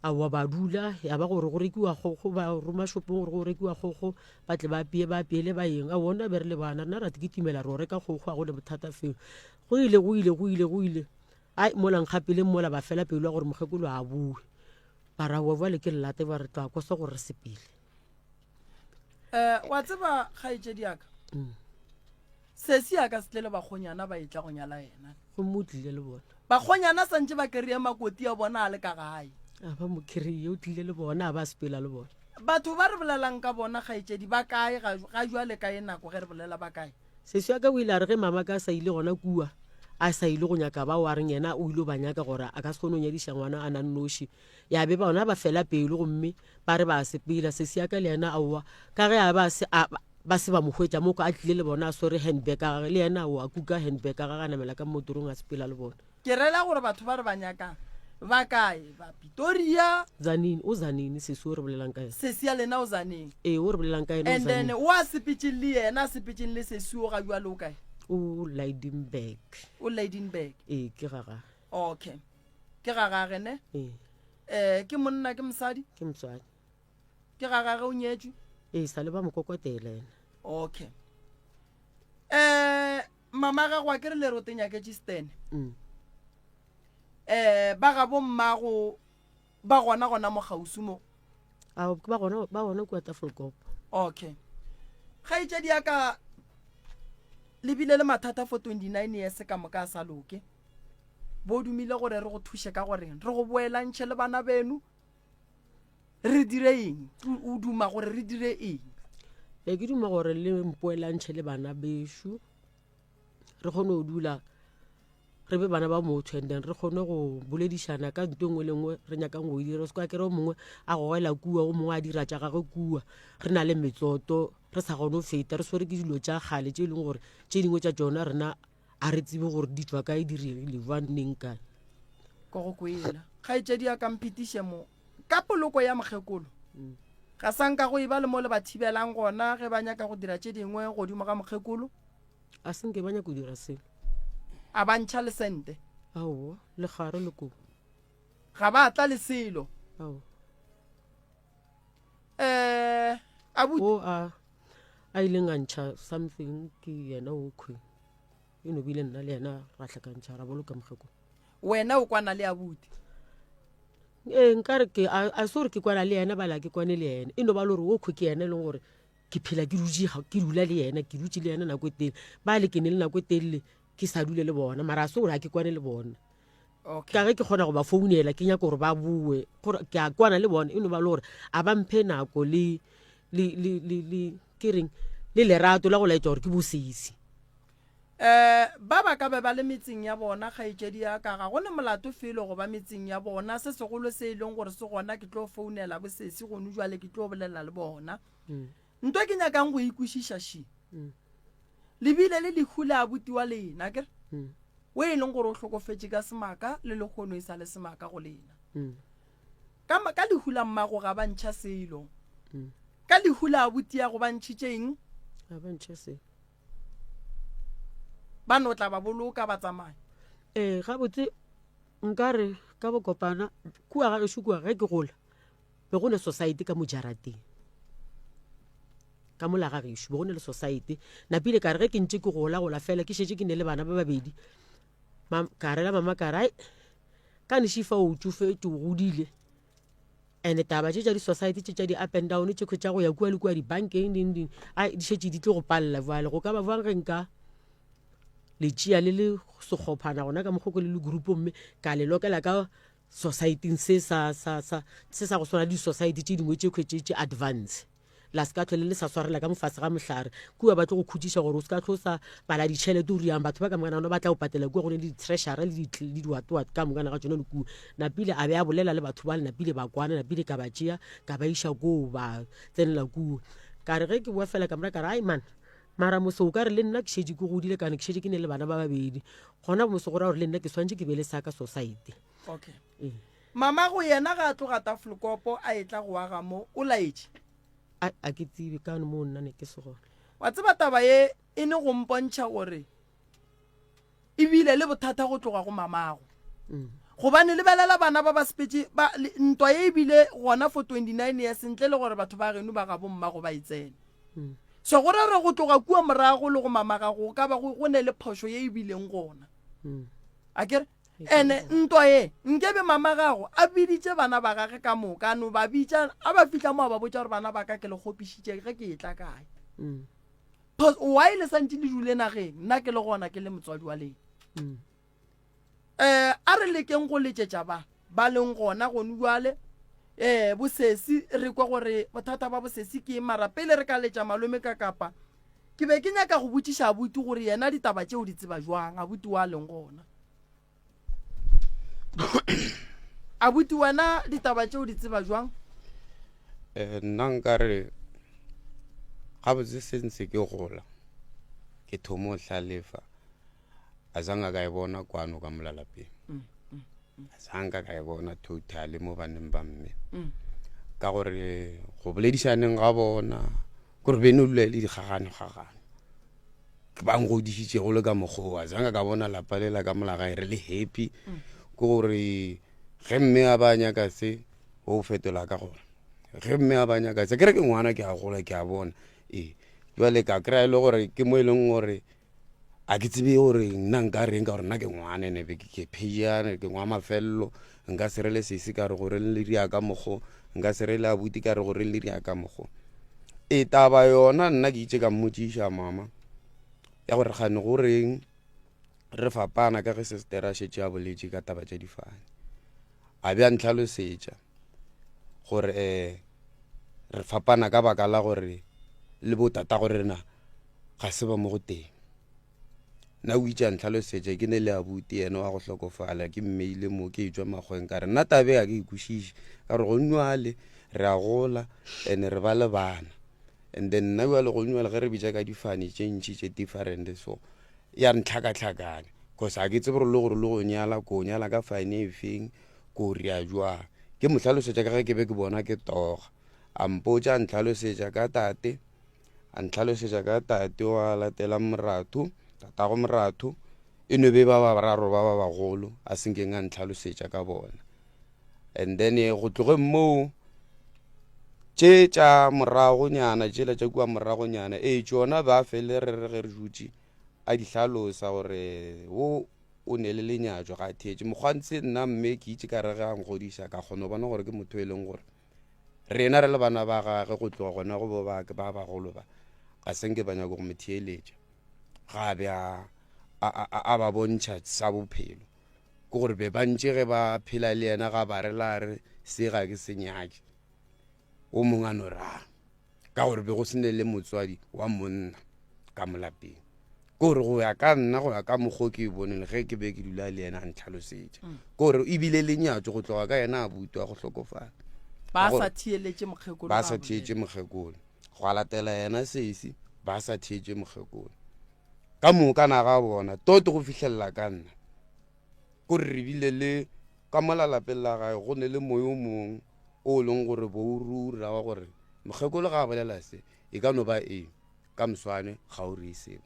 Aowa ba dula ya ba gore go rekiwa kgogo ba roma shopong gore go rekiwa kgogo ba tle ba apeye ba apeele baeng. Aowa nna be re le bana rena ra kitimela re o reka kgogo ga go ne bothata felo. Go ile go ile go ile go ile Ai, mola nkgapeleng mola ba fela pelo ya gore mokgekolo a boe. Ba ra wa bjale ke lelate ba re tla kosa gore re sepele. Eh, wa tseba kgaetšedi ya ka mm. sesi ya ka se tle le bakgonyana ba etla go nyala yena gomme o tlile le bona bakgonyana santše ba kry-e makoti ya bona a le ka gae a ba mo kry-e o tlile le bona a ba sepela le bona batho ba re bolelang ka bona kgaetšedi ba kae ga jwale ka e nako ge re bolela ba kae Sesi wa ka o ile a re ge mama ka a sa ile gona kua, a sa ile go nyaka bao a reng yena o ile ba nyaka gore a ka se kgone go nyadiša ngwana a na nnoši. Ya be bona ba fela pelo gomme ba re ba sepela. Sesi ya ka le yena aowa, ka ge a ba se a ba se ba mo hwetša mo a tlile le bona a swere handbag ya gage, le yena aowa a kuka handbag ya gage a namela ka motorong a sepela le bona. Ke rela gore batho ba re ba nyakang ba kae? Ba Pitoria. Zanini, o Zanini sesi o re bolelang ka yena. Sesi ya lena o Zanini. Ee, o re bolelang ka yena o And then Zanini. o a sepetšeng le yena, a sepetšeng le sesi o ga jwale o kae? O Lydenburg. O Lydenburg. Ee, ke ga gage. Okay. Ke ga gage ne? Ee. Eh, ke monna ke mosadi? Ke mosadi. Ke ga gage o nyetšwe? Ee, sa le ba mo kokotela yena. Okay. Um mama gago a ke re le re o tenyaketše stene Mm. um ba ga bommago ba gona gona mo kgauswi mo A ba gona ba gona kua Tafelkop. Okay. Kgaetšedi ya ka le bile le mathata for 29 years ka moka a sa loke. Bo dumile gore re go thuše ka goreng re go boelantšhe le bana beno re dire eng o duma gore re dire eng Be ke duma gore le mpoelantšhe le bana bešo re kgone go dula re be bana ba motho and then re kgone go boledišana ka nto nngwe le nngwe re nyakang go e dira se kwa kere o mongwe a gogela kua o mongwe a dira tša gagwe kua re na le metsoto re sa kgone go feta re swere ke dilo tša kgale tše e leng gore tše dingwe tša tšona rena a re tsebe gore di tšwa kae di regile jwang neng kae ko go kwela kgaetšedi ya kamphetiše mo ka poloko ya mokgekolo ga sa nka go e ba le mo le ba thibelang gona ge ba nyaka go dira tše dingwe godimo ga mokgekolo A se nke ba nyaka go dira selo. A ba ntšha le sente. Aowa, le gare le ko. Ga ba tla le selo. Aowa. Eh, abuti. O a a ileng a ntšha something ke yena o khwe. E no bile nna le yena ra hlakantšha ra boloka mokgekolo. Wena o kwana le abuti. Ee, nkare ke a a se gore ke kwana le yena bala ke kwane le yena. E no ba le gore o khwe ke yena e leng gore ke phela ke dutše ke dula le yena ke dutše le yena nako e telele ba le ke ne le nako e telele ke sa dule le bona mara a se gore ga ke kwane le bona ka ge ke kgona go ba founela ke nyaka gore ba boe gore ke a kwana le bona e no ba le gore a ba mphe nako le le le le le ke reng le lerato la go laetša gore ke bosesi Um ba ba ka be ba le metseng ya bona, kgaetšedi ya ka, ga go ne molato felo go ba metseng ya bona. Se segolo se e leng gore se gona, ke tlo founela bosesi gonu jwale, ke tlo bolela le bona. Nto ke nyakang go e kwešiša še, le bile le lehu le abuti wa lena, akere? O e leng gore o hlokofetše ka semaka, le lehono e sa le semaka go lena. Ka, ka lehu la mmago ga ba ntšha selo. Ka lehu la abuti ya go ba ntšhitše eng? Ga ba ntšha selo. Ba no tla ba boloka ba tsamaya. Ee, gabotse nka re ka bokopana kua ga gešo kua ge ke gola be go ne society ka mo jarateng ka mola ga gešo be go ne le society napile ka re ge ke ntše ke gola gola fela ke šetše ke ne le bana ba babedi ka rela mama ka re ai ka nešifa o tšofetše o godile And taba tše tša di-society tše tša di-up and down tše tša go ya kua le kua dibankeng ding ding a di šetše di tlo go palela bjale go ka ba bjang ge nka le tšea le le sekgophana gona ka mokgwa ko le le group mme ka le lokela ka society se sa sa sa se sa go swana le di-society tše dingwe tše tše tše advance La se ka hlwe le le sa swarela ka mofase ga mohlare. Kua ba tlo go khutšiša gore o se ka hlwe o sa bala ditšhelete o riang. Batho ba ka mokana gona ba tla go patela kua go ne le di-treasurer le di diwatwat ka mokana ga tšona le kua. Napile a be a bolela le batho bale, napile ba kwana, napile ka ba tšea ka ba iša koo ba tsenela kua. Ka re ge ke boa fela ka mora ka re ai man, mara mose o ka re le nna ke šetše ke godile kane ke šetše ke ne le bana ba babedi. Gona mose go ra gore le nna ke swantše ke be le sa ka society. Okay. Ee. Mamago yena ga a tloga Tafelkopo a etla go aga mo, o laetše. A, a ke tsebe kano moo nna ne ke se gona. Wa tseba taba ye e ne go mpontšha gore e bile le bothata go tloga go mamago. Gobane lebelela bana ba ba sepetše ba, le, ntwa ye e bile gona for 29 years ntle le gore batho ba geno ba gabo mmago ba e tsene. So go ra gore go tloga kua morago le go mama gago go ka ba go, go ne le phošo ye e bileng gona. Akere? Ene ntwa ye, nkebe mama gago a biditše bana ba gage ka moka, a no ba bitša, a ba fihla mo a ba botša gore bana ba ka ke le kgopišitše ge ke etla kae. Pos, why le santše le dule nageng, nna ke le gona ke le motswadi wa lena. Eh, a re lekeng go letšetša ba ba leng gona gonu bjale, eh, bosesi, re kwe gore bothata ba bosesi ke eng, mara pele re ka letša malome ka kapa, Ke be ke nyaka go botšiša abuti gore yena ditaba tše o di tseba jwang, abuti wa leng gona. Abuti wena ditaba tše o di tseba jwang? Eh, nna nka re gabotse se ntse ke gola ke thomo hlalefa a zanga ka e bona kwano ka mola lapeng mm, mm, mm. a zanga ka e bona totally mo baneng ba mme ka gore go boledišaneng ga bona Kore be no dula e le dikgagano-kgagano. Ke ba ngodišitšego le ka mokgowa. Zanga ka bona lapa lela ka mola gae re le happy. Ke gore ge mme a ba nyaka se, o fetola ka gore ge mme a ba nyaka se, ke re ke ngwana ke a gola ke a bona. Ee, jwale ka kry-a e le gore ke mo e leng gore. A ke tsebe gore nna nka reng ka gore nna ke ngwana ene be ke phejane ke ngwa mafelelo nka se rele sesi ka re gore le ria ka mokgo nka se rele abuti ka re gore le ria ka mokgo e taba yona nna ke itse ka mmotšiša mama ya gore gane go reng re fapana ka ge sister a šetše a boletše ka taba tša difane a be a ntlhalosetša gore um re fapana ka baka la gore le botatago rena ga se ba mo go teng nna o itše a ntlhalosetša ke ne le abuti yena wa go hlokofala ke mmeile mo ke etšwa makgweng ka re nna tabe ga ke e kwešiše ka gore go nywale re a gola and re ba le bana and then nna jale go nywale ge re bitša ka difane tše ntši tše different so ya ntlhakatlhakane cause ga ke tsebe gore le gore le go nyala ko nyala ka fane e feng ko ria jwang ke mo hlalosetša ka ge ke be ke bona ke toga a mpotša a ntlhalosetša ka tate A ntlhalosetša ka tate wa latelang moratho, tatago moratho, e no be ba ba bararo ba ba bagolo a senkeng a ntlhalosetša ka bona. And then eh, go tlogeng moo tše tša moragonyana tšela tša kua moragonyana ee tšona ba fele re re ge re dutše a di hlalosa gore wo o ne le lenyatšo ga a theetše mokgwantse nna mme ke itše ka re ge a nkgodiša ka kgona go bona gore ke motho e leng gore Rena re le bana ba gage go tloga gona go bo ba ba bagolo ba ga se nke ba nyaka go mo theeletša ga a be a a ba bontšha sa bophelo ke gore be ba ntše ge ba phela le yena ga ba re la re se ga ke se nyake o mongwe a no rang ka gore be go se ne le motswadi wa monna ka molapeng Kore go ya ka nna, go ya ka mokgwa o ke e boneng ge ke be ke dula le yena a ntlhalosetša, mm. kore ebile lenyatso go tloga ka yena a butwa go hlokofala. Ba sa theeletše mokgekolo. Ba sa theetše mokgekolo. Go a latela yena sesi, ba sa theetše mokgekolo. Ka moka na ga bona, toto go fihlelela ka nna. Kore re bile le ka mola lapeng la gae go ne le moyo o mongwe o leng gore bo o rura wa gore mokgekolo ga a bolela se e ka no ba eng. Ka moswane ga o reye seo.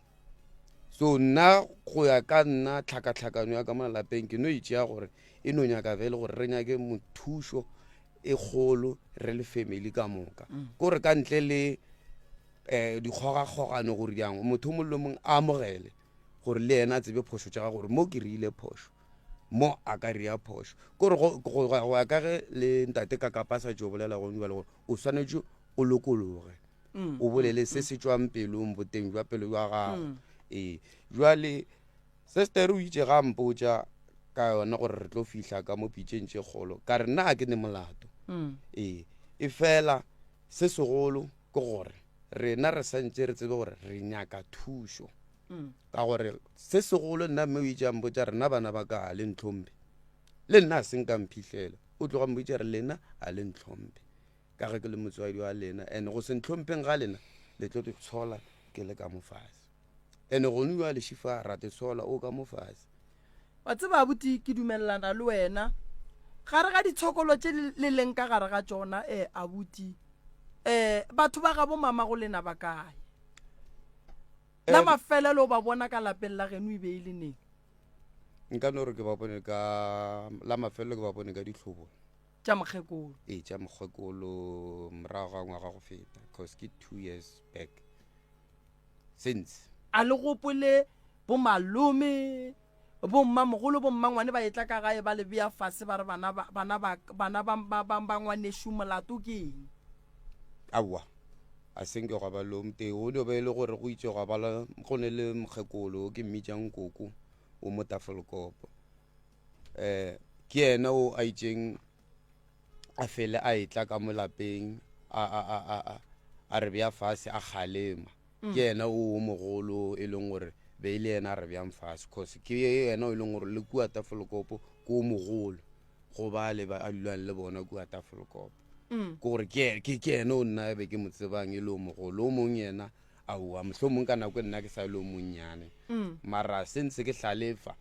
So nna go ya ka nna tlhakatlhakano ya ka mo lapeng ke no e tšea gore e no nyaka fele gore re nyake mothušo e kgolo re le family ka moka. Mm. Kore ka ntle le um dikgogakgogano gore jang motho o mongwe le mongwe a amogele gore le yena a tsebe phošo tša gagwe gore mo ke reile phošo mo a ka rea phošo kore go ya ka ge le ntate ka kapa sa tšo bolela gone jale gore o swanetše o lokologe mm. o bolele se se tšwang pelong boteng jwa pelo jwa gago mm. ee jwale sister o itše ga mpotša ka yona gore re tlo fihla ka mo pitšeng tše kgolo ka re nna ga ke ne molato mm. ee e fela se segolo ke gore rena re santse re tsebe gore re nyaka thušo ka gore se segolo nna mme o itše a mpotša rena bana ba ka le ntlhomphe le nna a se nka mphihlela o tloga mpotša re lena a le ntlhomphe ka ge ke le motswadi wa lena and go se ntlhompheng ga lena le tlo tshola ke le ka mo fase and gone jale šifa ra te tshola o ka mo fase. Wa tseba abuti ke dumelelana le wena gare ga ditshokolo tše le leng ka gare ga tšona eh abuti eh batho ba gabo mama go lena ba kae la mafelelo o ba bona ka lapeng la geno e be e le neng? Nka no re ke ba bone ka la mafelelo ke ba bone ka ditlhobolo. Tša mokgekolo. Ee, tša mokgekolo morago ga ngwaga go feta cause ke two years back since. A le gopole bomalome, bommamogolo, bommangwane ba etla ka gae ba le bea fase ba re bana ba, bana ba, bana ba, ba, ba, ba ngwanešu molato ke eng? Aowa, a se nke gwa ba le o motee. Go dio ba e le gore go itše gwa ba le, go ne le mokgekolo o ke mmitšang koko o mo Tafelkopo. um ke yena o a itšeng a fele a etla ka mo lapeng a re bea fase a kgalema mm. ke yena o mogolo e leng gore be e le yena a re bjang fase cause ke yena o e leng gore le kua tafolkopo ke o mogolo go ba le ba a dulang le bona kua tafolkopo mm. ke gore ke yena o nna be ke mo tsebang e le o mogolo o mong yena aowa mohlomong ka nako e nna ke sa le o monnyane mm. mara se ntse ke hlalefa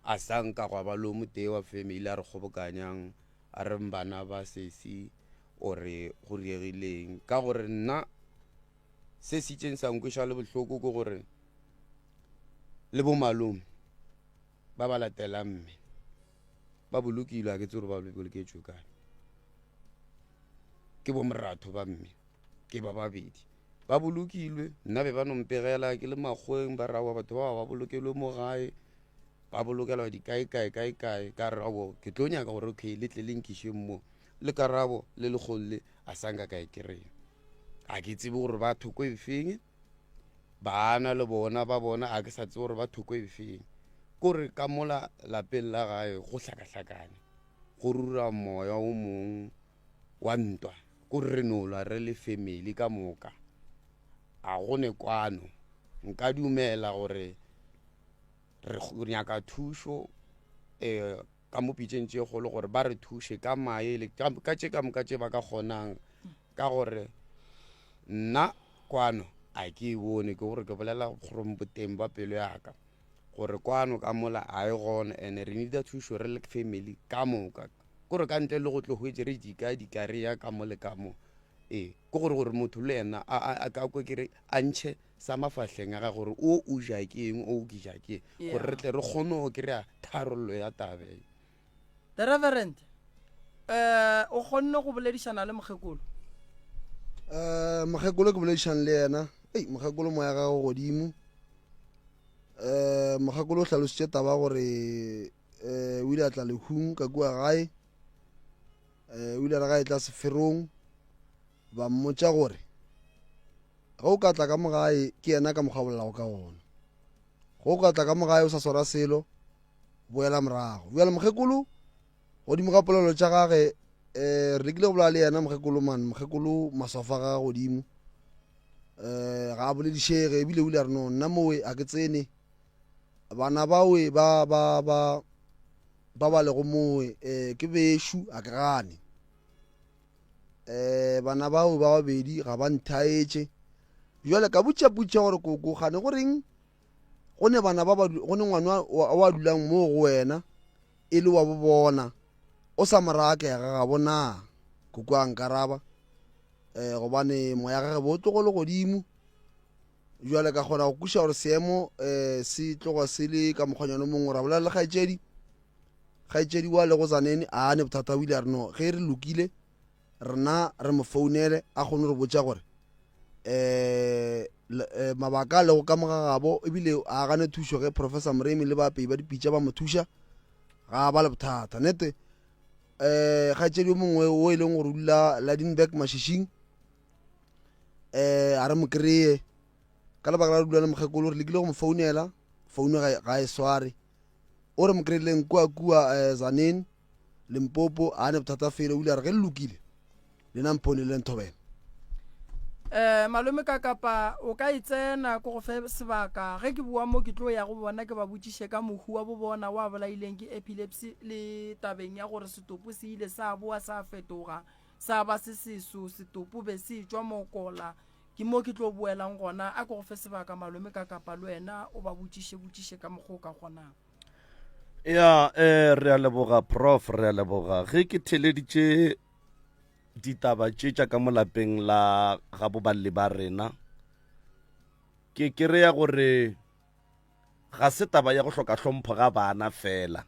A sa nka gwa ba le o motee wa family a re kgobokanyang a re bana ba sesi ore go riegileng ka gore nna se se itšeng sa nkweša le bohloko ke gore le bo malome ba ba latelang mme ba bolokilwe a ke tse gore ba boloketšwe kae ke bo moratho ba mme ke ba babedi. Ba bolokilwe, nna be ba no mpegela ke le makgoweng ba re aowa batho bao ba bolokelwe mo gae, ba bolokelwa dikae-kae kae-kae. Ka re aowa ke tlo nyaka gore okay le tle le nkišeng mo. Le karabo le lekgong le a sa nka ka e kry-a. Ga ke tsebe gore ba thoko e feng, bana le bona ba bona a ke sa tsebe gore ba thoko e feng. Kore ka mola lapeng la gae go hlakahlakane, go rura moya o mong wa ntwa ko re no lwa re le family ka moka a go ne kwano nka dumela gore re nyaka thušo um ka mo pitšeng tše kgolo gore ba re thuše ka maele ka tše ka moka tše ba ka kgonang ka gore nna kwano a ke e bone ke gore ke bolela gore boteng ba pelo ya ka gore kwano ka mola a e gona and re needa thušo re le family ka moka Kore ka ntle le go tlo hwetše re dika dika re ya ka mo le ka mo. Ee, ke gore gore motho le yena a a a ka kwe ke re a ntšhe sa mafahleng a gagwe gore o o ja ke eng o ke ja ke eng gore re tle re kgone go kry-a tharollo ya taba e. The Reverend, eh, o kgonne go boledišana le mokgekolo? Eh, mokgekolo ke boledišane le yena. Ei, mokgekolo moya gagwe godimo. Eh, mokgekolo o hlalositše taba gore eh, o ile a tla lehung ka kua gae eh, o ile a re ga e tla seferong ba mmotša gore ge o ka tla ka mo gae ke yena ka mokgwa bolelago ka ona ge o ka tla ka mo gae o sa swara selo boela morago bjale mokgekolo godimo ga polelo tša gage um re lekile go bolela le yena mokgekolo man mokgekolo maswafo a gage godimo um ga a boledišege ebile o ile a re no nna mowe a ke tsene Bana bawe ba ba ba ba ba lego mowe eh, ke bešu a ke gane eh, bana bao ba babedi ga ba nthaetše jale ka botša putša gore koko gane go reng go ne bana ba ba go ne ngwana wa dulang mo go wena e le wa bo bona o sa mo raya ga gabo na koko a nkaraba um gobane moya gage bo tlogolo godimo Bjale ka kgona go kwešiša gore seemo um se tloga se le ka mokgwanyana o mongwe. Ra bolela le kgaetšedi, kgaetšedi wa lego Tzaneen a ne bothata o ile a re no ge re lokile rena re mo founele a kgone re botša gore um mabaka a lego ka mo ga gabo ebile a gane thušo ge Professor Moremi le baapei ba dipitša ba mo thuša ga ba le bothata. Nete um kgaetšedi yo mongwe o e leng gore o dula Lydenburg Mashishing um a re mo kry-e ka lebaka la dula le mokgekolo re lekile go mo founela founu ga e sware o re mo kry-ileng kua kua um zaneng limpopo a ne bothata fele o ile a re ge le lokile lena mphone le nthobela um malome ka kapa o ka e tsena ko go fe sebaka ge ke boa mo ke tlo ya go bona ke ba botšiše ka mohu wa bo bona wa bolaileng ke epilepsy le tabeng ya gore setopo se ile sa boa sa fetoga Sa ba se seso, setopo be se etšwa mokola. Ke mo ke tlo boelang gona. A ke go fe sebaka malome ka kapa le wena o ba botšiše botšiše ka mokgwa o ka kgonang. Ya, eh, re a leboga prof, re a leboga. Ge ke theleditše ditaba tše tša ka mo lapeng la ga boballi ba rena, ke kereya gore ga se taba ya go hloka hlompho ga bana fela.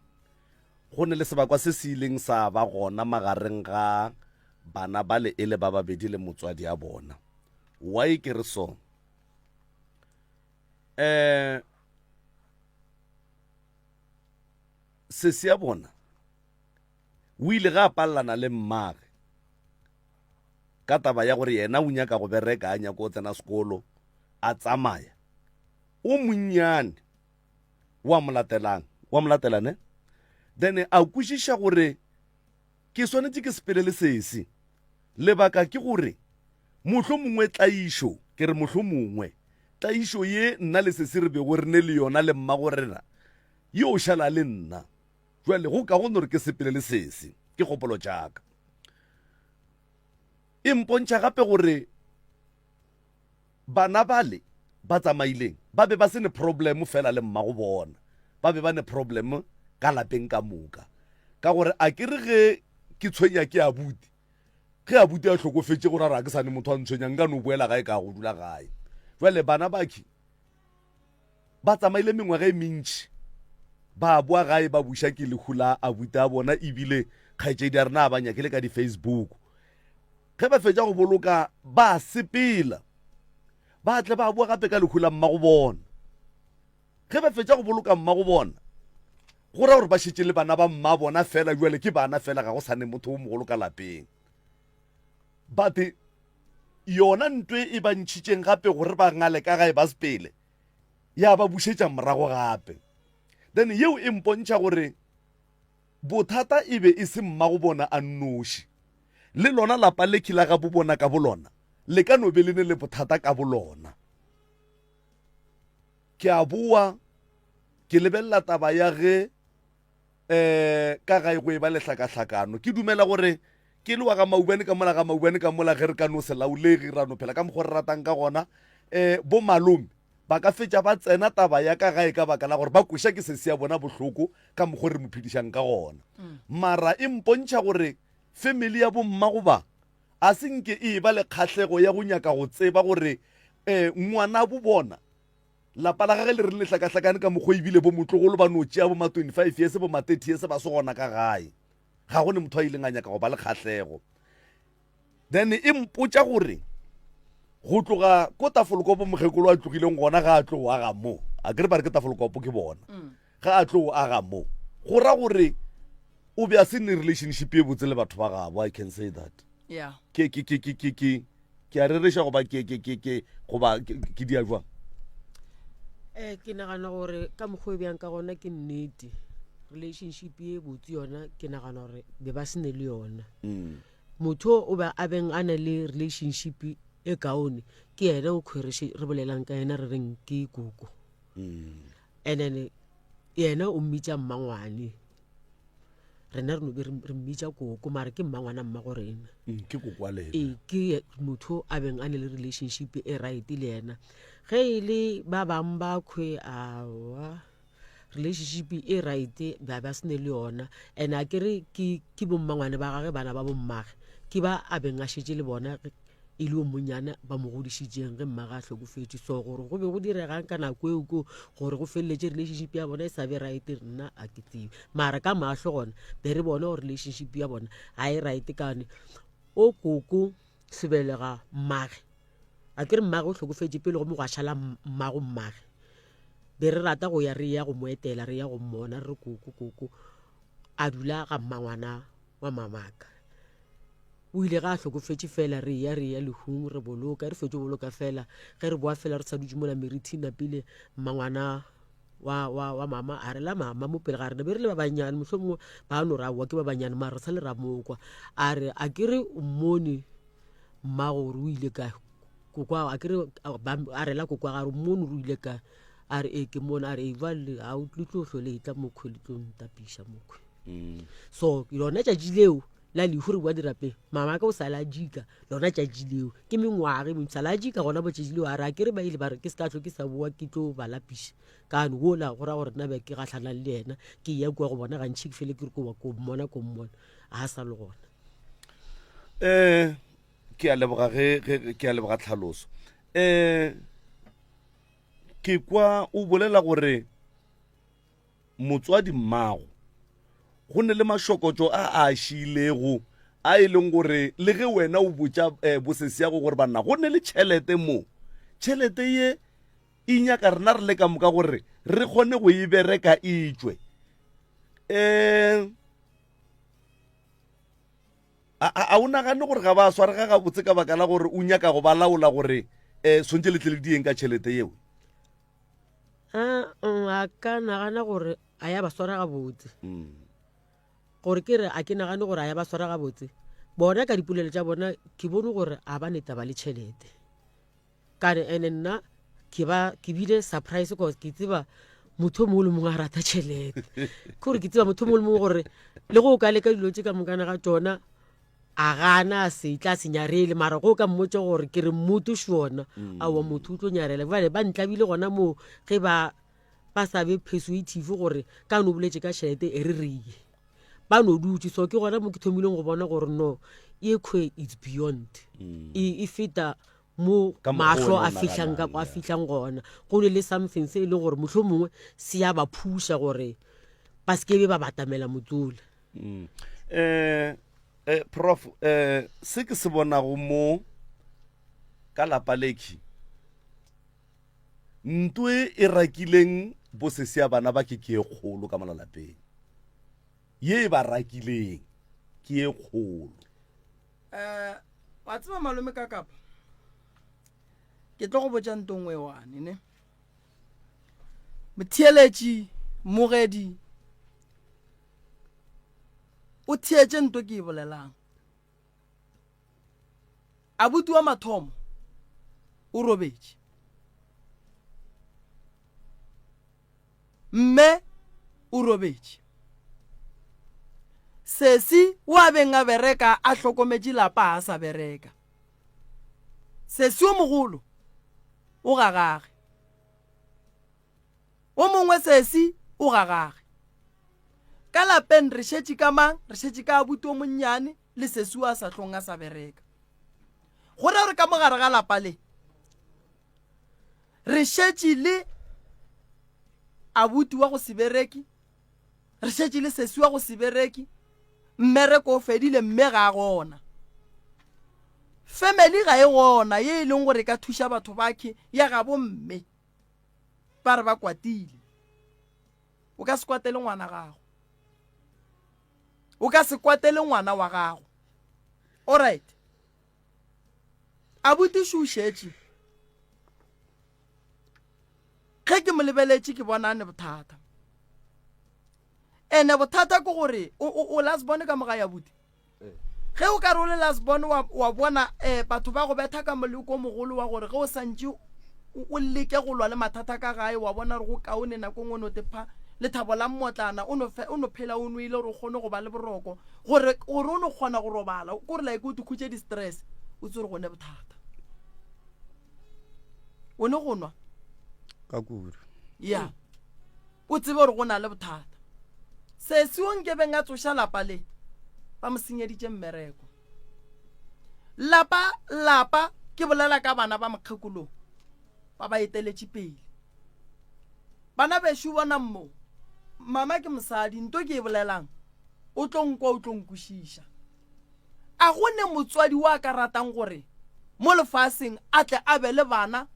Go ne le sebakwa se se ileng sa ba gona magareng ga bana bale e le ba babedi le motswadi a bona. Why ke re so? Eh, sesi ya bona o ile ga a palelana le mmage ka taba ya gore yena o nyaka go bereka a nyaka go tsena sekolo a tsamaya o monnyane wa mo latelang wa mo latela ne then a kwešiša gore ke swanetše ke sepele le sesi lebaka ke gore mohlo mongwe tlaišo ke re mohlo mongwe tlaišo ye nna le sesi re bego re ne le yona le mmago rena yo šala le nna jwale go ka go no re ke sepele le sesi ke kgopolo tšaka e mpontšha gape gore Bana bale ba tsamaileng ba be ba se ne problem fela le mmago bona, ba be ba ne problem ka lapeng ka moka. Ka gore a ke re ge ke tshwenya ke abuti, ge abuti a hlokofetše go ra gore a ke sa ne motho a ntshwenyang, nka no boela gae ka go dula gae. Jwale bana bakhi ba tsamaile mengwaga e mentši ba boa gae ba buša ke lehu la abuti a bona ebile kgaetšedi ya rena a ba nyakile ka di-Facebook. Ge ba fetša go boloka ba sepela. Ba tle ba boa gape ka lehu la mmago bona. Ge ba fetša go boloka mmago bona, go ra gore ba šetše le bana ba mma bona fela, bjale ke bana fela, ga go sa ne motho o mogolo ka lapeng. But yona ntwe e ba ntšhitšeng gape gore ba ngale ka gae ba sepele, ya ba bušetša morago gape. Then yeo e mpontšha gore bothata e be e se mmago bona a nnoši. Le lona lapa lekhi la gabo bona ka bolona le ka no be le ne le bothata ka bolona. Ke a boa ke lebelela taba ya ge um ka gae go e ba lehlakahlakano. Ke dumela gore ke le wa ga Maubane ka mola ga Maubane ka mola ge re ka no se laolege ra no phela ka mokgwa re ratang ka gona, um bo malome ba ka fetša ba tsena taba ya ka gae ka baka la gore ba kweša ke sesi ya bona bohloko ka mokgwa re mo phedišang ka gona. Mara e mpontšha gore family ya bomma goba a se nke e eba le kgahlego ya go nyaka go tseba gore um ngwanabo bona lapa la gage le reng le hlakahlakane ka mokgwa ebile bo motlogolo ba no tšea bo ma 25 years bo ma 30 years ba se gona ka gae. Ga go ne motho a ileng a nyaka go ba le kgahlego. Then e mpotša gore go tloga ko Tafolkopo mokgekolo a tlogileng gona ga a tlo aga mo, a kere ba re ke Tafolkopo ke bona, ga a tlo aga mo, go ra gore o be a se ne relationship e botse le batho ba gabo. I can say that. Yeah. Ke ke ke ke ke ke ke a rereša goba ke ke ke ke goba ke ke dia jwang? Eh ke nagana gore ka mokgwa e bjang ka gona ke nnete. Relationship e botse yona ke nagana gore be ba se ne le yona. Motho o be a beng a na le relationship e kaone ke yena o khwereše re bolelang ka yena re reng ke koko. And then yena o mmitša mmangwane. Rena re no be re mmitša koko mara ke mmangwana mmago rena. Ke koko wa lena. Ee, ke motho a beng a ne le relationship e right le yena. Ge e le ba bang ba khwe aowa relationship e right ba ba se ne le yona. And a ke re ke ke bommangwane ba gage bana ba bommage ke ba a beng a šetše le bona e le o monnyane ba mo godišitšeng ge mmage a hlokofetše. So gore go be go diregang ka nako eo ko gore go feleletše relationship ya bona e sa be right nna a ke tsebe. Mara ka mahlo gona be re bona gore relationship ya bona ga e right kane o koko sebelega mmage a ke re mmage o hlokofetše pele gomme gwa šala mmago mmage. Be re rata go ya re ya go mo etela re ya go mmona re re koko koko a dula ga mmangwana wa mamaka. O ile ga a hlokofetše fela re eya re eya lehung re boloka re fetše boloka fela ge re boa fela re sa dutše mola merithi napile mmangwana wa, wa, wa mama a re la mama mo pele ga rena be re le ba bannyane mohlomongwe ba no ra boa ke ba bannyane mara re sa le ra mokwa a re a ke re o mmone mmago gore o ile kae kokwa a ke re a rela kokwa ga re mmone gore o ile kae a re ee ke mmone a re ee jwale ga o le tlo hlole e tla mokhwe le tlo ntapiša mokhwe so lona tšatši leo la lehu re bua dirapeng mama ka o sala a jika lona tšatši leo ke mengwaga e mentši sala a jika gona botšatši leo a re a ke re ba ile ba re ke se ka tlo ke sa boa ke tlo ba lapiša kane wola go ra gore nna be ke gahlanang le yena ke ya kua go bona gantšhi ke fele ke re ko ko mmona ko mmona a sa le gona. Um ke a leboga ge ge ke a leboga tlhaloso um ke kwa o bolela gore Motswadi mmago, go ne le mašokotšo a a šiilego a e leng gore le ge wena o botša eh, bosesiago gore banna go ne le tšhelete mo, tšhelete ye e nyaka rena re le ka moka gore re kgone go e bereka e tšwe. Um a o nagane gore ga ba swarega gabotse ka baka la gore o nyaka go ba laola gore um swantše le tle le dieng ka tšhelete yeo? A ka nagana gore a ya ba swara gabotse. Gore ke re a ke nagane gore a ya ba swara gabotse. Bona ka dipolelo tša bona ke bone gore a ba ne taba le tšhelete. Kare ene nna ke ba ke bile surprise cause ke tseba motho o mongwe le mongwe a rata tšhelete. Ke gore ke tseba motho o mongwe le mongwe gore le go ka leka dilo tše ka mokana ga tšona a gana a se tla se nyarele mara go ka mmotša gore ke re mmoto šona mm. aowa motho o tlo nyarela bale ba ntlabile gona moo ge ba ba sa be persuative gore ka no boletse ka tšhelete e re reye ba no dutse so ke gona mo ke thomileng go bona gore no e kgwe it's beyond mm. e, e feta mo mahlo a fihlang ka a fihlang gona go ne le something se e leng gore motlho mongwe se ya ba phuša gore ba se ke be ba batamela motsola mm. eh eh prof eh se ke se bonago mo ka lapa lekhi. Ntwe e rakileng bosesi ya bana ba ke ke e kgolo ka mola lapeng. Ye e ba rakileng ke e kgolo. Um wa tseba malome ka kapa ke tlo go botša nto nngwe wane ne motheeletši mogedi o theetše nto ke e bolelang abuti wa mathomo o robetše mme o robetše sesi o a beng a bereka a hlokometše lapa a sa bereka sesi o mogolo o gagage O mongwe sesi o ga gage. Ka lapeng re šetše ka mang? Re šetše ka abuti o monnyane le sesi o a sa hlong a sa bereka. Go ra gore ka mo gare ga lapa le re šetše le abuti wa go se bereke, re šetše le sesi wa go se bereke, mmereko o fedile mme ga a gona. Family ga e gona ye e leng gore e ka thuša batho bakhe ya gabo mme. Ba re ba kwatile. O ka se kwatele ngwana gago. O ka se kwatele ngwana wa gago. Alright. Abuti šo šetše. Ge ke mo lebeletše ke bona ne bothata. Ene bothata ke gore o o last born ka moga ya buti. Ge o ka re o le last born wa, wa bona eh, batho ba go betha ka moleko o mogolo wa gore ge o santše o leke go lwa le mathata ka gae wa bona gore go kaone nako nngwe no te pha lethabo la mmotlana o no, o no phela o nwele gore o kgone go ba le boroko gore gore o no kgona go robala kore like o tikhutše di-stress o tse gore go ne bothata o ne go nwa ka kudu ya yeah. O tsebe gore go na le bothata. Sesi o nkebeng a tsoša lapa le, ba mo senyeditše mmereko. Lapa, lapa, ke bolela ka bana ba mokgekolong, ba ba eteletše pele. Bana bešo bonang mo, mama ke mosadi, nto ke e bolelang, o tlo nkwa o tlo nkwešiša. A go ne motswadi wa ka ratang gore mo lefaseng a tle a be le bana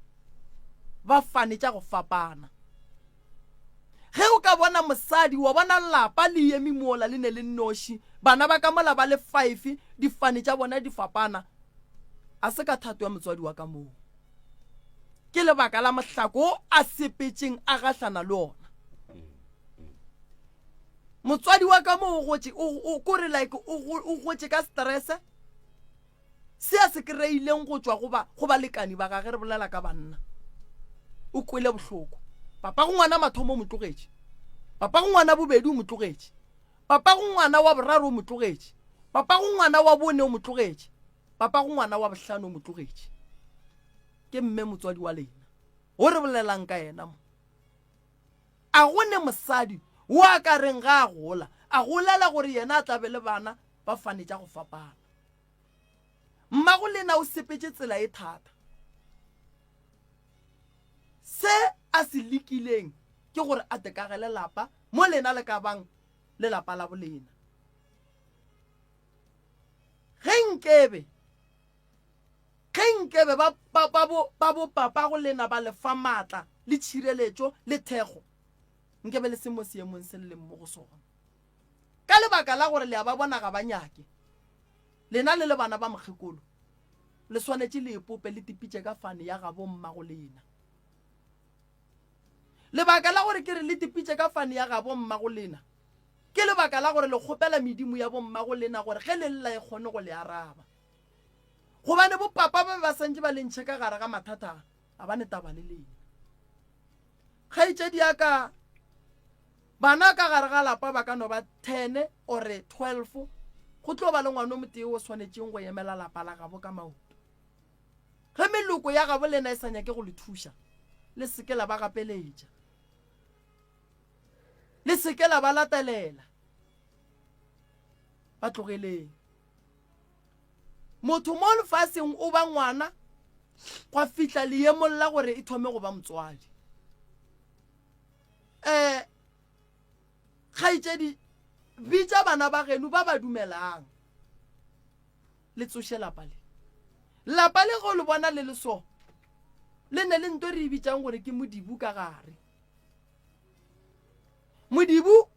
ba fane tša go fapana. Ge o ka bona mosadi, wa bona lapa le eme mola le ne le nnoši, bana ba ka mola ba le five, difane tša bona di fapana, a se ka thato ya motswadi wa ka moo. Ke lebaka la mohlako o a sepetšeng a gahlana le ona. Motswadi wa ka moo o gotše, o kore like o gotše ka stress. Se a se kreileng go tšwa go ba, go balekani ba gage, re bolela ka banna. O kwele bohloko. Papago ngwana mathomo o mo tlogetše. Papago ngwana bobedi o mo tlogetše. Papago ngwana wa boraro o mo tlogetše. Papago ngwana wa bone o mo tlogetše. Papago ngwana wa bohlano o mo tlogetše. Ke mme motswadi wa lena. O re bolelang ka yena mo. A go ne mosadi wo a ka reng ga a gola, a golela gore yena a tla be le bana ba fane tša go fapana. Mmago lena o sepetše tsela e thata. Se a se lekileng ke gore a tekagele lapa mo lena le ka bang le lapa la bolena. Ge nkebe, ge nkebe ba, ba, ba, bo, ba bo papago lena ba le fa maatla le tšhireletšo le thekgo, nkebe le se mo seemong se le leng mo go sona. Ka lebaka la gore le a ba bona ga ba nyake. Lena le le bana ba mokgekolo, le swanetše le ipope le tipitše ka fane ya gabo mmago lena. Lebaka la gore ke re le tipitše ka fane ya gabo mmago lena, ke lebaka la gore le kgopela medimo ya bommago lena gore ge le lla e kgone go le araba. Gobane bopapa ba be ba santše ba le ntšhe ka gare ga mathata a, ga ba ne taba le lena. Kgaetšedi ya ka, Bana ka gare ga lapa ba ka no ba 10 ore 12, go tlo ba le ngwana o motee o swanetšeng go emela lapa la gabo ka maoto. Ge meloko ya gabo lena e sa nyake go le thuša, le se ke la ba gapeletša. Le se ke la ba latelela. Ba tlogeleng. Motho mo lefaseng o ba ngwana gwa fihla leemong la gore e thome go ba motswadi. um kgaetšedi bitša bana ba geno ba ba dumelang le tsoše lapa le lapa le go le bona le le so. Le ne le nto re e bitšang gore ke modibu ka gare. Modibu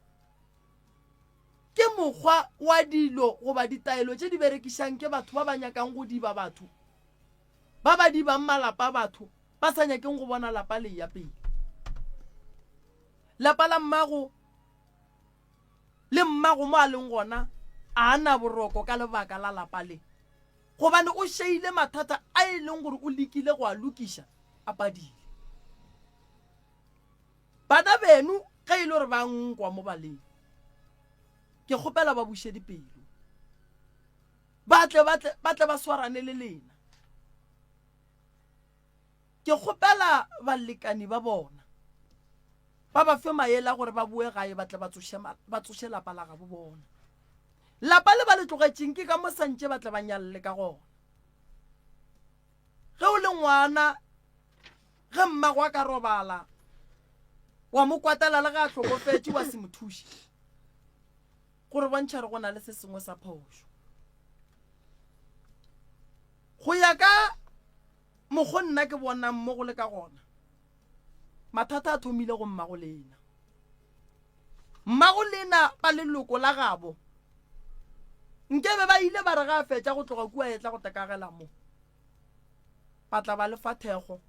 ke mokgwa wa dilo goba ditaelo tše di berekišang ke batho ba ba nyakang go diba batho, ba ba dibang malapa a batho, ba sa nyakeng go bona lapa le eya pele. Lapa la mmago le mmago mo a leng gona a a na boroko ka lebaka la lapa le, gobane o šeile mathata a e leng gore o lekile go a lokiša a padile. Bana beno ge e le gore ba nkwa mo baleng, ke kgopela ba buše dipelo, ba tle, ba tle, ba tle ba swarane le lena. Ke kgopela balekani ba bona ba ba fe maele a gore ba boe gae ba tle ba tsoše, ba tsoše lapa la gabo bona. Lapa le ba le tlogetšeng ke ka mo santše ba tle ba nyalle ka gona. Ge o le ngwana, ge mmago a ka robala, wa mo kwatela le ge a hlokofetše wa se mo thuše, go re bontšha re go na le se sengwe sa phošo. Go ya ka mokgo nna ke bonang mo go le ka gona, mathata a thomile go mmago lena. Mmago lena ba leloko la gabo nkebe ba ile ba re ga a fetša go tloga kua etla go tekagela mo, ba tla ba le fa thekgo,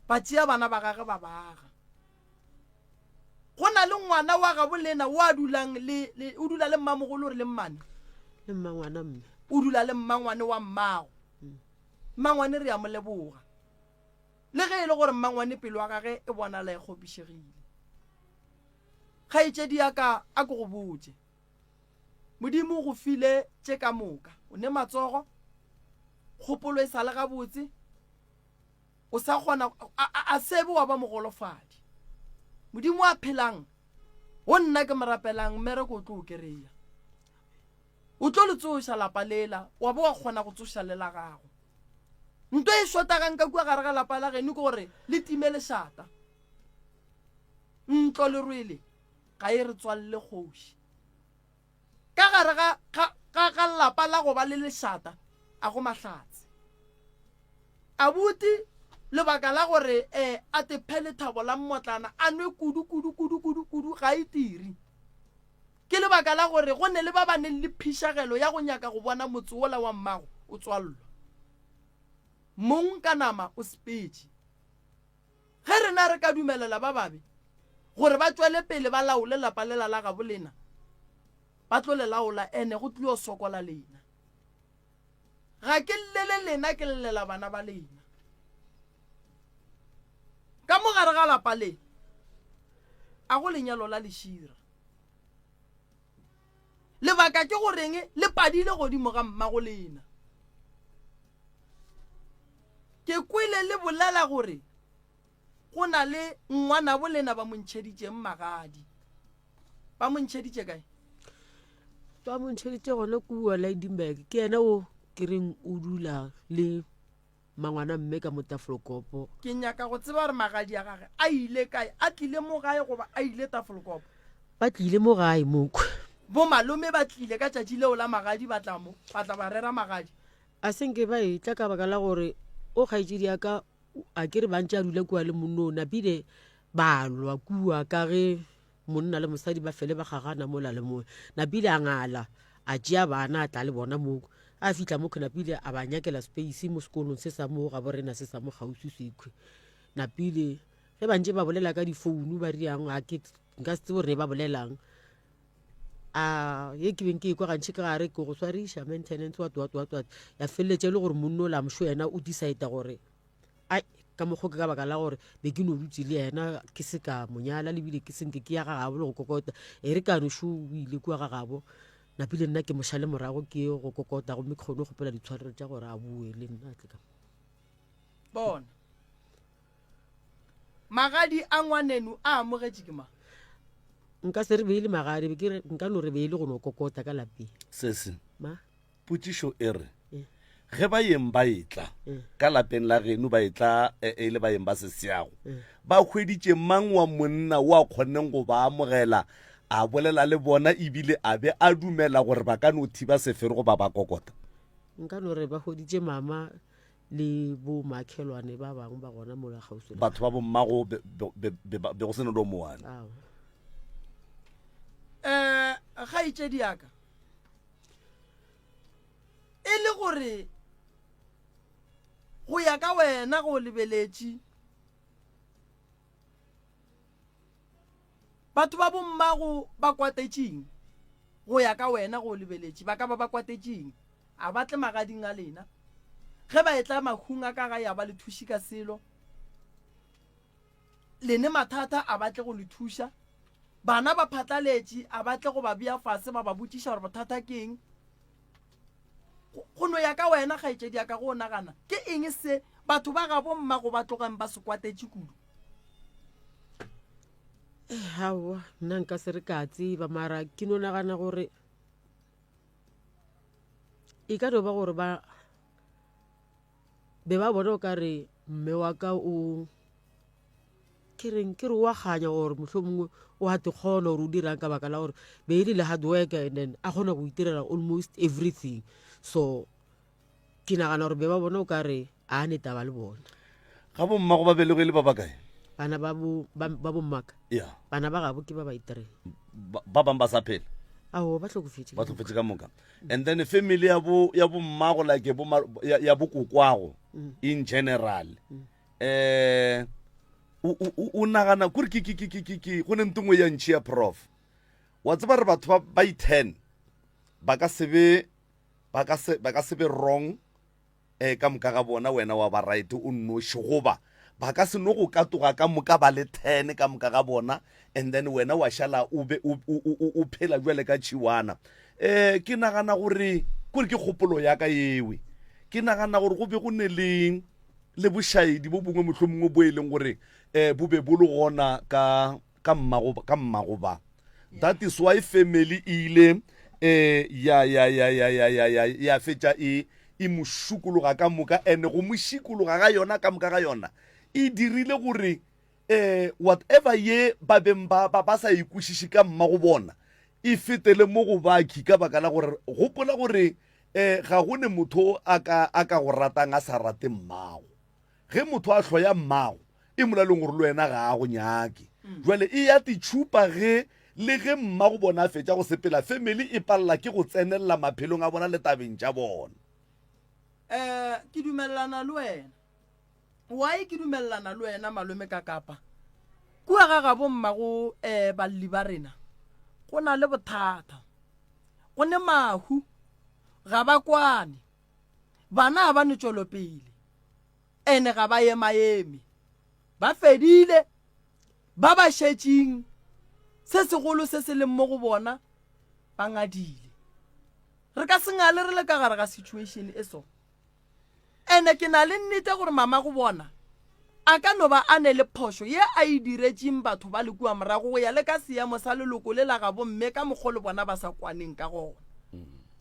ba tšea bana ba gage ba ba aga. Go na le ngwana wa gabo lena o a dulang le, le o dula le mmamogolo re le mmane? Le mmangwana mme. O dula le mmangwane wa mmago. Mmangwane re a mo leboga. Le ge e le gore mmangwane pelo ya gage e bonala e kgopišegile. Kgaetšedi ya ka, a ke go botše. Modimo o go file tše ka moka. O ne matsogo, kgopolo e sa le gabotse, o sa kgona, a, a, a sebe wa ba mogolofadi. Modimo a phelang, wo nna ke mo rapelang, mmereko o tlo o kereya. O tlo le tsoša lapa lela, wa ba wa kgona go tsoša le la gago. Nto e šotagang ka kua gare ga lapa la geno ke gore le time lešata. Ntlo lerwele ga e re tswalle kgoši. Ka gare ga, ga, ga, ga lapa la go ba le lešata a go mahlatse. Abuti, lebaka la gore eh, a te phe lethabo la mmotlana a nwe kudu, kudu, kudu, kudu, kudu ga e tiri. Ke lebaka la gore go ne le ba ba neng le phišagelo ya go nyaka go bona motse wola wa mmago o tswallwa. Mong ka nama o sepetše. Ge rena re ka dumelela ba babe gore ba tšwele pele ba laole lapa lela la gabo lena, ba tlo le laola ene go tlio sokola lena. Ga ke llele lena ke llela bana ba lena. Ka mo gare ga lapa le a go lenyalo la lešira. Lebaka ke goreng le padile godimo ga mmago lena. Ke kwele le bolela gore go na le ngwanabo lena ba mo ntšheditšeng magadi. Ba mo ntšheditše kae? Ba mo ntšheditše gona kua Lydenburg. Ke yena o ke reng o dula le Mangwana mme ka mo Tafelkopo. Ke nyaka go tseba gore magadi a gage a ile kae, a tlile mo gae goba a ile Tafelkopo? Ba tlile mo gae mokhwi. Bo malome ba tlile ka tšatši leo la magadi ba tla mo, ba tla ba rera magadi. A se nke ba etla ka baka la gore o kgaetšedi ya ka a ke re ba ntše a dula kua le monno o napile ba lwa kua ka ge Monna le mosadi ba fele ba gagana mola le mola. Napile a ngala, a tšea bana a tla le bona mo. A fihla mo Napile a ba nyakela space mo sekolong se sa mo gabo rena se sa mo kgauswi sekhwi. Napile ge ba ntše ba bolela ka difounu ba riang a ke nka se tsebe gore ne ba bolelang. A ye ke beng ke ekwa gantši ke gare ke go swariša maintenance what what what what. Ya feleletša e le gore monna ola mšo yena o decide gore Ai, ka mokgo ke ka baka la gore be ke no dutse le yena ke se ka mo nyala lebile ke senke ke ya ga gabo le go kokota e re ka nošo o ile kua ga gabo napile nna ke mošale morago ke go kokota gomme ke kgone go kgopela ditshwarelo tša gore a boe le nna tle ka bona magadi a ngwaneno a amogetše ke mang nka se re beile magadi ke re nka no re beile go no kokota ka lapeng sese ma Potšišo e re, Ge baeng ba etla ka lapeng la geno, ba etla e, e le baeng ba seseago, ba hweditše mang wa monna o a kgonneng go ba amogela, a bolela le bona ebile a be a dumela gore ba ka no thiba sefero goba ba kokota? Nka no re ba hweditše mama. Le bo makhelwane ba bangwe ba gona mola kgauswi le Batho ba bommago be, be, be, be, be go se ne do moane. Aowa. Um kgaetšedi ya ka, e le gore go ya ka wena go lebeletše batho ba bommago ba kwatetšeng go ya ka wena go lebeletše ba ka ba ba kwatetšeng a ba tle magading a lena ge ba etla mahung a ka gae a ba le thuše ka selo lene mathata a ba tle go le thuša bana ba phatlaletše a ba tle go ba bea fase ba ba botšiša gore bothata ke eng Go no ya ka wena, kgaetšedi ya ka, go o nagana, ke eng se batho ba gabo mmago ba tlogang ba se kwatetše kudu? Eh, aowa, nna nka se re ka tseba, mara ke no nagana gore e ka no ba gore ba be ba bona o ka re mme wa ka o ke reng ke re o a kganya gore mohlho mongwe o a te kgona gore o dirang ka baka la gore be e le le hard worker and then a kgona go itirela almost everything so ke nagana gore be ba bona o ka re a ne taba le bona ga bommago ba belego e le ba bakae bana ba bo ba bommaka ya bana ba gabo ke ba ba itireng ba bangwe ba sa phela ao ba hlokofetše ba hlokofetše ka moka and then family ya bo ya bommago like bo ya, ya bokokwago mm. in general mm. eh o o nagana kore ke ke ke ke ke go ne ntongwe ya ntšhi ya prof wa tseba re batho ba ba i-ten ba ka sebe ba ka se ba ka sebe wrong eh ka moka ga bona wena wa ba right o nnoši goba ba ka se no go katoga ka moka ba le 10 ka moka ga bona and then wena wa šala o be o phela jwale ka tšhiwana eh ke nagana gore kore ke kgopolo ya ka ewe ke nagana gore go be go ne le le bošaedi bo bongwe mohlomongwe bo e leng gore um bo be bo le gona ka ka mmago ka mmago ba that is why family e ile um ya ya ya ya ya ya ya ya fetša e e mo šukologa ka moka and go mo šikologa ga yona ka moka ga yona e dirile gore um whatever ye ba beng ba ba ba sa e kwešiše ka mmago bona e fetele mo go baki ka baka la gore gopola gore um ga go ne motho a ka a ka go ratang a sa rate mmago ge motho a hloya mmago e molaleng gore le wena ga a go nyake jwale e ya titšhupa ge le ge mmago bona a fetša go sepela family e palela ke go tsenelela maphelong a bona le tabeng tša bona um ke dumelelana le wena Why ke dumelelana le wena malome ka kapa kua ga gabo mmago um balli ba rena go na le bothata go ne mahu ga ba kwane bana ga ba ne tšwelopele ene ga ba emaeme ba fedile ba ba šetšeng se segolo se se leng mo go bona ba ngadile re ka se ngale re le ka gare ga situation e so Ene ke na le nnete gore mama go bona a ka no ba a ne le phošo ye a e diretšeng batho ba le kua morago go ya le ka seemo sa leloko le la gabo mme ka mokgo le bona ba sa kwaneng ka gona.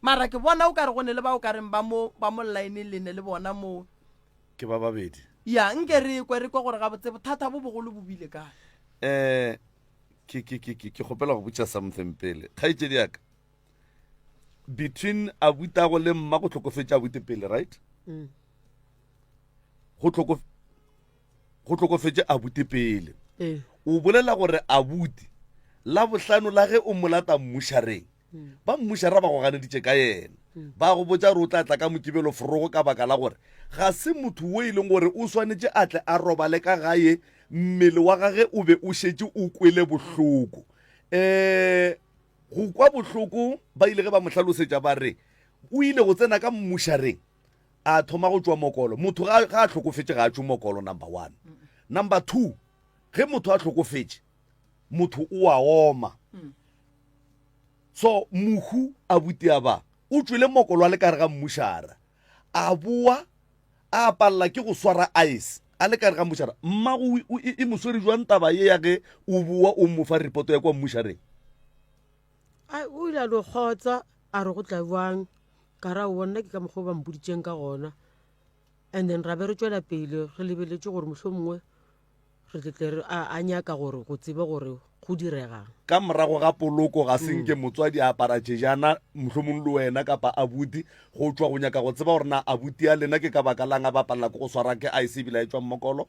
Mara ke bona o ka re go ne le ba o ka reng ba mo ba mo llaeneng le ne le bona mo. Ke ba babedi. Ya, nke re kwe re kwe gore gabotse bothata bo bogolo bo bile kae. Eh, ke ke ke ke kgopela go botša something pele. Kgaetšedi ya ka. between abutago le mma go hlokofetše abuti pele right mm. go hloko go hlokofetše abuti pele eh. o bolela gore abuti la bohlano la ge o molata mmušareng mm. ba mmušara ba go ganeditše ka yena mm. ba go botša gore o tla tla ka mokibelo forogo ka baka la gore ga se motho wo e leng gore o swanetše a tle a robale ka gae mmele wa gage o be o šetše o kwele bohloko um Go kwa bohloko, ba ile ge ba mo hlalosetša ba re o ile go tsena ka mmušareng a thoma go tšwa mokolo. Motho ga a hlokofetše ga a tšwe mokolo, number one. Number two, ge motho a hlokofetše motho o a oma. So mohu abuti a ba o tšwele mokolo a le ka gare ga mmušara, a boa a palela ke go swara ice a le ka gare ga mmušara. Mmago e mo swere jwang taba ye ya ge o boa o mo fa reporto ya kwa mmušareng? Ai, o ile a no kgotsa a re go tla bjang ka ra owa nna ke ka mokgwa o ba mpoditšeng ka gona and then ra be re tšwela pele re lebeletše gore mohlomongwe re tle tle re a, a nyaka gore go tseba gore. Go diregang. Ka morago ga poloko ga se nke motswadi a apara tšejana, mohlomong le wena kapa abuti, go tšwa go nyaka go tseba gore na abuti ya lena ke ka baka lang a bapalela ke go swara ke ice ebile a etšwa mmokolo?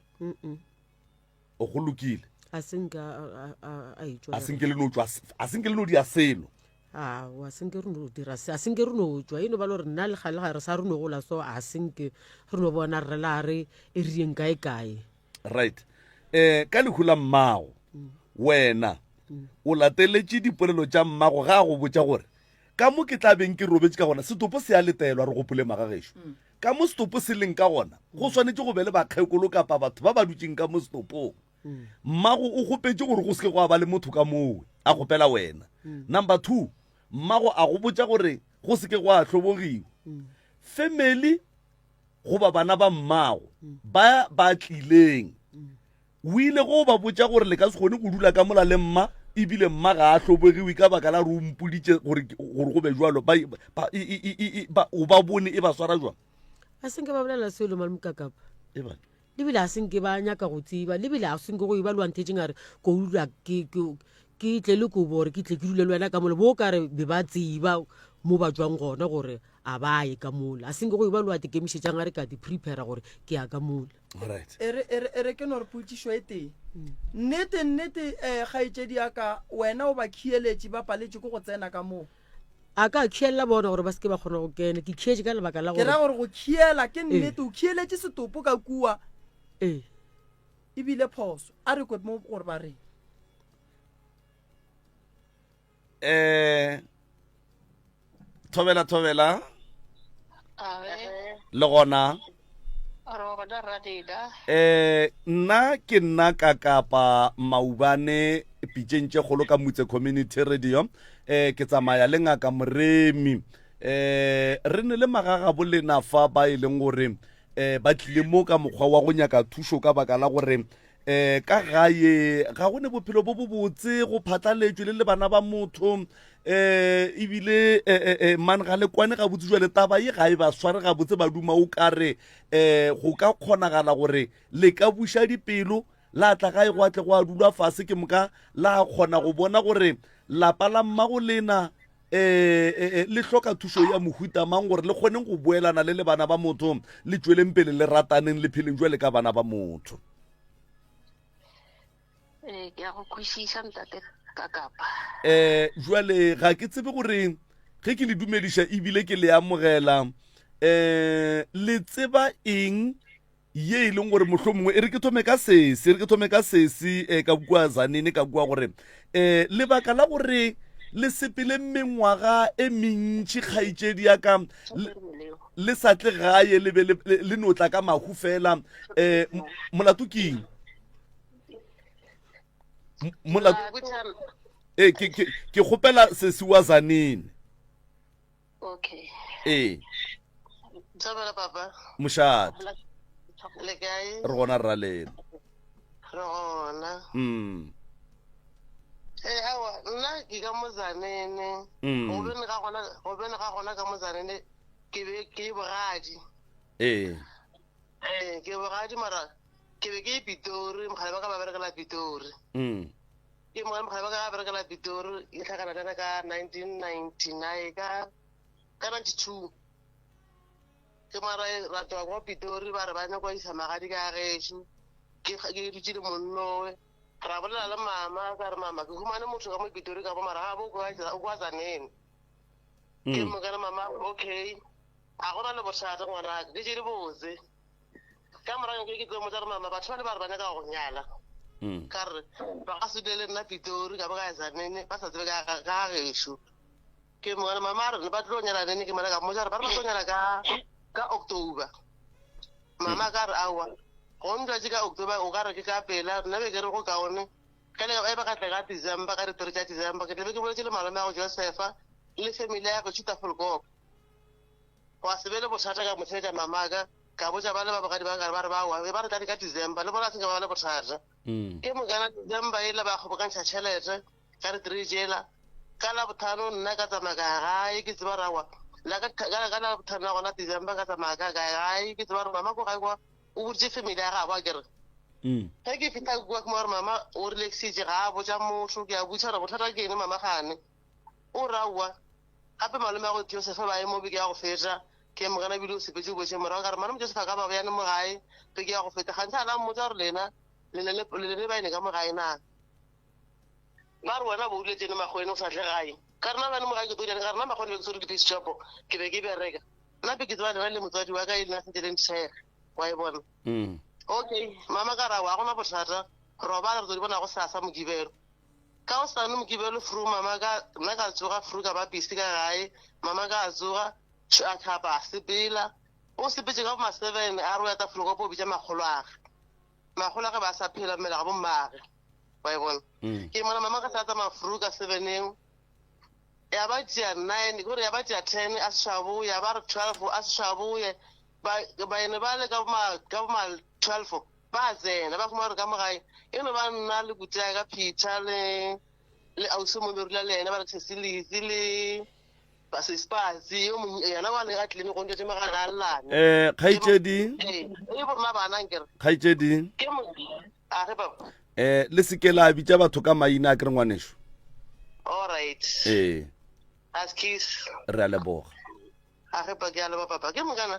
O go lokile. A se nke a etšwa. A se nke le no tšwa, a se nke le no dia selo. Aowa, a se nke re no dira se, a se nke re no tšwa. E no ba le gore nna le gale ga re sa re no gola so, a se nke re no bona rre la re e re yeng kae kae. Right. Eh, ka lehu la mmago, wena o lateletše dipolelo tša mmago ga a go botša gore ka mo ke tla beng ke robetše ka gona setopo se a letelwa re gopole magagešo ka mo setopo se leng ka gona go swanetše go be le bakgekolo kapa batho ba ba dutšeng ka mo setopong mmago o kgopetše gore go se ke gwa ba le motho ka mowe a kgopela wena number two mmago a go botša gore go se ke gwa hlobogiwa family goba bana ba mmago ba ba tlileng o ile go ba botša gore le ka se kgone go dula ka mola le mma ebile mma ga a hlobogiwe ka baka la re o mpoditše gore gore go be jalo ba ba ba o ba bone e ba swara jwang a senke ba bolela selo malomokakapa e ba lebile a senke ba nyaka go tseba lebile a senke go e ba lwanthetseng a re ko dula ke ke ke tle le kobo gore ke tle ke dule le wena ka mola bo ka re be ba tseba mo ba tswang gona gore a ba ye ka mola a senke go e ba lo a tekemišetšang a re ka di prepare gore ke ya ka mola right e re e re e re ke no re potšišo e tee nnete nnete um kgaetšedi ya ka wena o ba khieletše ba paletše ke go tsena ka moo a ka khielela bona gore ba seke ba kgona go kena ke khietše ka lebaka la ke ra gore gore go khiela ke nnete o khieletše setopo ka kua ee ebile phoso a re kwe mo gore ba reng eh thobela thobela Awe, le gona re gona radila. eh nna ke nna ka kapa maubane pitšeng tše kgolo ka mutse community radio eh ke tsamaya le ngaka moremi eh re ne le magagabo lena fa ba e leng gore eh ba tlile mo ka mokgwa wa go nyaka thušo ka baka la gore eh ka gae ga go ne bophelo bo bobotse go phatlaletšwe le le bana ba motho eh ebile eh, eh, eh, man ga le kwane gabotse jwale taba ye ga e ba sware gabotse ba duma o kare eh go ka kgonagala gore le ka buša dipelo la tla gae go atle go a dulwa fase ke moka la kgona go bona gore lapa la mmago lena eh, eh, eh, le hloka thušo ya mohuta mang gore le kgoneng go boelana le le bana ba motho le tšweleng pele le rataneng le pheleng jwale ka bana ba motho. Ee, ke a go kwešiša ntate ka kapa. Eh, jwale ga ke tsebe gore ge ke le dumediša ebile ke le amogela eh le tseba eng ye e leng gore mohlomongwe e re ke thome ka sesi e re ke thome ka sesi um ka kua zanene ka kua gore um lebaka la gore le sepele mengwaga e mentši kgaetšedi ya ka le sa tle gae le be le no tla ka mahu fela um molato ke eng molato ee ke kgopela sesi wa zanene Okay. Ee. Thobela papa. Mošate. Le kae? Re gona rra lena. Re gona. Mm. Eh awa nna ke ka mozanene. Mm. Go bene ga gona go bene ga gona ka mozanene ke be ke bogadi. Ee. Eh ke bogadi mara ke be ke Pitori mogala ba ka ba berekela Pitori. Mm. Ke mo mogala ba ka ba berekela Pitori ke hlakana le ka 1999 ka ka 92. Ke mara ra tloga kwa Pitori ba re ba nyaka go isa magadi ka gešo. Ke ke dutše le monnowe ra bolela le mama ka re mama ke humane motho ka mo Pitori ka mo mara ga bo o kwa Tzaneen. Ke mo ka re mama okay a gona le bothata ngwanaka ke tše di botse. Ka morago ke ke tlo motsa re mama batho ba le ba re ba nyaka go nyala. Mm. Ka re ba ka se dule le nna Pitori ka ba ka ya Tzaneen ba sa tsebe ka ka ga gešo. Ke mo re mama a re ba tlo nyala nene ke mona ka mmotsa re ba re ba tlo nyala ka ka October. Mama ka re aowa go ntwatše ka October o ka re ke ka pela nna be ke re go kaone ge le e ba ka tla ka December ka ditoro tša December ke tla be ke boletše le malome ya go Josepha le family ya go Tšhutafolkop. Gwa se be le bothata ka mo theetša mamaka, ka botša ba le ba bogadi ba ka ba re ba wa, ba re tladi ka December, le bona a se nke ba ba le bothata. Ke mokana December ela ba kgobokantšha tšhelete ka di three tšela, ka Labohlano nna ka tsamaya ka ya gae ke tseba gore aowa la ka ka ka Labohlano la gona December ka tsamaya ka ka ya gae ke tseba gore mama ko gae kwa o boditše family ya gabo akere. Ge ke fihla kua ke mo gore mama o relaxitše ga a botša motho, ke a botša gore bothata ke eng mama gane. O re aowa, gape malome wa go Joseph ba ye mo beke ya go feta, ke mo gana ebile o sepetše o boetše morago. Ka re malome Joseph a ka ba bjane mo gae beke ya go feta, kganthe a la mmotša gore lena le ne le le ne ba ene ka mo gae na. Ba re wena bo o dule tsene makgweng o sa tle gae. Ka re na bjane mo gae ke tlo dirang, ka re na makgweng be ke swere di-piece shop ke be ke bereka. Nna be ke tseba lena le motswadi wa ka e lena sentse le nthekga, wa e bona. Okay, mama ka ra wa gona bothata, robala re tlo di bona go sasa Mokibelo. Ka gosane Mokibelo fru mama ka nna ka tsoga fru ka ba busy ka gae, mama ka a tsoga a tlhapa a sepela. O sepetše ka bo ma 7 a re o ya Tafelkop o bitša makgoloage. Makgoloage ba sa phela mmele ga bo mmage. Wa e bona. Ke mona mama ka sa tsamaya fru ka 7 eo. Ya ba tšea 9, kore ya ba tšea 10 a se sa boya, ba re 12 a se sa boye. Ba baene ba le ka bo ka bo ma 12 ba tsena ba fumana gore ka mo gae e no ba nna le kutea ka Peter le le ausi mo berula le yena ba re Cecilisi le basespatsi yo mongwe yena wa le a tlile go ntse megala a llane. Eh kgaitšedi. Ee, e bo rona bana nkere. Kgaitšedi. Ke mo a re baba. Eh le seke la bitša batho ka maina a ke re ngwaneso. All right. Ee. Askies. Re a leboga. A ge pa ke a leba papa ke mokana.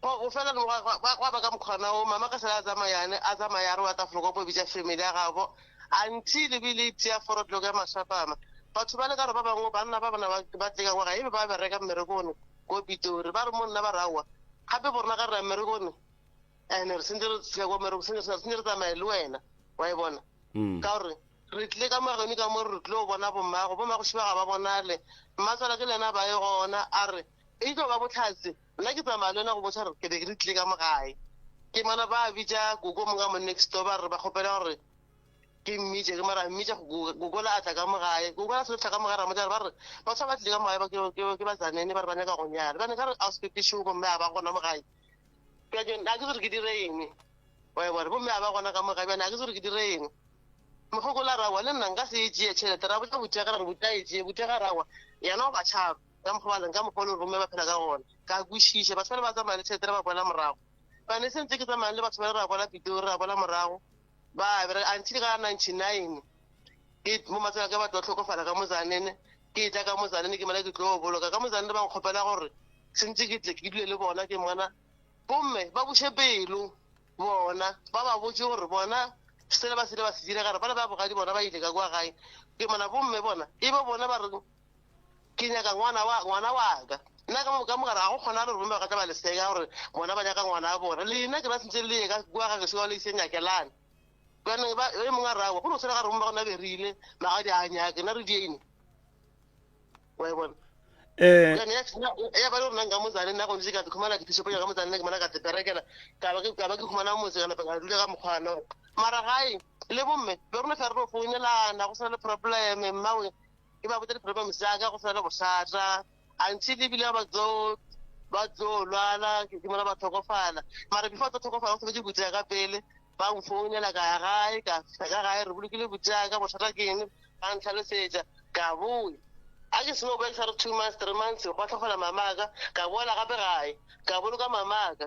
Go go fela no gwa gwa ba ka mokgwana o mama ka sela a tsamayane a tsamaya a re wa Tafelkop o bitša family ya gabo until e bile e tšea 4 o'clock ya mašapama. Batho ba le ka re ba bangwe banna ba bona ba tle ka kwa gae ebe ba bereka mmerekong ko Pitori ba re mo nna ba re aowa gape bo rena ga re ya mmerekong and re sentse re fika kwa mmerekong sentse re tsamaye le wena wa e bona ka gore Re tlile ka mageno ka mo re tlo bona bommago. Bommago šiba ga ba bonale. Mmatswala ke le yena ba ye gona. A re, E tlo ba bohlatse. Nna ke tsamaya le wena go botša gore ke be ke re tlile ka mo gae. Ke mona ba bitša koko mongwe ka mo next door ba re ba kgopela gore ke mmitše. Ke mara mmitša koko la a tla ka mo gae. Koko la se tla ka mo gae ra mmotša gore ba re batho ba ba tlile ka mo gae ba ke ba Tzaneen ba re ba nyaka go nyala. Bjale ka re a o se pepišo bomme ga ba gona mo gae. Bjale ga ke tsebe gore ke dire eng. Wa e bona bomme ga ba gona ka mo gae bjale ga ke tsebe gore ke dire eng. Mokgokola rawa, le nna nka se e tšee tšhelete. Ra botša Butega ra re Butega e tšee. Butega rawa, yena o ba tšhaba ka mokgwa ba leng, ka mokgwa o le gore bomme ba phela ka gona. Ka kwešiša, batho bale ba tsamaya le tšhelete re ba boela morago. Bane se ntse ke tsamaya le batho bale ra boela Pitori ra boela morago. Ba bereka until ka 99 ke mo matswele a ka ba tlo hlokofala ka mo Tzaneen. Ke tla ka mo Tzaneen ke mola ke tlo boloka ka mo Tzaneen ba nkgopela gore sentse ke tle ke dule le bona ke mona bomme ba buše pelo. Bona ba ba botše gore bona sela ba sele ba se dira gare bale ba bogadi bona ba ile ka kwa gae ke mona bomme bona e be bona ba re ke nyaka ngwana wa ngwana wa ka nna ka mo ka mogare ga go kgonagale gore bomme ba ka tla ba leseka gore bona ba nyaka ngwana wa bona lena ke ba sentse le ye ka kwa ga gešo le ise nyakelane bjanong ba e mongwe a rawa go no tshwana ga re bomme ba gona berile magadi a nyake nna re diene wa e bona Eh. Jane ya ya ba le rona nka motsane nna go ntse ka khumana ke thuso ka motsane ke mona ka teperekela ka ba ke ka ba ke khumana motse ka napa ka dula ka mokgwana mara gae le bomme be rona fa re no founelana go sena le problem mmawe ke ba botsa di-problem tsa ka go sena le bothata until ebile ba tlo ba tlo lwala ke mona ba tlhokofala mara before tlo tlhokofala go sebetse butse ka pele ba nfounela ka ya gae ka fihla ka gae re bolokile butse ka bothata ke eng ba ntlhalosetša ka boya a ke seno boya ke sa re 2 months 3 months gwa tlhokofala mamaka ka boela gape gae ka boloka mamaka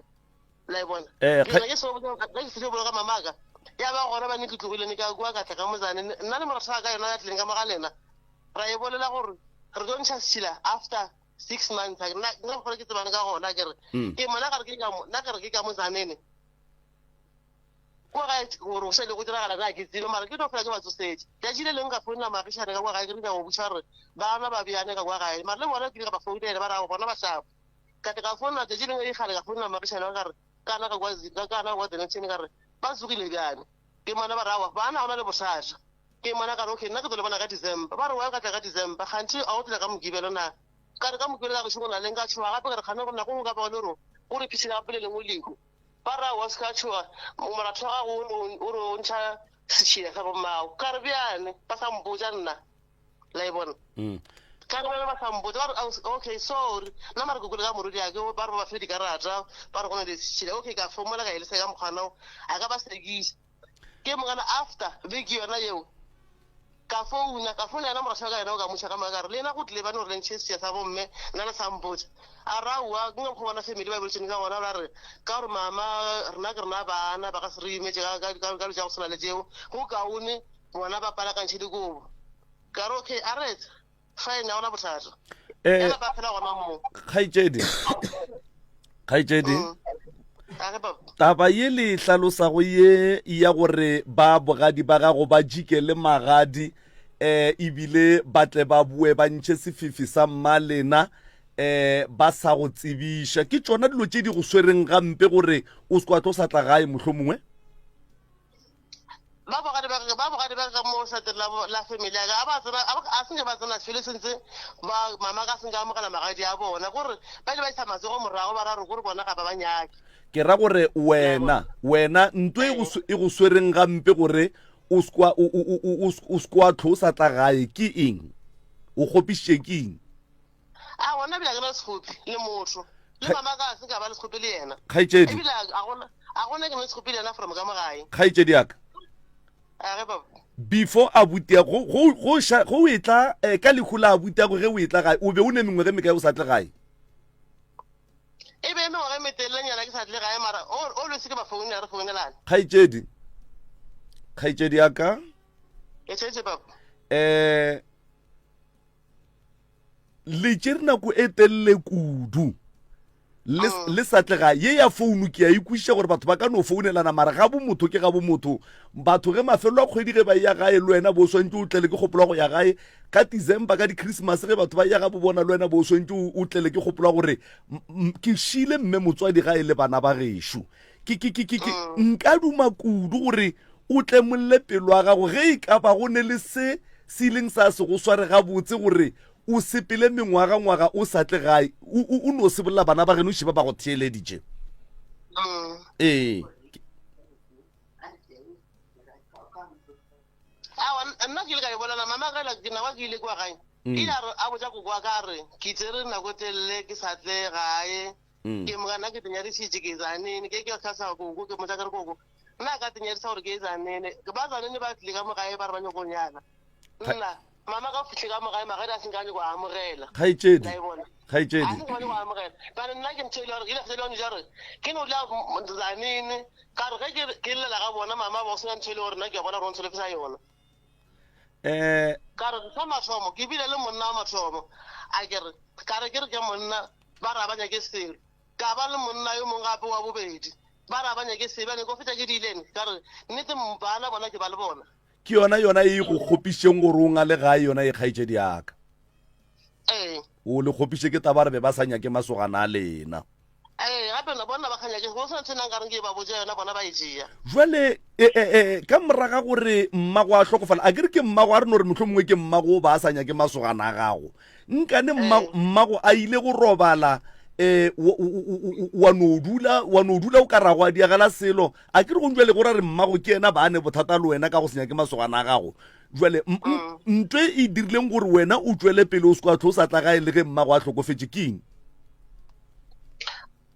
la e bona Eh, ke ke seno ke seno boloka mamaka ya ba gona ba ne ke tlogile ne ka kwa ka tla ka motsane nna le moratho wa ka yona ya tlileng ka mo ga lena ra e bolela gore re tlo ntšha setšhila after 6 months nna nna gore ke tsebane ka gona ke re ke mona ga re ke ka mo nna ke re ke ka motsanene Kwa gae gore go šale go diragala na ke tsebe mara ke no fela ke ba tsosetše. Tšatši le lengwe ka founela moagišane ka kwa gae ke re ke nyaka go botša gore bana ba bjane ka kwa gae mara le bona ke ile ka ba founela ba re aowa bona ba šapo. Ka tle ka founela tšatši lengwe e kgale ka founela moagišane wa ka re kana ka kwa kana ka kwa Dennilton ka re ba tsogile bjane. Ke mona ba re aowa bana ga go na le bothata. Ke mona ka re okay nna ke tlo le bona ka December. Ba re why o ka tla ka December kganthe a o tla ka Mokibelo na? Ka re ka Mokibelo ka gešo go na le nka tšhoga gape ka re kgane go nako nngwe ka ba le gore o re phišile gape le lengwe lehu. Ba re, Aowa, o se ka tšhoga, moratho wa gago o re o ntšha setšhila sa bommago. Ka re, Bjane, ba sa mpotša nna. La e bona? Ka re, Bjale ba sa mpotša. Ba re, Okay, sorry. Nna mara ke kwele ka morwediake, ba re ba ba file dikarata, ba re go na le setšhila. Okay, ka fomola ka e lesa ka mokgwana wo, a ka ba sekiša. Ke mokana after beke yona yeo. Ka founa, ka founa yena morasha wa ka yena o ka motšha ka moka ka re le yena go tlile ba no re le ntšhe seya sa bomme nna le sa mpotša. A re aowa ke nka mokgwa bona family ba boletseng ka gona ba re ka gore mama rena ke rena bana ba ka se re imetše ka ka ka ka dilo tša go swana le tšeo go kaone bona ba palakantšhe dikobo. Ka re okay a re fine ga gona bothata. Eh, Ya ba phela gona moo. kgaetšedi kgaetšedi Mm. A re papa. taba ye le e hlalosago ye ya gore ba bogadi ba gago ba jike le magadi eh ebile ba tle ba boe ba ntšhe sefifi sa mmalena eh ba sa go tsebiša ke tšona dilo tše di go swereng gampe gore o se kwa tlo sa tla gae mohlomongwe Ba bogadi ba ba bogadi ba ka mo sateng la la family ya ka a ba tsena a ba- a senke ba tsena felo sentse ba mama ka senke amogela magadi a bona gore ba ile ba isa matsogo morago ba ra re gore bona ga ba ba nyake. Ke ra gore wena wena nto e go sw- e go swereng gampe gore o se kwa o o o o o se kwa tlo o sa tla gae ke eng? O kgopišitše ke eng? A gona bile a ke na le sekgopi le motho. Le mama ka se ka ba le sekgopi le yena. Kgaetšedi. Ebile a gona a gona ke na le sekgopi le yena from ka mo gae. Kgaetšedi ya ka. A ge baba. Before abuti ya go go go sha go e tla eh, ka lehu la abuti ya go ge o e tla gae o be o ne mengwege mekae o sa tle gae? E be e mengwaga e metelelenyana ke sa tle gae mara always ke ba founela re founelana. Kgaetšedi. Kgaetšedi ya ka. Ke tšetse baba. Eh Le tšere nako e telele kudu le, mm. le sa tlega ye ya founu ke a ikwešiša gore batho ba ka no founelana mara ga bo motho ke ga bo motho batho ge mafelo a kgwedi ge ba ya gae le wena bo swantse o tlele ke kgopolo go ya gae ka december ka di-christmas ge batho ba ya ga bo bona le wena bo swantse o tlele ke kgopolo gore ke šile mme motswadi gae le bana ba gešo ke ke ke ke ke mm. nka duma kudu gore o tlemolle pelo ya gago ge e ka ba go ne le se se ileng sa se go sware gabotse gore o sepele mengwagangwaga o sa tle gae o, o, o no se bolela bana ba geno šiba ba go theeleditše Mm. ee Aowa, nna ke ile ka e bolela mama ge la- ke nako ke ile kwa gae Mm. ile a re a botša koko wa ka a re ke tsere nako e telele ke sa tle gae Mm. ke moka nna ke tenyadisitše ke zanene ke ke tlhasa koko ke motša ke re koko nna a ka tenyadisa gore ke zanene ba zanene ba tlile ka mo gae ba re ba nyako nyala nna mama ka fihle ka mo gae magadi a senka a nyako amogela kgaetšedi la e bona a kgaetšedi senka ba nyako amogela bane nna ke ntho e le gore ile fetsa le gore ke no dula zanene ka re ge ke ke llela ga bona mama ba sena ntho e le gore nna ke a bona gore o ntsholofisa yona um ka re sa mathomo ke bile le monna wa mathomo a ke re ka re ke re ke monna ba re a ba nyake selo. Ka ba le monna yo mongwe gape wa bobedi, ba re a ba nyake selo. Bjale ko fetša ke diileng, ka re, Nnete bana bona ke ba le bona. Ke yona yona e go kgopišeng gore o ngale gae yona e kgaetšedi ya ka. Ee. O le kgopiše ke taba re be ba sa nyake masogana a lena. Ee, gape na bona ba kganya ke go sena ntho e nna nkareng ke ba botša yona bona ba e tšea. Jwale e, e, e, ka moraga gore mmago a hlokofala, a ke re ke mmago a re no re mohlomongwe ke mmago o ba a sa nyake masogana a gago. Nkane mmago, mmago a ile go robala eh wa no dula wa no dula o ka rago a diagala selo a ke re go jwale go ra re mmago ke yena ba ne bothata le wena ka go se nyake masogana a gago jwale ntwe e dirileng gore wena o tšwele pele o se kwa tlho o sa tla gae le ge mmago a hlokofetše ke eng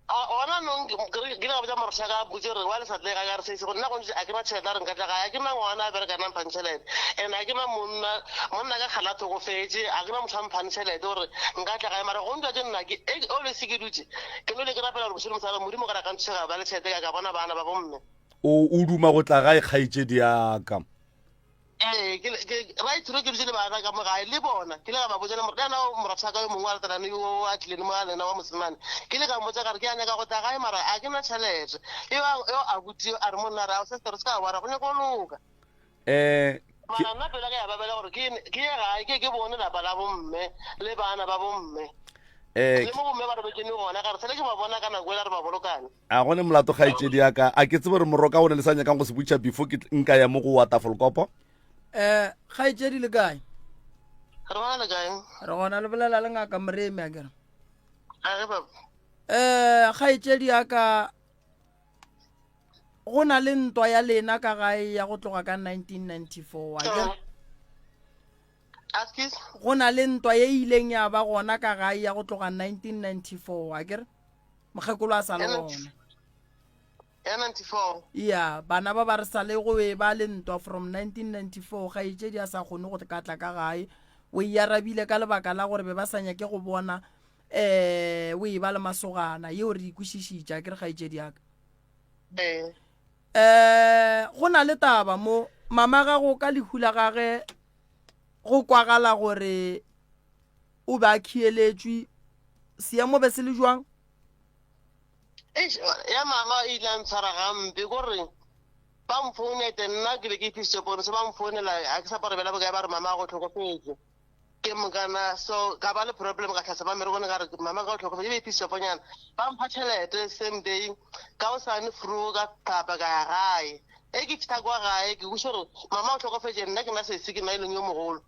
Gona nong ke ile ka botša morwa ka botse gore wa le sa tle gae ka re se go nna go ntse a ke na tšhelete a re nka tla gae a ke na ngwana a bereka na mphang tšhelete and a ke na monna monna ka kgala a tlhokofetše a ke na motho a mphang tšhelete gore nka tla gae mara go ntwa ke nna ke always ke dutše ke no le ke rapela gore bošego mosala modimo ka ra ka nthuša ba le tšhelete ka ka bona bana ba bomme o o duma go tla gae kgaetšedi ya ka Ee, ke, ke, right through ke dutše le bana ka mo gae le bona ke ile ka ba botša le mor- le yena moratho wa ka yo mongwe wa ratanane yo a tlileng mo a lena wa mosemane ke ile ka mmotša ka re ke a nyaka go tla gae mara a ke na tšhelete yo yo abuti yo a re monna re ao sister o se ka wara go nyaka go loka um mara nna pelo ya ka ya babela gore ke ke ye gae ke ke bone lapa la bomme le bana ba bomme um le mo bomme ba robetšeng gona ka re sele ke ba bona ka nako ela re ba bolokane A go ne molato kgaetšedi ya ka? A ke tsebe gore moroka o ne le sa nyakang go se butša before ke nka ya mo go wa tafolkopo? Eh, kgaetšedi le kae? Re gona le kae? Re gona le bolela le ngaka Moremi a kere. A ge baba. Eh, kgaetšedi ya ka go na le ntwa ya lena ka gae ya go tloga ka 1994 a kere. Askies? Go na le ntwa ye e ileng ya ba gona ka gae ya go tloga 1994 a kere. Mokgekolo a sa le gona. Ya 94. Ya, bana ba ba re sa le go e ba le ntwa from 1994, kgaetšedi a sa kgone go ka tla ka gae. O e arabile ka lebaka la gore be ba sa nyake go bona eh o e ba le masogana. Yeo re e kwešišitše, a ke re kgaetšedi ya ka. Ee. Eh, go na le taba mo, mama gago ka lehu la gage go kwagala gore o be a khieletšwe, seemo be se le jwang? Eish, ya mama e ile ya ntshwara gampe kore ba mfounete nna ke be ke iphisitše pono so ba mfounela ga ke sa paro bela bokae ba re mama go tlhokofetse ke mokana so ka ba le problem ka tlhasa ba mmerekone ka re mama ka o tlhokofetse e be iphisitše ponyana ba mpha tšhelete same day ka osane fru ka tlhapa ka ya gae e ke fitlha kwa gae ke kweša gore mama o tlhokofetse nna ke nna sesi ke nna e leng yo mogolo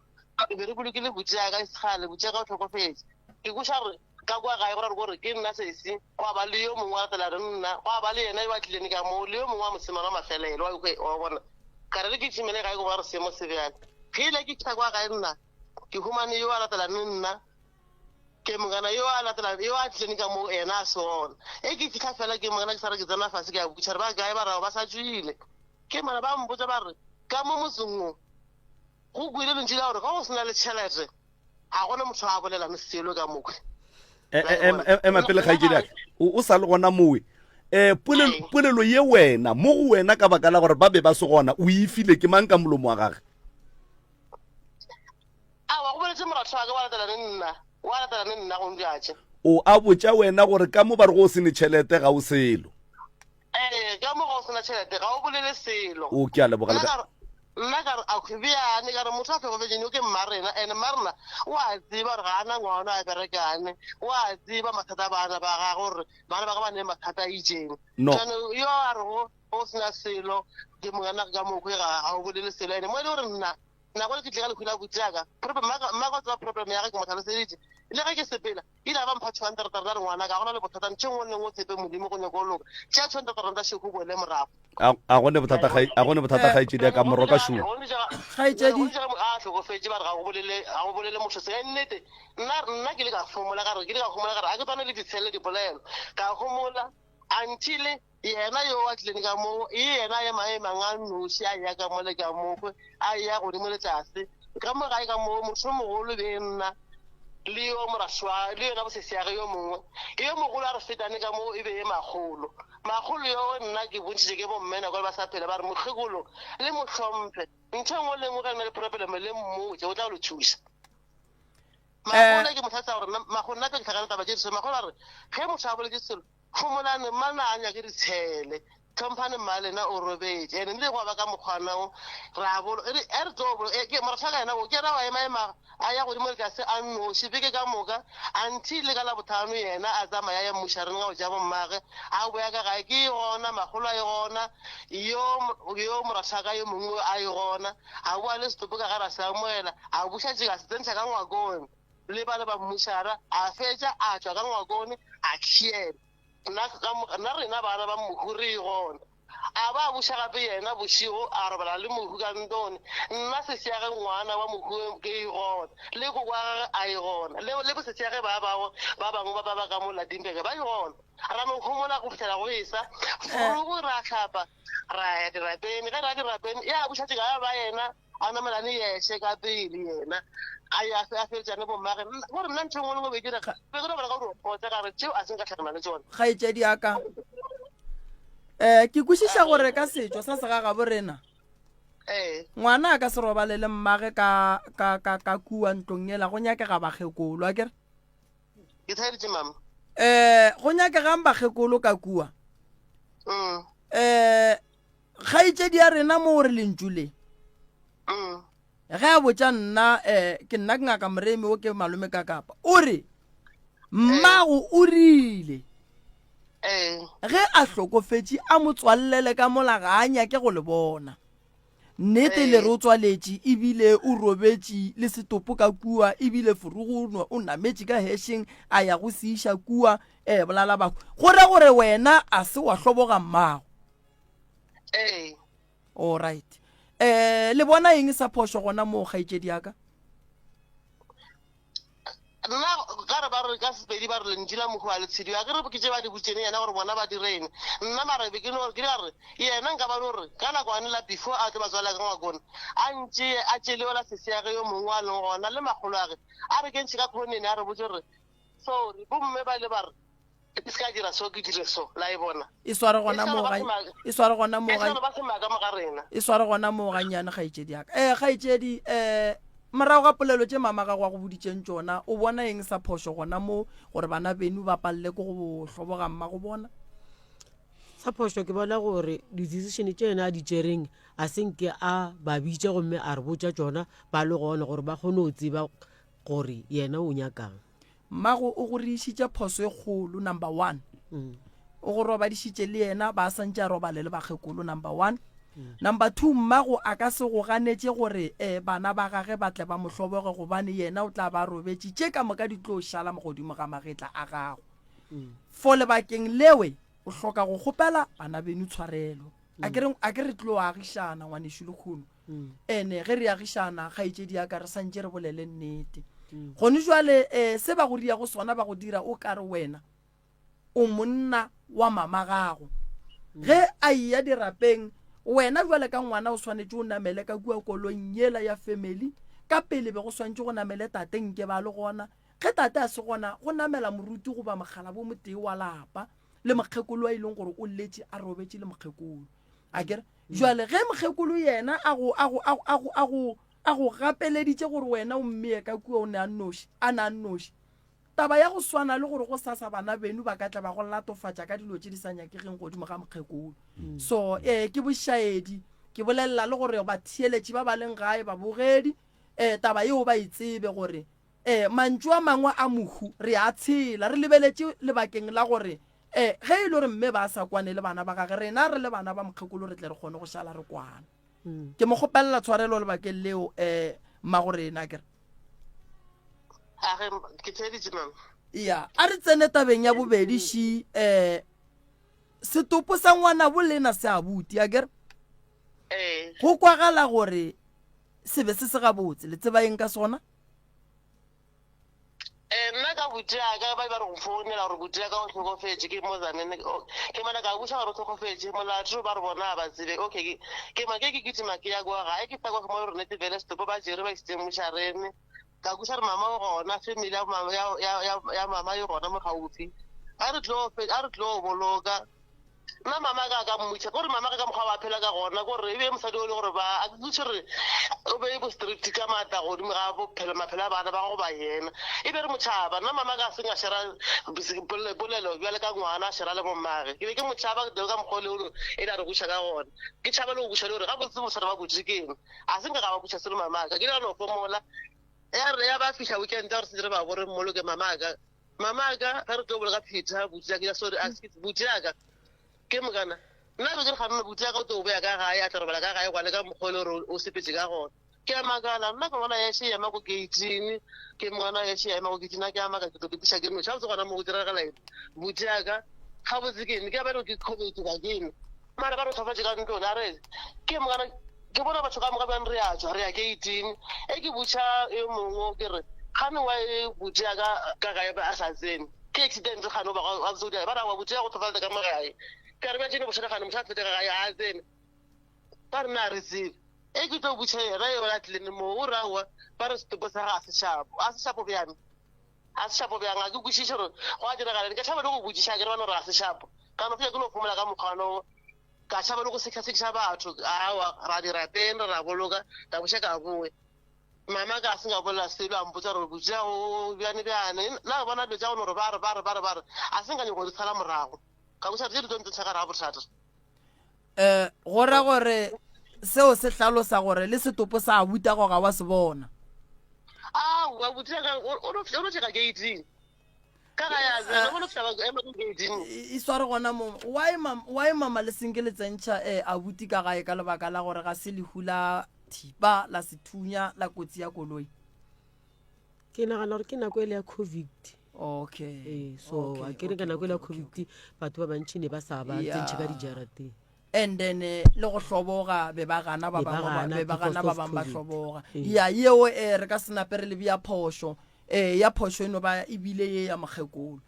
ke be re bolokile butse ya ka e sekgale butse ya ka o tlhokofetse ke kweša gore Ka kwa gae go ra gore ke nna sesi, gwa ba le yo mongwe wa latela re nna, gwa ba le yena yo a tlileng ka moo, le yo mongwe wa mosemane wa mafelelo, wa wa bona. Ka re re ke tšhimele gae go bona gore seemo se bjang. Ge ile ke fihla kwa gae nna, ke humane yo a latelang le nna, ke mokana yo a latelang, yo a tlileng ka moo yena a se gona. E ke fihla fela ke mokana ke sa re ke tsena fase ke a botša re ba kae ba re ba sa tšwile. Ke mara ba mpotša ba re ka mo motseng wo go kwele lentšu la gore ga go se na le tšhelete ga gona motho a bolelang selo ka mokwe e, e, e, ema pele kgaetšedi aka o sa le gona mowe um polelo ye wena mo go wena ka baka la gore ba be ba se gona o e file ke mang ka molomo wa gage awa go boletse moratho wa ka wa latela le nna wa latela le nna go njatše o a botša wena gore ka mo ba re go o se ne tšhelete ga o selo Ee, ka mo ga o sena tšhelete ga o bolele selo. O ke a leboga le ka. Nna ka re a bjane ka re motho a tlhokofetšeng yo ke mmarena ene mmarena o a tseba gore ga a na ngwana a berekane o a tseba mathata a bana ba gagwe gore bana ba ga ba ne mathata a itseng No. jane yo a rego o sena selo ke mongwana ka mokgwe ga ga o bolele selo ene mo e le gore nna nako le ke tle ka lehu la butsi yaka problem mma ka tseba problem ya ge ke mo tlhaloseditše le ge ke sepela ile a ba mpha 200 rand a re ngwana ka gona le bothata ntho engwe le engwe o tshepe modimo go nyako o loka tšea 200 rand a šeko o boele morago A gone bothata ga a gone bothata kgaetšedi ya ka moroka šoo. Kgaetšedi. A hlokofetše ba re ga go bolele ga go bolele motho se nnete nna nna ke le ka homola ka re ke le ka homola ka re a ke tswane le ditshele dipolelo ka homola until Yena yo a tlileng ka mo, e yena a ema emang a nnoši, a eya ka mo le ka mo, a eya godimo le tlase. Ka mo gae ka mo, motho yo mogolo be e nna, le yo moraswa, le yena bosesiage yo mongwe. Yo mogolo a re fetane ka mo e be e makgolo. Makgolo yo nna ke bontšhitše ke bomme nako le ba sa phela, ba re mokgekolo le mo hlomphe. Ntho e nngwe le e nngwe ge le na le problem le mmotše, o tla le thuša. Makgolo ke mo hlatsa gore makgolo nna ke tlhakana taba tše di so, makgolo a re ge motho a boletše selo Homolane, mma na a nyake ditshele. Tlhomphane mma lena o robetše. Ene nile gwa ba ka mokgwana wo. Ra bolo, e re, e re tlo bolo, e, ke, moratho yena wo, ke yena wa ema ema, a ya godimo le tlase a nnoši, beke ka moka, until ka Labohlano yena a tsamaya a ya mmušareng a go ja bommage, a boya ka gae, ke gona, makgolo a e gona, yo, yo moratho yo mongwe a e gona, a boa le setopo ka gare a se amoela, a buša tšeka a se tsentšha ka ngwakong. Le ba le ba mmušara, a fetša a tšwa ka ngwakone, a tšhiela. Nna, ka, nna rena bana ba mohu re gona. A ba buša gape yena bošego, a robala le mohu ka ntone. Nna sesiage ngwana wa mohu ke e gona, le koko wa gage a e gona, le, le bosesiage ba bago ba bangwe ba ba ba ka mo Ladimberg ba e gona. Ra mo homola go fihlela go esa. Forogo ra hlapa, ra ya dirapeng. Ge ra dirapeng, ya buša tšeka ya ba yena. A namelane yeše ka pele yena a ya a feletšane bommage gore nna ntho e nngwe le nngwe be ke dira be ke no bala ka gore potsa ka re tšeo a se nka tlhakana le tsone. Kgaetšedi ya ka um ke kwešiša gore ka setšo sa segagabo rena ee ngwana a ka se robale le mmage ka ka ka ka kua ntlong ela go nyakega bakgekolo a kere ke thaeditše mama um go nyakegang bakgekolo ka kua mm um Kgaetšedi ya rena mo o re lentšu le. Mm. Ge a botša nna um ke nna ke ngaka Moremi o ke malome ka kapa o re mmago o rile Ee. ge a hlokofetše a mo tswallele ka mola ga a nyake go le bona. Nnete le re o tswaletše ebile o robetše le setopo ka kua ebile Furugu o nametše ka hešeng a ya go se iša kua um bolala bahu. Go ra gore wena a se wa hloboga mmago. Ee. All right. Eh, le bona eng sa phošo gona moo kgaetšedi ya ka? Nna Ka re ba re ka Sepedi ba re lentšu la mohu ga le tshediwe. A ke re ke tše ba di botšeng yena gore bona ba direng. Nna mara be ke no ke re yena nka ba no re ka nakwane la before a tlo ba tswala ka ngwakong a ntšee a tšee le yola sesiage yo mongwe a leng gona le makgoloage a re kentšhe ka khonene a re botše gore sorry bomme ba ile ba re Ke se ka dira so, ke dire so. La e bona? E sware gona E moo ba ga se maaka. e sware gona moo E ga sware ba se maaka mo ga rena. e sware gona moo gannyane kgaetšedi ya ka. Eh kgaetšedi eh morago ga polelo tše mama gago a go boditšeng tšona o bona eng sa phošo gona mo gore bana beno ba palele ke go hloboga mma go bona? Sa phošo ke bona gore di-decision tše yena a di tšereng a se nke a ba bitša gomme a re botša tšona ba le gona gore ba kgone go tseba gore yena o nyakang. Mmago o go riišitše phoso e kgolo, number one. O go robadišitše le yena, ba santše a robale le bakgekolo, number one. Number two, mmago a ka se go ganetše gore eh, bana ba gage ba tle ba mo hloboge gobane yena o tla ba a robetše, tše ka moka di tlo šala godimo ga magetla a gago. For lebakeng lewe o hloka go kgopela bana beno tshwarelo. A ke re, a ke re tlo agišana ngwanešu lekgono. Ene ge re agišana, kgaetšedi ya ka, re santše re bolele nnete. Gone jwale um se ba go riago sona ba go dira o ka re wena o monna wa mama gago. Ge a eya dirapeng, wena jwale ka ngwana o swanetše o namele ka kua koloing yela ya family, ka pele be go swantše go namele tate nke ba le gona. Ge tate a se gona, go namela moruti goba mokgalabo motee wa lapa le mokgekolo a e leng gore o letše a robetše le mokgekolo. Akere? Jwale ge mokgekolo yena a go, a go, a go, a go, a go, a go gapeleditše gore wena o mmeye ka kua o ne a nnoši, a na a nnoši, taba ya go swana le gore go sasa bana beno ba ka tla ba go latofatša ka dilo tše di sa nyakegeng godimo ga mokgekolo. So, ee, ke bošaedi. Ke bolelela le gore batheeletši ba ba leng gae, babogedi, ee, taba yeo ba e tsebe gore, ee, mantšu a mangwe a mohu re a tshela re lebeletše lebakeng la gore Ee, ge e le gore mme ba sa kwane le bana ba gage, rena re le bana ba mokgekolo re tle re kgone go šala re kwana. Ke mo kgopelela tshwarelo lebakeng leo, um mmago rena, akere? A ge, ke theeditše, mama. Ya, a re tsene tabeng ya bobedi ši, um setopo sa ngwanabo lena se abuti, akere? Ee. Go kwagala gore se be se se gabotse, le tseba eng ka sona? Eh, nna ka buti ya ka ba ba re go founela gore buti ya ka o hlokofetše ke mo Tzaneen ke mana ka buša gore o hlokofetše molato ba re bona ba tsebe okay ke ke ma ke ke kitima ke ya kwa gae ke fihla kwa mo re nete vele setopo ba jere ba isitse mošarene ka buša re mama o gona family ya mama ya ya ya mama e gona mo gaufi a re tlo a re tlo boloka Nna mama ka ka mmotša kore mama ka ka mokgwa wa phela ka gona kore e be mosadi o le gore ba a ke kweše gore o be bo strict ka maatla godimo ga bophelo maphelo a bana ba go ba yena e be re motšhaba nna mama ka seng a shera polelo bjale ka ngwana a shera le bommage ke be ke motšhaba ke ka mokgwa o le e le a re buša ka gona ke tšhaba le go buša le gore gabotse mosadi wa botse ke eng a se nka ka ba buša selo mamaka ke le no fomola ya re ya ba fihla weekend gore se dire ba bore mmoloke mamaka Mama ka ge re tlo boloka Peter buti ya ka sorry excuse buti ya ka ke mokana nna be ke re ganne buti ya ka o tlo boya ka gae a tla robala ka gae gwane ka mokgwa le gore o sepetse ka gona ke a makala nna ke bona ya še ema ko gating ke mona ya še ema ko gating nna ke a maka ke tlo ketiša ke noša botse gona mo go diragala eng buti ya ka gabotse ke eng ke a ba re ke covid ba ke eng Mara ba re tlhofatše ka ntlong, a re, Ke mokana ke bona batho ka moka bjang re a tšwa, re ya keiting. E ke botša yo mongwe ke re, Kgane wa e botše ya ka ka gae a sa tsene. Ke accident kgane o ba ga botse o di ba ra wa botše ya go tlhofaleta ka mo gae. Ka re bja tšene bošana kgane motho a fete ka gae a tsene. Ba re na re tsebe. E ke tlo botša yena yo a tlileng mo o re aowa ba re setopo sa ga a se shapo. A se shapo bjang? A se shapo bjang? A ke kwešiše gore go a diragala eng. Ka tšhaba le go botšiša, ke re ba no re ga se shapo. Ka no fetša ke no phomola ka mokgwa no. Ka tšhaba le go sekasekiša batho. Aowa, ra dirapeng, re ra boloka, ka buša ka boya. Mama ka se ka bolela selo, a mpotša gore botšiša go bjane bjane. Nna ke bona dilo tša go no re ba re ba re ba re ba re, a se nka nyaka go di sala morago. Ka buša tše di tlo ntsentšha ka gare ga bothata. Um go ra gore seo se hlalosa gore le setopo sa abuti ago ga wa se bona. Aowa, abuti wa ka o no o no fihla gate-ing. Ka ga ya tsena, o no fihla ba ema ko gate-ing. E sware gona mo. Why mam, why mama le senke le tsentšha eh abuti ka gae ka lebaka la gore ga se lehu la thipa, la sethunya, la kotsi ya koloi? Ke nagana gore ke nako ele ya covid. Okay. Ee, so okay, a ke re ka okay, nako ele ya okay, okay, covid batho ba bantši ne ba sa ba Yeah. tsentšhe ka dijarateng. And then eh, le go hloboga be ba gana ba Be ba bangwe ba gana be ba because gana ba of bangwe ba COVID. hloboga. Ee. Ya yeo eh re ka se nape re le bea phošo. um ya phošo e no ba ebile ye ya mokgekolo.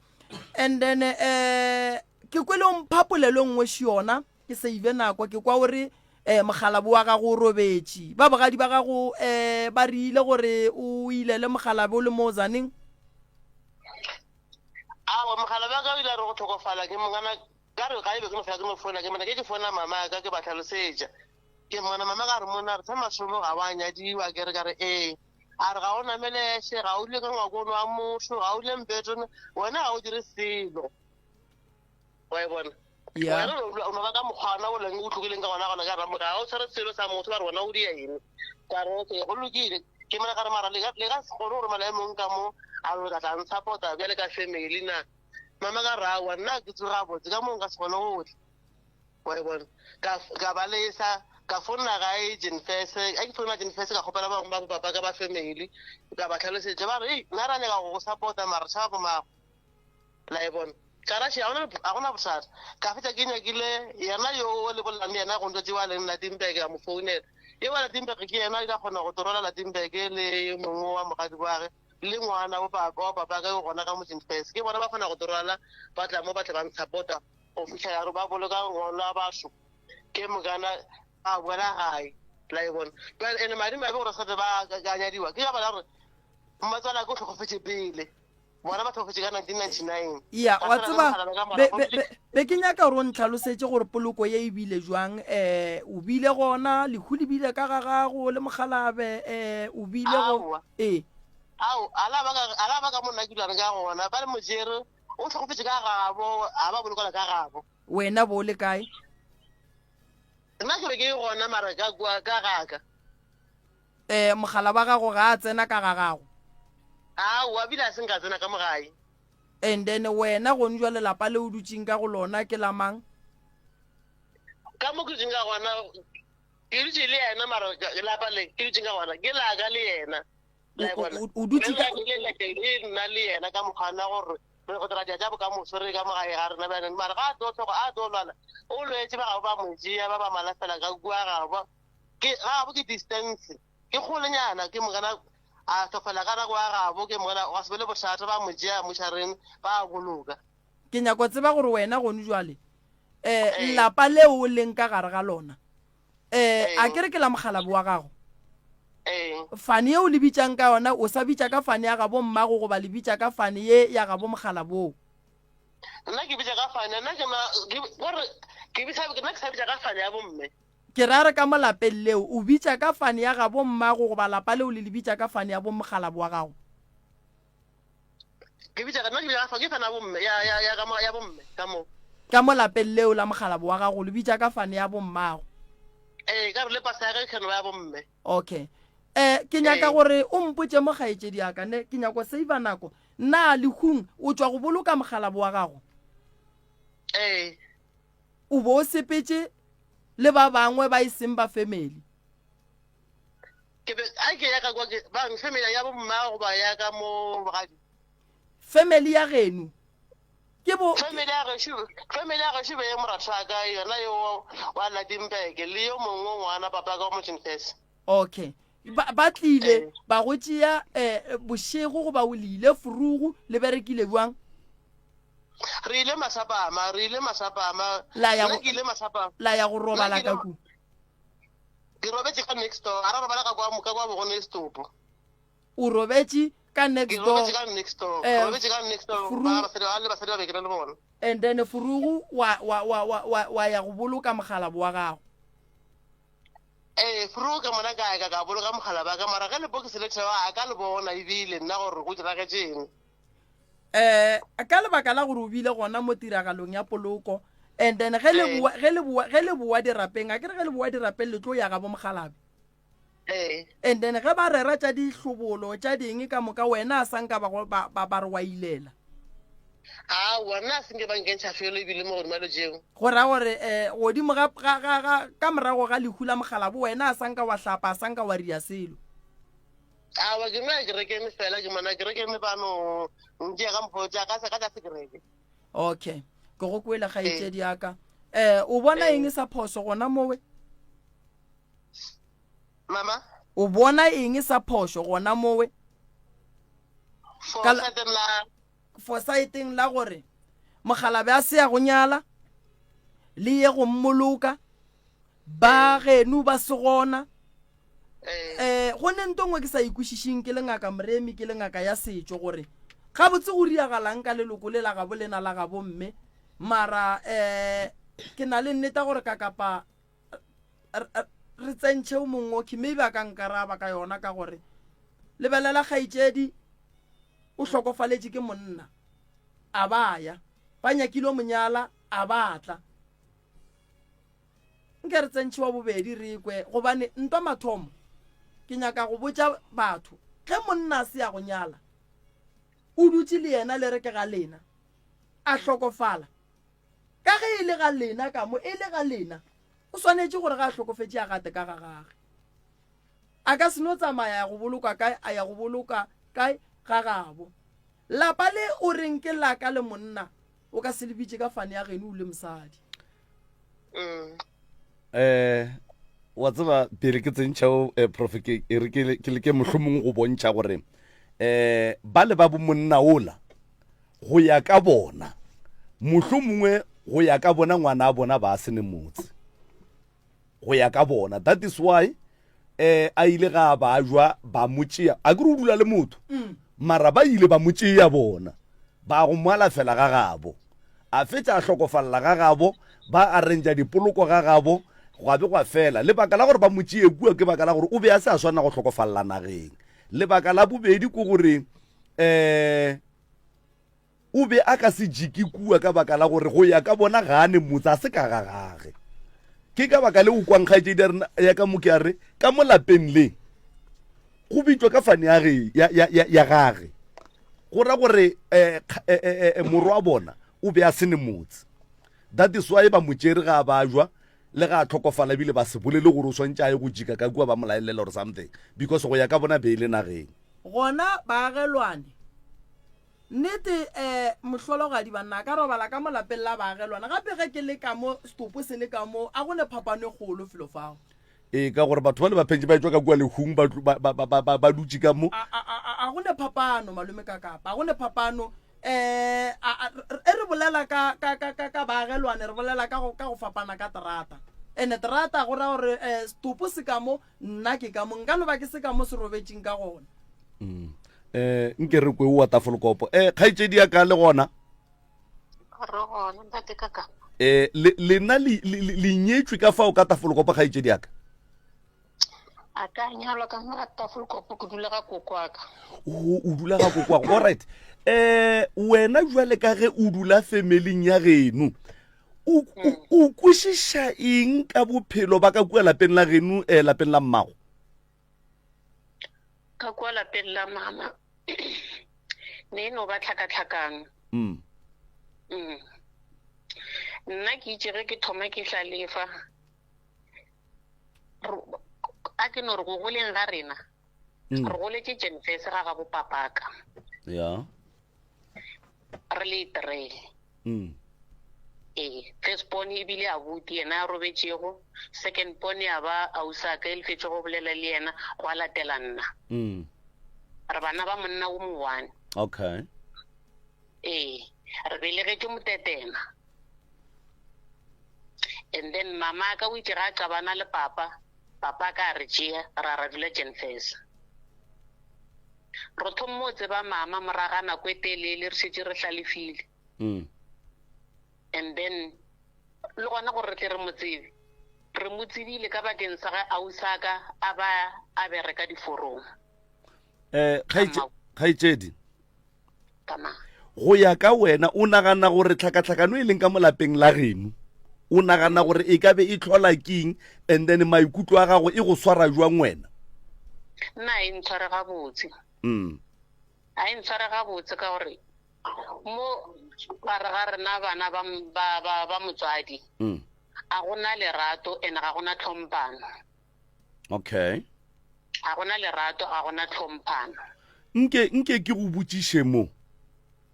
And then um ke kwele o mpha polelo e nngwe še yona ke save nako ke kwa o re um mokgalabo wa gago o robetše ba bogadi ba gago um ba rile gore o ilele mokgalabe o le mo zaneng. Aowa mogala wa ka o ile a re go hlokofala ke mongana ka re ga e be ke no fela ke no fona ke mona ke ke fona mama ka ke ba hlalosetša ke mona mama ka re mona re sa masomo ga wa nyadiwa ke re ka re ee a re ga o nameleshe ga o dule ka ngwakong wa motho ga o dule mpetone wena ga o dire selo wa e bona Yeah. wena o no- o no ba ka mokgwana o leng o tlogileng ka gona gona ka ramoga ga o tshware selo sa motho ba re wena o dia eng ka re okay go lokile ke mona ka re mara le ka le ka se kgone gore mala e mong ka mo a re ka tla nsupporta bjale ka family na mama ka re aowa nna ke tsoga botse ka mo nka se kgone go tla wa e bona ka ka ba lesa ka founela gae jenfese a ke founela jenfese ka kgopela bangwe ba bopapa ka ba family ka ba tlhalosetša ba re ei nna ra nyaka go go support-a mara tšhaba bomago la e bona ka ra ga gona gona bothata ka fetša ke nyakile yena yo o le bolelang le yena go ntse tsewa leng Latimberg a mo founela ye wa Latimberg ke yena ka kgona go torola Latimberg le yo mongwe wa mogadi wa ge le ngwana wa papa wa papa ka yo gona ka motseng first ke bona ba kgona go torola ba tla mo ba tle ba ntshapota go fitlha ya re ba boloka ngwana batho ke mokana a boela gae la e bona ene madi mabe gore sa ba ka nyadiwa ke ka bala gore mmatswala ke o tlhokofetse pele Bona ba hlokofetše ka 1999. Ya, Ka wa swana le tseba, mogala ka be, morago be, be, be ke nyaka gore o ntlhalosetše gore poloko ye e bile jwang. Eh, o bile gona, lehu le bile ka ga gago le mokgalabe, eh, o bile go, Aowa. ee. Ao, a la ba ka, a la ba ka mo nna ke dulang ka gona. Ba re mojere o hlokofetše ka gabo, a ba bolokela ka gabo. Wena bo o le kae? Nna ke be ke gona mara ka kua ka gaka. Eh, mogala wa gago ga a tsena ka ga gago. Aowa, bile a se nka tsena ka mo gae. And then wena gone jwale lapa le o dutšeng ka go lona ke la mang? Ka mo ke dutšeng ka gona, ke dutše le yena mara lapa le ke dutšeng ka gona ke la ka le yena. La e bona? O dutše ka le nna le yena ka mokgwana gore re go dira tša bokamoso re ka mo gae ga rena bjale mara ga a tlo tlhoka a tlo lwala o lwetse ba gabo ba mo tšea ba ba malafela ka kua gabo ke gabo ke distance ke kgolenyana ke mokana a hlofela ka nako ya gabo ke mokana wa se be le bothata ba mo tšea mošareng ba boloka. Ke nyako tseba gore wena gone jwale um lapa leo o leng ka gare ga lona um a ke re ke la mokgalabo wa gago fane ye o le bitšang ka yona o sa bitša ka fane ya gabo mmago goba le bitša ka fane ye ya gabo mokgalaboo? Nna ke bitša ka fane nna ke gore ke bitša nna ke sa bitša ka fane ya bomme. Ke ra re ka mo lapeng leo, o bitša ka fane ya gabo mmago goba lapa leo le le bitša ka fane ya bomokgalabo wa gago? Ke bitša ka, nna ke bitša ka, ke fane ya bomme, ya, ya, ya ka mo, ya bomme, ka mo. Ka mo lapeng leo la mokgalabo wa gago, le bitša ka fane ya bommago? Ee, ka re le pasa ya ka ke no ba ya bomme. Okay. Eh, ke nyaka gore o mpotše mo kgaetšedi ya ka, ne, ke nyako save-a nako. Na lehung o tšwa go boloka mokgalabo wa gago? Ee. O bo o sepetše le ba bangwe ba e seng ba family. Ke be a ke ya ka kwa ke bang family ya bo mma goba ya ka mo bogadi. Family ya geno ke bo Family ya gešo family ya gešo be ye moratho wa ka yona yo wa Ladimpeke le yo mongwe ngwana papa ka wa Motšenfese. Okay. Ba, ba tlile ba go tšea eh, bošego goba o le ile furugu le berekile bjang? Re ile masapama, re ile masapama. La ya Nna go ke ile masapama. la ya go robala Nna ke ka ile ku. Ke robetše ka next door. A ra robala ka kwa ka kwa bogone stopo. O robetše ka next Ke door. robetše ka next door. Eh, Robetše ka next door. Furu- Ba basadi ba le basadi ba be ke na le bona. And then furugu wa wa wa wa wa, wa ya go boloka mogalabo wa gago. Ee, Furu ka mona ka ka ka boloka mogala ba ka mara ge lepokisi le thewa a ka le bona ebile nna gore go diragetšeng. Eh, ka lebaka la gore o bile gona mo tiragalong ya poloko, and then ge le Ee. boa, ge le boa, ge le boa dirapeng, a ke re ge le boa dirapeng le tlo ya gabo mokgalabje. Ee. And then ge ba rera tša dihlobolo, tša ding ka moka, wena a sa nka ba go, ba, ba, ba re wa ilela. Aowa, nna a se nke ba nkentšha felo ebile mo godimo ga dilo tšeo. Go ra gore, eh, godimo ga, ga, ga, ga, ka morago ga lehu la mokgalabje, wena a sa nka wa hlapa, a sa nka wa ria selo. Aowa, ke no ya kerekeng fela, ke mona kerekeng ba no ntšea ka mokgwa o tša ka ka tša sekereke. Okay, ke go kwele kgaetšedi ya ka. Eh, o bona eng sa phoso gona mowe? Mama? O bona eng sa phoso gona mowe? Forsytheng la Forsytheng la gore mokgalabje a se ya go nyala le ye go mmoloka ba geno ba se gona um go ne nto nngwe ke sa ikwešišeng ke le ngaka moremi ke le ngaka ya setšo gore gabotse go riagalang ka leloko le la gabo lena la gabo mme mara um ke na le nneta gore ka kapa re tsentšhe o mongwe maybe a ka nkaraba ka yona ka gore lebelela kgaetšedi o hlokofaletše ke monna a ba ya ba nyakile monyala a ba tla Nke re tsentšhe wa bobedi re kwe, gobane ntwa mathomo ke nyaka go botša batho, ge monna a se ya go nyala, o dutše le yena le re ke ga lena, a hlokofala, ka ge e le ga lena ka mo e le ga lena, o swanetše gore ge a hlokofetše a gate ka ga gage. A ka se no tsamaya ya go bolokwa kae, a ya go boloka kae ga gabo. Lapa le o reng ke la ka le monna, O ka se le bitše ka fane ya geno o le mosadi. Um wa tseba pele ke tsentšha o eh, prof ke e re ke ke leke mohlomong go bontšha gore um ba le ba bo monna ola go ya ka bona mohlomongwe go ya ka bona ngwana a bona ba se ne motse go ya ka bona that is why eh a ile ga ba jwa ba mo tšea a ke re o dula le motho mm. mara ba ile ba mo tšea bona ba go mo alafela ga gabo a fetša a hlokofalela ga gabo ba arrangea dipoloko ga gabo gwa be gwa fela lebaka la gore ba mo tšee kua ke baka la gore o be a se a swanela go hlokofalela nageng lebaka la bobedi ke gore um O be a ka se jike kua ka baka la gore go ya ka bona ga a ne motse, a se ka ga gage. Ke ka baka le o kwang kgaetšedi ya rena ya ka mo ke a re, ka mo lapeng le go bitšwa ka fane ya ge, ya, ya, ya, ya gage. Go ra gore eh, eh, eh, eh, morwa wa bona o be a se ne motse. That is why ba mo tšere ga a bajwa le ga a hlokofala ebile ba se bolele gore o swantše a ye go jika ka kua ba mo laelela or something because go ya ka bona be e le nageng. Gona baagelwane Nnete eh mohlologadi banna a ka robala ka mo lapeng la baagelwana gape ge ke le ka mo setopo se le ka mo a go ne phapano e kgolo felo fao. Ee ka gore batho ba le ba phentše ba etšwa ka kua lehung ba ba ba ba ba ba dutše ka mo. A a a a go ne phapano malome ka kapa a go ne phapano eh a a e re bolela ka ka ka ka ka baagelwane re bolela ka go ka go fapana ka terata ene terata go ra gore eh setopo se ka mo Nna ke ka mo, nka no ba ke se ka mo se robetšeng ka gona. Mm. Eh, nke re kwe wa tafolokopo. Eh, kgaetšedi ya ka le gona? Re gona, ntate ka ka. Eh, le lena le le nyetšwe ka fao ka tafolokopo kgaetšedi ya ka? A ka nyalwa ka mo ga tafolokopo ke dula ga koko wa ka. O o dula ga koko wa go. All right. Eh, wena jwale ka ge o dula femeling ya geno, o, o, o kwešiša eng ka bophelo ba ka kua lapeng la geno eh, lapeng la mmago ka kua lapeng la mama ne e no ba tlhakatlhakano mm. mm. nna ke itse ge ke thoma ke hlalefa a ke no re go goleng ga rena mm. re goletše jenfese ga ga bopapaka ya re le tree Mm. Ee, first born e bile abuti yena a robetšego, second born ya ba ausaka e lefetše go bolela le yena, gwa latela nna. Mm. Re bana ba monna o mowane. Okay. Ee, re belegetše motetema. And then mama ka o itše ga a qabana le papa, papa ka a re tšea ra ra dula Jenfesa. Re thommo o tseba mama moraga nako e telele re šetše re hlalefile. Mm. And then le gona gore re tle re mo tsebe, re mo tsebile ka bakeng sa ge ausaka a ba a bereka diforong. Eh, kgaetšedi. Tama. Go ya ka wena o nagana gore tlhakatlhakano e leng ka mo lapeng la geno o nagana gore e ka be e tlhola keng and then maikutlo a gago e go swara jwang wena? Nna e ntshware gabotse. Mm. A e ntshware gabotse ka gore mo gare ga rena bana ba, ba, ba, ba motswadi mm. a gona lerato and ga gona tlhompano. Okay. Ga gona lerato, ga gona tlhomphano. Nke, nke ke go botšiše mo.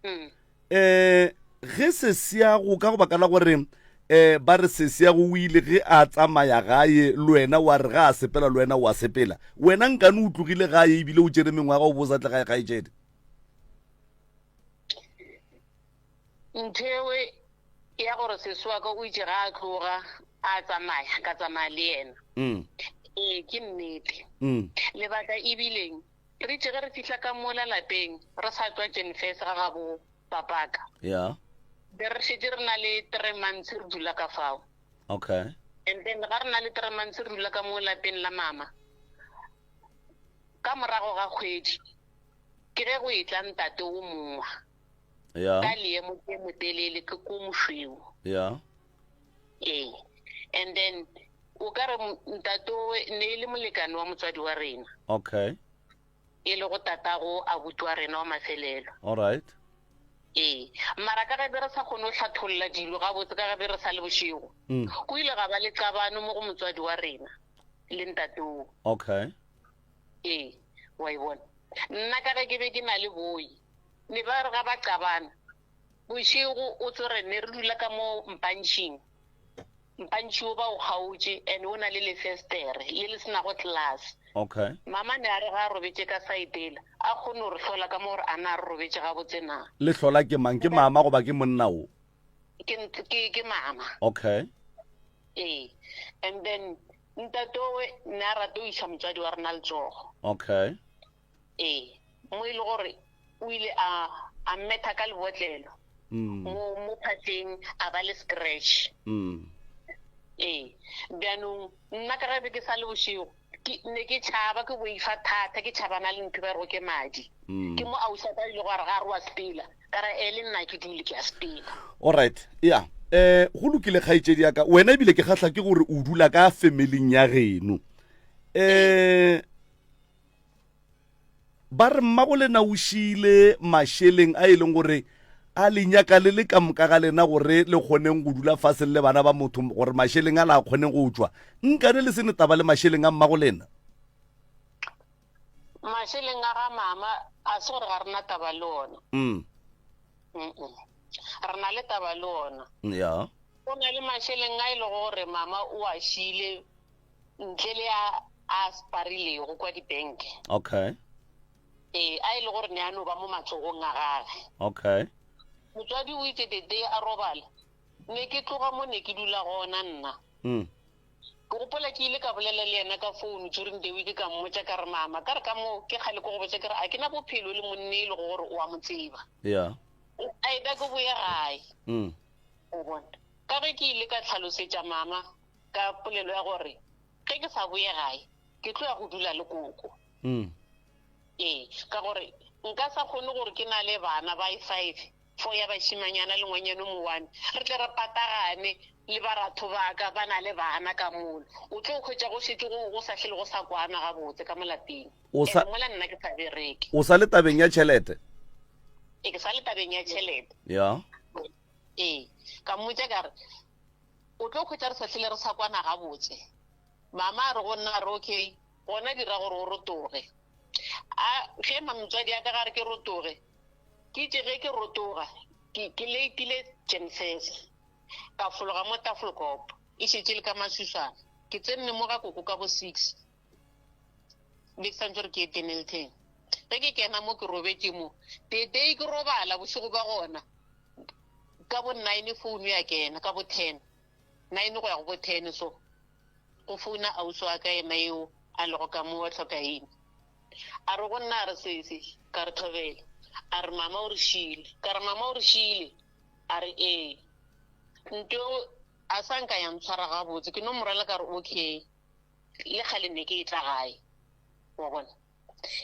Mm. Eh, ge sesiago ka go baka la gore eh ba re sesiago o ile ge a tsamaya gae le wena wa re ga a sepela le wena wa sepela wena nkane o tlogile gae ebile o tšere mengwaga o bo sa tle gae kgaetšedi? Ntho ewe ya gore sesi wa ka o itše ga a tloga a tsamaya, ka tsamaya le yena. Mm. Ee, ke nnete. Mm. Lebaka e bileng, re itše ge re fihla ka mola lapeng, re sa tšwa Jenfes ga gabo papaka. Yeah. Be re šetše re na le three months re dula ka fao. Okay. And then ga re na le three months re dula ka mo lapeng la mama. Ka morago ga kgwedi, ke ge go etla ntate o mongwe. Yeah. Ka leemo ke motelele ke ko mošweu. Yeah. Ee. And then o ka re ntate o ne e le molekane wa motswadi wa rena. Okay. E le go tatago abuti wa rena wa mafelelo. All right. Ee. Mara ka ge be re sa kgone go hlatholla dilo gabotse ka ge be re sa le bošego. Go ile ga ba le qabano mo go motswadi wa rena le ntate oo. Okay. Ee, wa e bona. Nna ka ge ke be ke na le boi, ne ba re ga ba qabana bošego o tsore ne re dula ka mo mpantšhing. Mpantšhi o ba o kgaotše and o na le lefestere le le senago glass. Okay. Mama ne a re ga a robetše ka saetela a kgone go re hlola ka mo gore a na re robetše gabotse na. Le hlola ke mang? Ke mama goba ke monna o? Ke, ke, ke mama. Okay. Ee. And then ntatowe ne a rata go iša motswadi wa rena letsogo. Okay. Ee. Mo e le gore o ile a a mmetha ka lebotlelo. Mm. Mo mo phatleng a ba le scratch. Mm. Ee. Bjanong nna ka ge be ke sa le bošego ke ne ke tšhaba ke boifa thata ke tšhabana le ntho ba rego ke madi. Mm. Ke mo ausi a ka ile go re ga re wa sepela. Ka re e le nna ke dule ke a sepela. All right. Yeah. Eh go lokile kgaetšedi ya ka. Wena ebile ke kgahla ke gore o dula ka familing ya geno. Eh ba re mmago lena o šile mašeleng a e leng gore a le nyaka le le ka moka ga lena gore le kgoneng go dula fase le bana ba motho gore mašeleng a la kgoneng go tšwa nkane le se ne taba le mašeleng a mmago lena mašeleng a ga mama a se gore ga re na taba le ona mm. re na le taba le ona ya go na le mašeleng a e lego gore mama o a šile ntle le a a sparilego kwa dibank. Okay. Ee, a e le gore ne a no ba mo matsogong a gage. Okay. Motswadi o itse the day a robala, ne ke tloga mo ne ke dula gona nna. Mm. Ke gopola ke ile ka bolela le yena ka phone during the week ka mmotša ka re mama ka re ka mo ke kgale ke go botša ke re a ke na bophelo le monne e lego gore o a mo tseba. Yeah. A eta ke boye gae. Mm. O bona. Ka ge ke ile ka tlhalosetša mama ka polelo ya gore ge ke sa boye gae ke tlo ya go dula le koko. Mm. Ee, ka gore nka sa kgone gore ke na le bana ba e five, four ya bašimanyana le ngwanyana o mowane, re tle re patagane le baratho ba ka ba na le bana ka mola. O tlo hwetša go šetše go go sa hlele go sa kwana gabotse ka mo lapeng. O sa Ene mola nna ke sa bereke. O sa le tabeng ya tšhelete? Ee, ke sa le tabeng ya tšhelete. Ya. Ee, ka mmotša ka re O tlo hwetša re sa hlile re sa kwana gabotse. Mama a re go nna, a re, Okay, gona dira gore o rotoge. A, ge motswadi a ka ga re ke rotoge, ke itše ge ke rotoga, ke, ke leitile Jemsese, ka fologa mo Tafelkop, e šetše le ka maswiswana. Ke tsenne mo ga koko ka bo six, be ke santse gore ke ye Dennilton. Ge ke kena mo ke robetše mo, tetei ke robala bošego ba gona. Ka bo nine founu ya kena, ka bo ten, nine go ya go bo ten so, go founa ausi wa ka yena eo a lego ka mo wa tlhokaina. A re go nna a re sesi, ka re thobela. A re mama o re šile, ka re mama o re šile, a re ee. Nto a sa nka ya ntshwara gabotse, ke no mo rela ka re okay, le kgale ne ke etla gae, wa bona.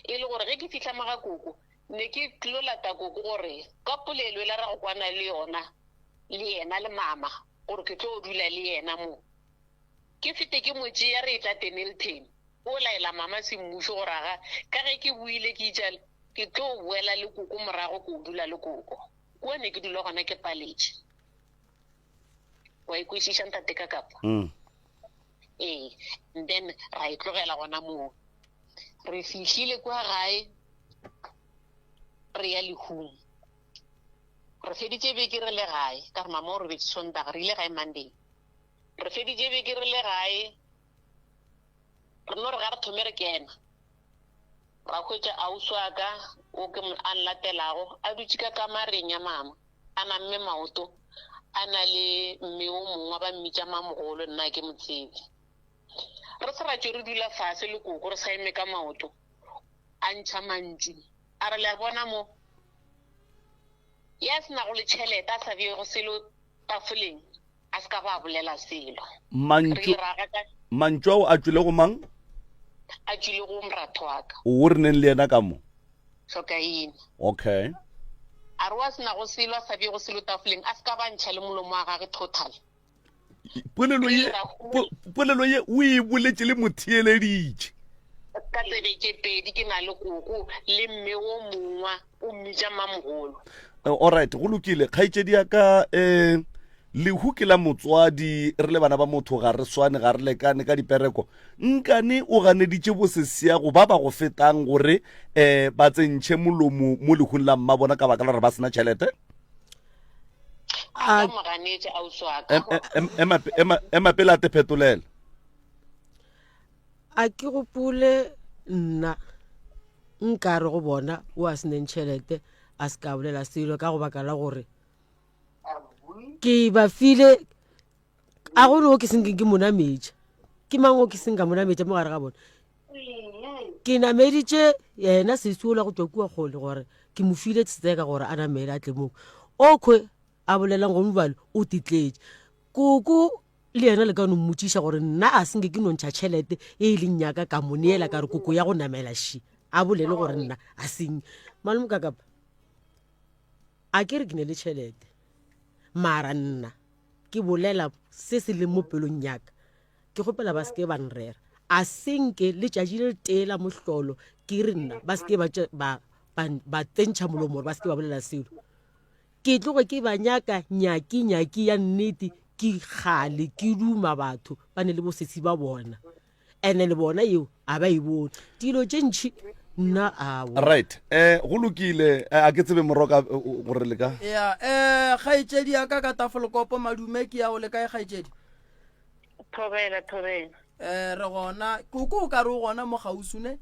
E le gore ge ke fihla mo ga koko, ne ke tlo lata koko gore ka polelo e la ra go kwana le yona, le yena le mama, gore ke tlo dula le yena mo. Ke fete ke mo tšea re etla Dennilton, o laela mama semmušo gore aga ka ge ke boile ke itšale, ke tlo boela le koko morago ko dula le koko. Kua ne ke dula gona ke paletše. Wa e kwešiša ntate ka kapa? Mm. Ee, and then ra e tlogela gona moo. Re fihlile kwa gae re ya lehung. Re feditše beke re le gae, ka re mama o robetše Sontaga, re ile gae Monday. Re feditše beke re le gae, re no re ga re thome re kena. Ra hwetša ausi wa ka o ke a nlatelago a dutše ka kamareng ya mama. a namme maoto a na le mme o mongwe ba mmitša mamogolo nna ke mo tsebe. Re se ra tšwe re dula fase le koko re sa eme ka maoto a ntšha mantšu a re le a bona mo ya se nago le tšhelete a sa beego selo tafoleng a se ka ba bolela selo. Mantšu mantšu ao a tšwile go mang? A tšwile go moratho wa ka. O re neng le yena ka mo? Hlokaina. Okay. A re wa se nago selo a sa beego selo tafoleng a se ka ba ntšha le molomo wa gage total. Polelo ye polelo ye o e boletše le motheeleditše. Ka tsebe tše pedi ke na le koko le mme wo mongwa o mmitša mmamogolo. Alright, go lokile kgaetšedi ya ka um lehu ke la motswadi re le bana ba motho ga re swane ga re lekane ka dipereko nkane o ganeditše bosesiago ba ba go fetang gore um ba tsentšhe molomo mo lehung la mma bona ka baka la gore ba sena tšhelete a ka mo ganetše ausi wa ka ema pele a te phetolela a ke gopole nna nka re go bona o a seneng tšhelete a se ka bolela selo ka go baka la gore ke ba file a gore o ke senkeng ke monametša ke mang o ke seng ka monametša mo gare ga bone ke nameditše yena sesi ola go tšwa kua kgole gore ke mo file tseka gore a namele a tle moo okhwe a bolelang go mobalo o titletše koko le yena le ka no mmotšiša gore nna a senke ke no ntšha tšhelete e e leng yaka ka mo neela ka re koko ya go namela ši a bolele gore nna a seng malome ka kapa a ke re ke ne le tšhelete mara nna ke bolela se se leng mo pelong yaka ke kgopela ba seke ba nrera a senke letšatši le letee la mohlolo ke re nna ba seke ba tsentšha molomo gore ba seke ba bolela selo Ke tloge ke ba nyaka nyaki nyaki ya nnete ke kgale ke duma batho ba ne le bosesi ba bona ene le bona eo a ba e bone dilo tše ntšhi nna awo right eh go lokile eh, a ke tsebe moroka eh, gore le ka ya eh kgaetšedi ya ka ka tafolkopo madume ke ya o le kae kgaetšedi thobela thobela eh re gona koko o ka re o gona mo kgauswi ne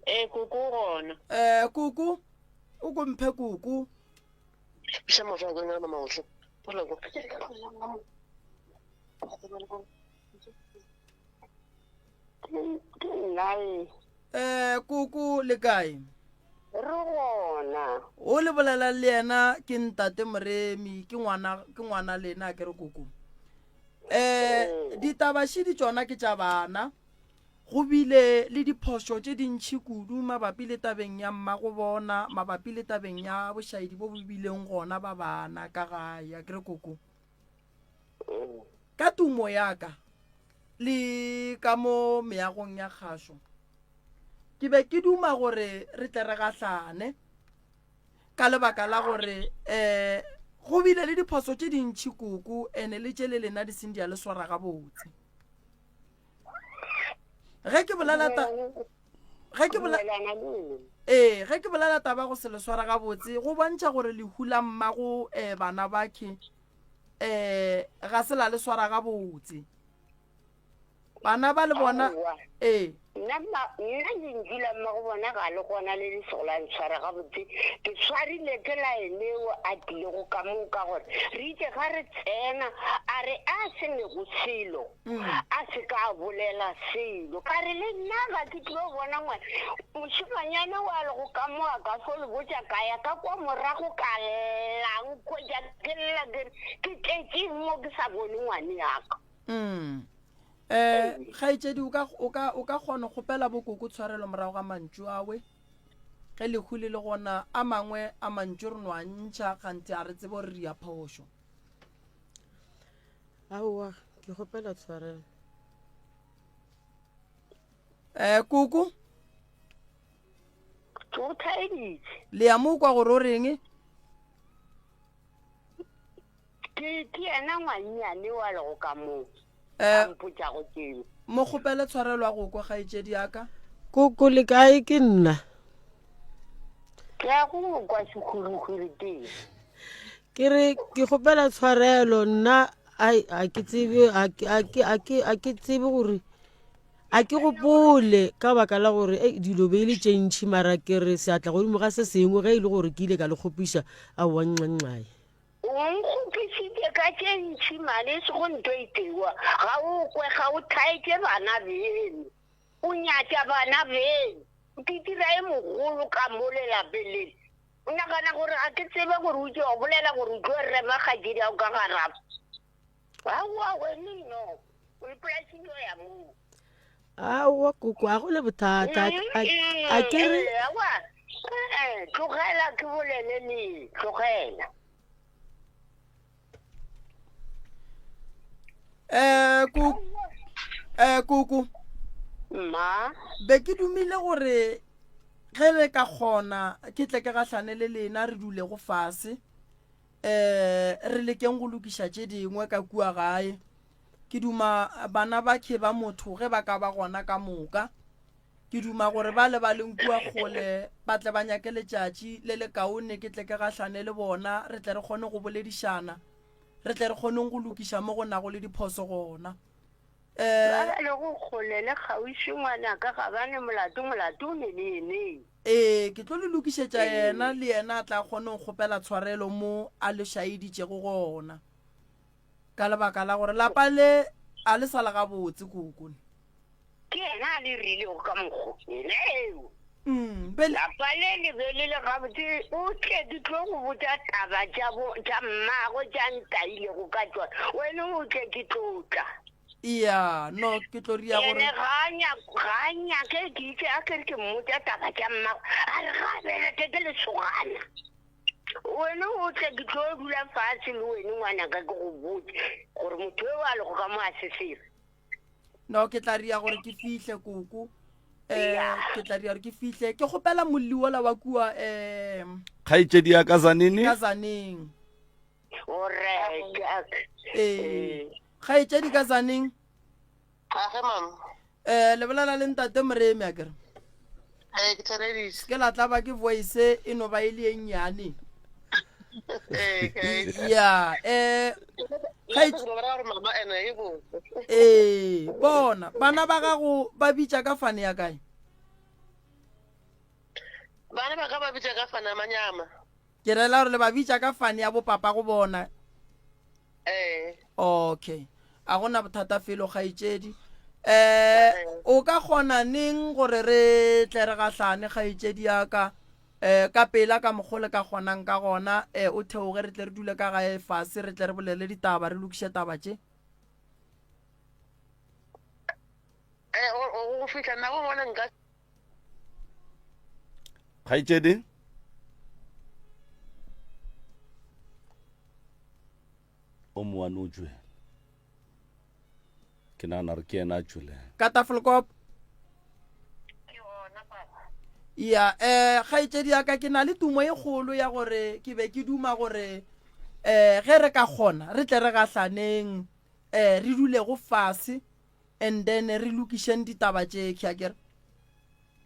ee koko o gona eh koko O ko mphe koko. Iša maoto a kwena mama ohle. Bola ko. Ke nna e. Eh koko le kae? Re gona. O le bolelang le yena ke ntate Moremi ke ngwana ke ngwana lena ke re koko. Eh ditaba šidi tšona ke tša bana. Go bile le diphošo tše dintši kudu mabapi le tabeng ya mmagobona, mabapi le tabeng ya bošaedi bo bo bileng gona ba bana ka gae. Akere koko? Ka tumo ya ka le ka mo meagong ya kgašo, ke be ke duma gore re tle re gahlane ka lebaka la gore um go bile le diphoso tše dintši koko, ene le tše le lena di seng di a le swara gabotse. ge ke bolela ta ge ke bolela ee ge ke bolela taba go se le swara gabotse go bontšha gore lehu la mmago um bana bakhe um ga se la le swara gabotse bana ba le bona ee nna nna lentšu la mmago bona ga le gona le le sego la ntshwara gabotse ke tshwarile ke laeneo a tlilego ka moo ka gore re itse ga re tsena a re a se nego selo mm. a se ka a bolela selo ka re le nna ga ke tlilo bona ngwana mošimanyane wa lego ka mo a ka fo le botša ka ya ka kwa morago ka llang kgwetša ke lla ke re ke tletšeng mo ke sa bone ngwane yaka mm. um kgaetšedi o ka o ka o ka kgona kgopela bokoko tshwarelo morago ga mantšu awe ge lehu le le gona a mangwe a mantšu re no a ntšha kganthe a re tsebe gore re ya phošo aowa ke kgopela tshwarelo um koko ke go thaeditše le ya mo kwa gore o reng Ke, ke yena ngwannyane wa lego ka moo, Eh. a mpotšago tšeo. Mo kgopele tshwarelo a go kwa, kgaetšedi ya ka. Koko le kae ke nna? Ke a go kwa sehwirihwiri tee. Ke re ke kgopela tshwarelo nna ai a ke tsebe a ke a ke a ke a ke tsebe gore A ke gopole ka baka la gore ei dilo be e le tše ntši mara ke re seatla godimo ga se sengwe ge e le gore ke ile ka le kgopiša aowa nxanxae. O nkgopišitše ka tše ntši mane e sego nto e tewa. Ga o kwe, ga o thaetše bana beno. O nyatša bana beno. O itira e mogolo ka mo lelapeng lele. O nagana gore ga ke tsebe gore o tšo bolela gore o tlo rema kgaetšedi ya gago ka garapo. Aowa wene no. O ipolaisitše o ya moo. Aowa koko a go le bothata a ke re. Aowa tlogela ke bolele le tlogela. Eh koko eh koko mma be ke dumile gore ge le ka kgona ke tle ke gahlane le lena re dulego fase um re lekeng go lokiša tše dingwe ka kua gae ke duma bana ba khe ba motho ge ba ka ba gona ka moka ke duma gore ba le ba leng kua kgole ba tle ba nyake letšatši le le kaone ke tle ke gahlane le bona re tle re kgone go boledišana re tle re kgoneng go lokiša mo go nago le diphoso gona um ba ba lego kgole le kgauswi ngwanaka ga ba ne molato molato o ne le eneng Ee, ke tlo le lokišetša yena, le yena a tla kgone go kgopela tshwarelo mo a le šaeditšego gona. Ka lebaka la gore lapa le a le sa le gabotse, koko. Ke yena a le rilego ka mokgo, yena eo. Mm, be le- Lapa le le be le le gabotse, o tle ke tlo go botša taba tša bo tša mmagwe tša ntailego ka tšona. Wena o tle ke tlo tla. Iya, no, ke tlo ria gore. Ene ga a nyake, ga a nyake ke itse a kere ke mmotša taba tša mmago, a re ga a beleke ke lesogana. Wene o tle ke tlo dula fatshe le wene ngwanaka ke go botse gore motho eo a lego ka mo a se sebe. No, ke tla ria gore ke fihle koko. Eh, ke tla ria gore ke fihle. Ke kgopela molli wola wa kua eh Kgaetšedi ya ka Zanini. Ka Zaneng. Alright. Ee. Kgaetšedi ka Zaneng. Age mama. Eh, le bolela le ntate Moremi a kere. Eh, ke thereditše. Ke la tla ba ke voice e no ba e le e nnyane. Eh, ke. Ya, eh Kgaetšedi gore mama ene e botse. Ee, bona bana ba gago ba bitša ka fane ya kae? Bana ba ka ba bitša ka fane ya manyama. Ke rela gore le ba bitša ka fane ya bopapa go bona. Ee. Okay. A gona bothata felo kgaetšedi. Eh o ka kgona neng gore re tle re gahlane kgaetšedi ya ka eh ka pela ka mokgo le ka kgonang ka gona eh o theoge re tle re dule ka gae fase re tle re bolele ditaba re lokiše taba tše. Eh go fihla nako ngwana nka Kgaetšedi? O moane o tšwele. Ke nagana gore ke yena a tšweleng. Ka Tafelkop. Ya, eh kgaetšedi ya ka ke na le tumo e kgolo ya gore ke be ke duma gore eh ge re ka kgona re tle re gahlaneng eh re dulego fase and then re lokišeng ditaba tše ke akere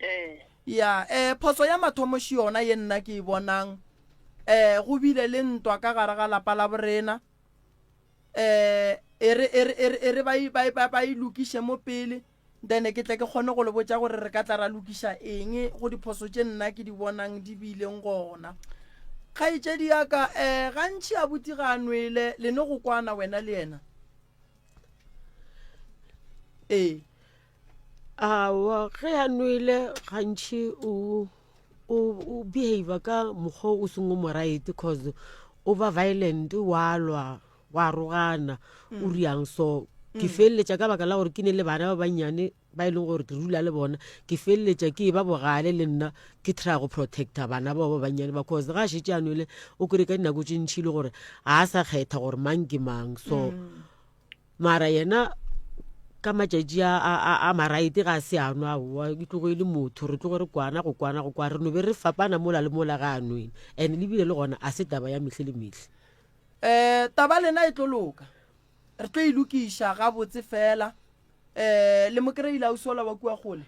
Ee. Ya, eh, phoso ya mathomo še yona ye nna ke e bonang. Eh, go bile le ntwa ka gare ga lapa la borena. Eh, e re, e re, e re, e re ba, ba, ba, ba e lokiše mo pele, then ke tle ke kgone go le botša gore re ka tla ra lokiša eng go diphoso tše nna ke di bonang di bileng gona. Kgaetšedi ya ka, eh, gantši abuti ga a nwele, le no go kwana wena le yena. Ee. Aowa, ge a nwele gantši o o o behavior ka mokgwa o seng o mo right cause o ba violent wa lwa wa rogana o riang so ke feleletša ka baka la gore ke ne le bana ba bannyane ba e leng gore ke dula le bona ke feleletša ke e ba bogale le nna ke try go protecta bana bao ba bannyane ba cause ga a šetše a nwele o kry ka dinako tše ntšhi le gore ga a sa kgetha gore mang ke mang so Mara yena ka matšatši a, a, a, a maraete ga a se a nwa aowa e tlogo e le motho re tloge re kwana go kwana go kwana re no be re fapana mola le mola ga a nwele and le bile le gona a se taba ya mehle le mehle. Um taba lena e tlo loka re tlo e lokiša gabotse fela um le mo kry-ile ausi ola wa kua kgole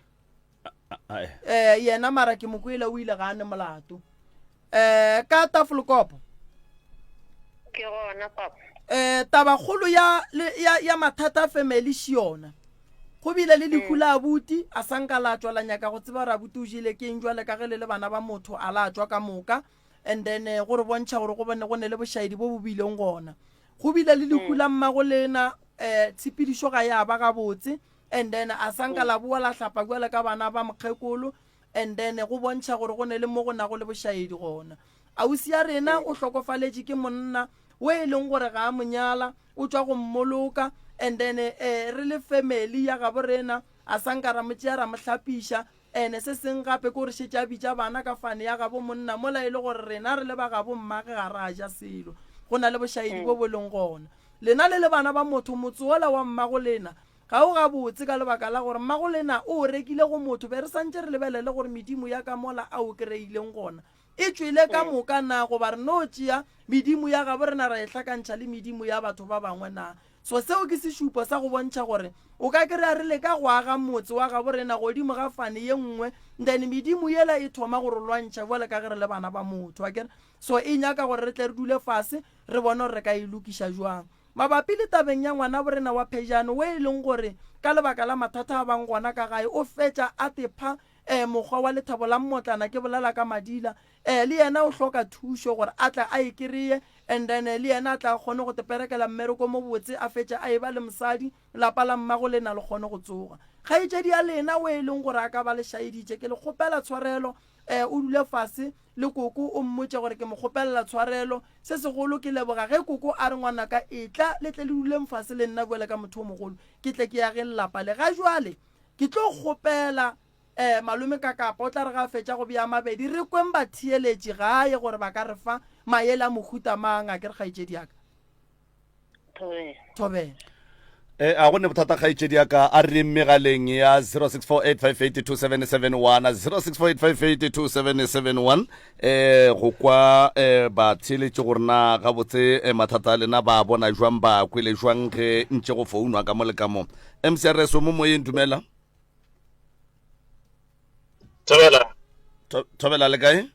um yena mara ke mo kwele o ile ga a ne molato um ka tafolkopo ke gona papa um tabakgolo ya, ya, ya mathata a family še yona. Go bile le lehu la abuti, a sa nka la tšwa la nyaka go tseba gore abuti o jele ke eng jwale ka ge le le bana ba motho a la tšwa ka moka and then go re bontšha gore go bone go ne le bošaedi bo bo bileng gona. Go bile le lehu la mmago lena um tshepedišo ga ya ba gabotse and then a sa nka la boa la hlapa bjale ka bana ba mokgekolo and then go bontšha gore go ne le mo go nago le bošaedi gona. Ausi ya rena o hlokofaletše ke monna wo e leng gore ga a mo nyala, o tšwa go mmoloka and then eh, re le family ya gabo rena a sa nka ra mo tšea ra mo hlapiša. Ene se seng gape ke gore šetše a bitša bana ka fane ya gabo monna mola e le gore rena re le ba gabo mmage ga ra ja selo. Go na le bošaedi bo bo leng gona. Lena le le bana ba motho, motse wola wa mmago lena ga o gabotse ka lebaka la gore mmago lena o o rekile go motho. Be re santše re lebelele gore medimo ya ka mola a o kreileng gona E tšwele ka moka na, goba re no tšea medimo ya gabo rena ra e hlakantšha le medimo ya batho ba bangwe na? So seo ke sešupo sa go bontšha gore o ka kry-a re leka go aga motse wa gabo rena godimo ga fane ye nngwe, then medimo yela e thoma go re lwantšha bjale ka ge re le bana ba motho, akere? So e nyaka gore re tle re dule fase re bone gore re ka e lokiša jwang. Mabapi le tabeng ya ngwanabo rena wa phejane wo e leng gore ka lebaka la mathata a bang gona ka gae o fetša a tepha Ee, mokgwa wa lethabo la mmotlana, ke bolela ka Madila. Ee, le yena o hloka thušo gore a tle a e kereye and then le yena a tle a kgone go teperekela mmereko mo botse a fetše a eba le mosadi, lapa la mmago lena le kgone go tsoga. Kgaetšedi ya lena o e leng gore a ka ba le šaeditše, ke le kgopela tshwarelo. Ee, o dule fase le koko o mmotše gore ke mo kgopelela tshwarelo. Se segolo ke leboga ge koko a re ngwanaka etla le tle le duleng fase le nna bjale ka motho o mogolo ke tle ke ageng lapa le. Ga jwale Ke tlo kgopela eh, malome Kakapa o tla re ga a fetša go bea mabedi re kweng batheeletši gae gore ba ka re fa maele a mohuta mang, a ke re kgaetšedi ya ka? Thobela. Thobela. E, a go ne bothata kgaetšedi ya ka, a re megaleng ya 0648582771 0648582771 eh go kwa eh batheeletši gore na gabotse eh, mathata a lena ba bona jwang ba kwele jwang ge ntše go founwa ka mo le ka mo. MCRS o mo moyeng dumela. Thobela. Thobela le kae?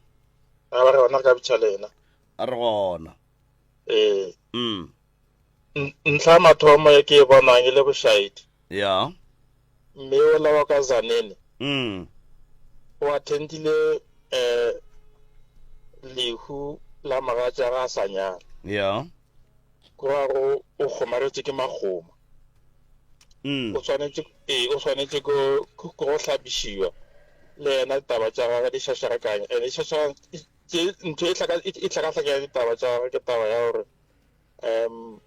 A ba re gona re ka bitša lena. A re gona. Ee. Mm. Ntlha ya mathomo e ke e bonang e le bošaedi. Ya. Mme ola wa ka Zanene. O attendile eh lehu la mogatša ga a sa nyala. Ya. Go ra go o kgomaretše ke magoma. O swanetše ee o swanetše ko ko go hlapišiwa le yena ditaba tša gagwe di šašarakanya and e šašara tše ntho e hlaka e hlakahlakanya ditaba tša gagwe ke taba ya gore um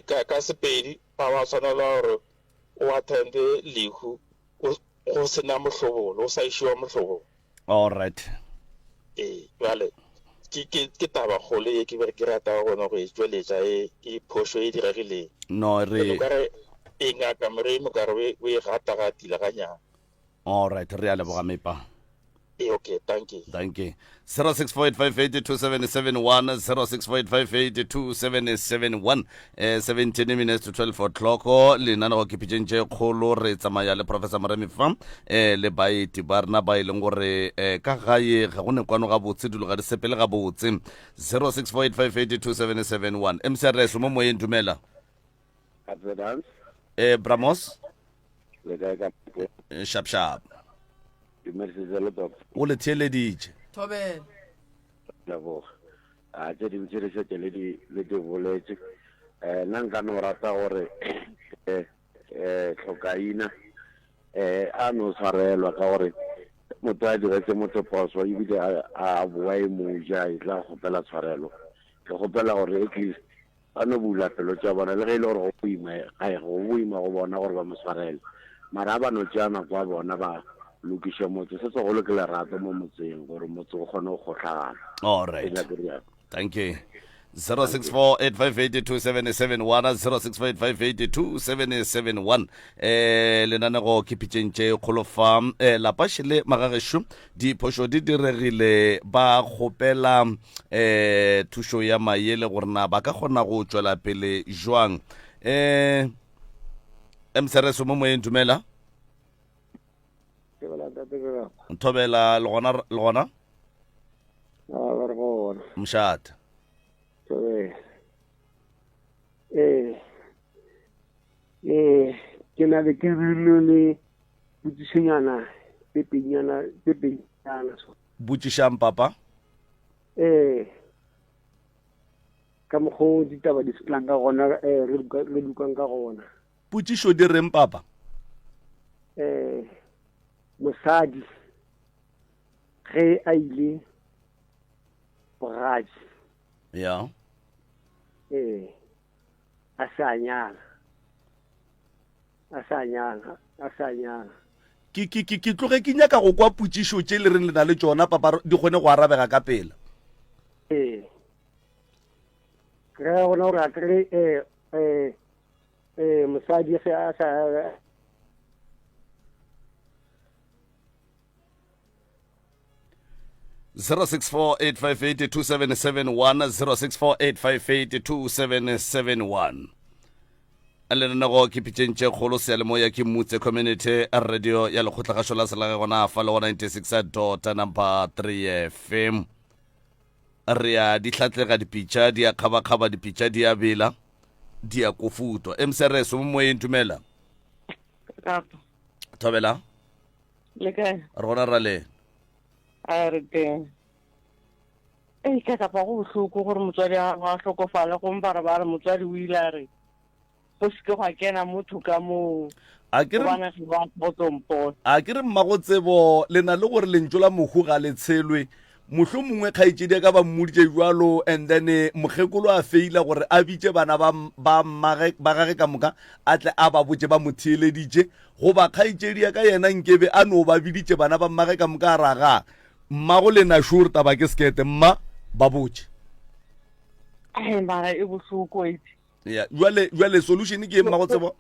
ka ka Sepedi ga wa swanela gore o attende lehu go se na mohlobolo, o sa išiwa mohlobolo. All right. Ee, bjale ke ke ke taba kgolo ye ke be ke rata gona go e tšweletša e ke phošo e diregileng. No re. O ka re e ngaka Moremi o ka re o e gatagatile ganyane. All right, re a leboga Mepa. Ee, okay, thank you. Thank you. 0648582771 0648582771 eh 17 minutes to 12 o'clock lenanego ke pitšeng tše kgolo re tsamaya le professor Moremi fa eh le baeti ba rena ba e leng gore eh ka gae ga go ne kwano gabotse dilo ga di sepele gabotse 0648582771 MCRS mo moyeng dumela Advance. Eh Bramos Le kae ka eh, shap shap. Dumedisitse le doctor. O le theeleditše. Thobela. Leboga. A tše dingwe tše di šetše le di le di boletše. Eh nna nka no rata gore eh eh tlhokaina eh a no tshwarelwa ka gore motho a diretse motho phoso ebile a a boa e mo ja e tla kgopela tshwarelo. Ke kgopela gore at least Ba no bula pelo tša bona, le ge e le gore go boima, ga go boima go bona gore ba mo swarele. Mara a ba no tšea nako ya bona ba lokiše motse. Se segolo ke lerato mo motseng, gore motse o kgone go kgohlagana. All right. Ke nyake rialo. Thank you. 0648582771 0648582771 eh lenanego ke pitšeng tše kgolo fa eh lapa šele magagešo Diphošo di diregile, ba kgopela um thušo ya mayele gore na ba ka kgona go tšwela pele jwang. Um Msereso mo moyeng, dumela. Thobela le gona le gona. Mšate. Ee. Ee. Ke na le ke rile le potšišonyana tse pedinyana tse pedinyana so. Botšišang papa. Eh ka mokgo ditaba di sepelang ka gona eh re re dukang ka gona. Potšišo di reng papa? Eh mosadi ge a ile bogadi. Ya. Eh a se a nyala a se a nyala a se a nyala ke ke ke ke tloge ke nyaka go kwa potšišo tše le reng le na le tšona papa di kgone go arabega ka pela ee ke ra gona gore a kry um um um mosadi ge a sa 0648582771 0648582771 lenanego ke pitšeng tše kgolo seyalemoya ke mutse community radio ya lekgotlagašo la selage gona fa le go 96 dot number 3 fm re a di hlatlega dipitša di a kgabakgaba dipitša di a bela di a kofutwa mcrs mo moyeng dumela thobela Le kae? Re gona ra le. A re teng. Ei ka kapa go bohloko gore motswadi a gago a hlokofale gomme ba re ba re motswadi o ile a re go se ke gwa kena motho ka moo A ke re gobane ge ba go tlo mpona. A ke re mmago tsebo le na le gore lentšu la mohu ga le tshelwe mohlomongwe kgaetšedi ya ka ba mmoditše bjalo and then eh, mokgekolo a feila gore a bitše bana ba ba mmage ba gage ka moka a tle a ba botše ba mo theeleditše goba kgaetšedi ya ka yena nkebe a no ba biditše bana ba mmage ka moka a raga mmago lena sure taba ke sekete mma ba botše Ai mara e bohloko itse. ya jwale jwale solution ke mmago tsebo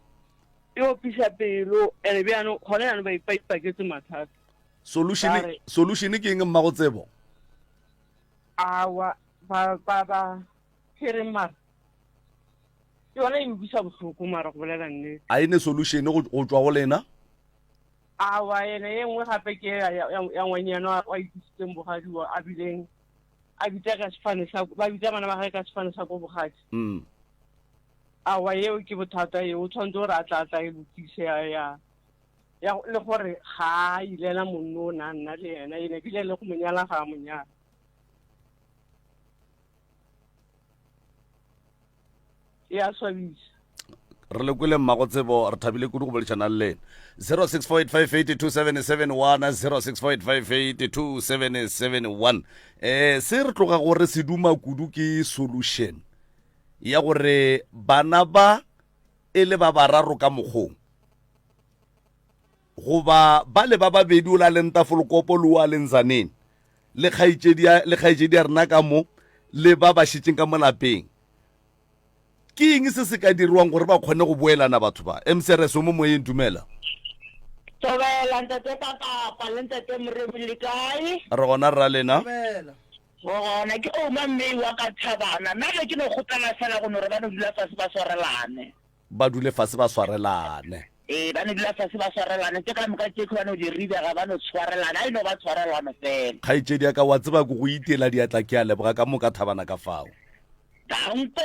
E opiša pelo ene bjano gona jaanong ba ipa ipaketse mathata. Solution, solution ke eng mmago tsebo? Awa, ba ba ba hereng mara. Yona e utlwisa bohloko mara go bolela nnete. A e ne solution go go tšwa go lena? Awa ene ye nngwe gape ke ya ya ya ngwanyana wa ikisitseng bogadi wa a bileng a bitsa ka sefane sa ba bitsa bana ba gagwe ka sefane sa ko bogadi. Mm. Awa yeo ke bothata eo o tshwanetse gore a tla tla e lokise ya ya ya le gore ga a ilela monno o ne a nna le yena ene ebile le go mo nyala ga a mo nyala e a swabisa re le kwele mmago tsebo re thabile kudu go boledišana le lena 0648582771 0648582771 eh se re tloga gore se duma kudu ke solution ya gore bana ba e le ba bararo ka mokgong goba ba le ba babedi o la leng tafolokopo le o a leng zaneng le kgaetšedi ya le kgaetšedi ya rena ka mo le ba ba šetšeng ka mo lapeng ke eng se se ka dirwang gore ba kgone go boelana batho ba mcrs o mo moyeng dumela Thobela ntate Kakapa le ntate Moremi le kae? re gona rra lena Thobela. Gona ke Ouma Mmei wa ka Thabana. Nna be ke no kgopela fela go no re ba no dula fase ba swarelane. Ba dule fase ba swarelane. Ee, ba no dula fase ba swarelane. Tše ka moka tše ba no di ribega ba no tshwarelana. A e no ba tshwarelano fela. Kgaetšedi ya ka, wa tseba ke go itiela diatla ke a leboga ka moka Thabana ka fao. Danko.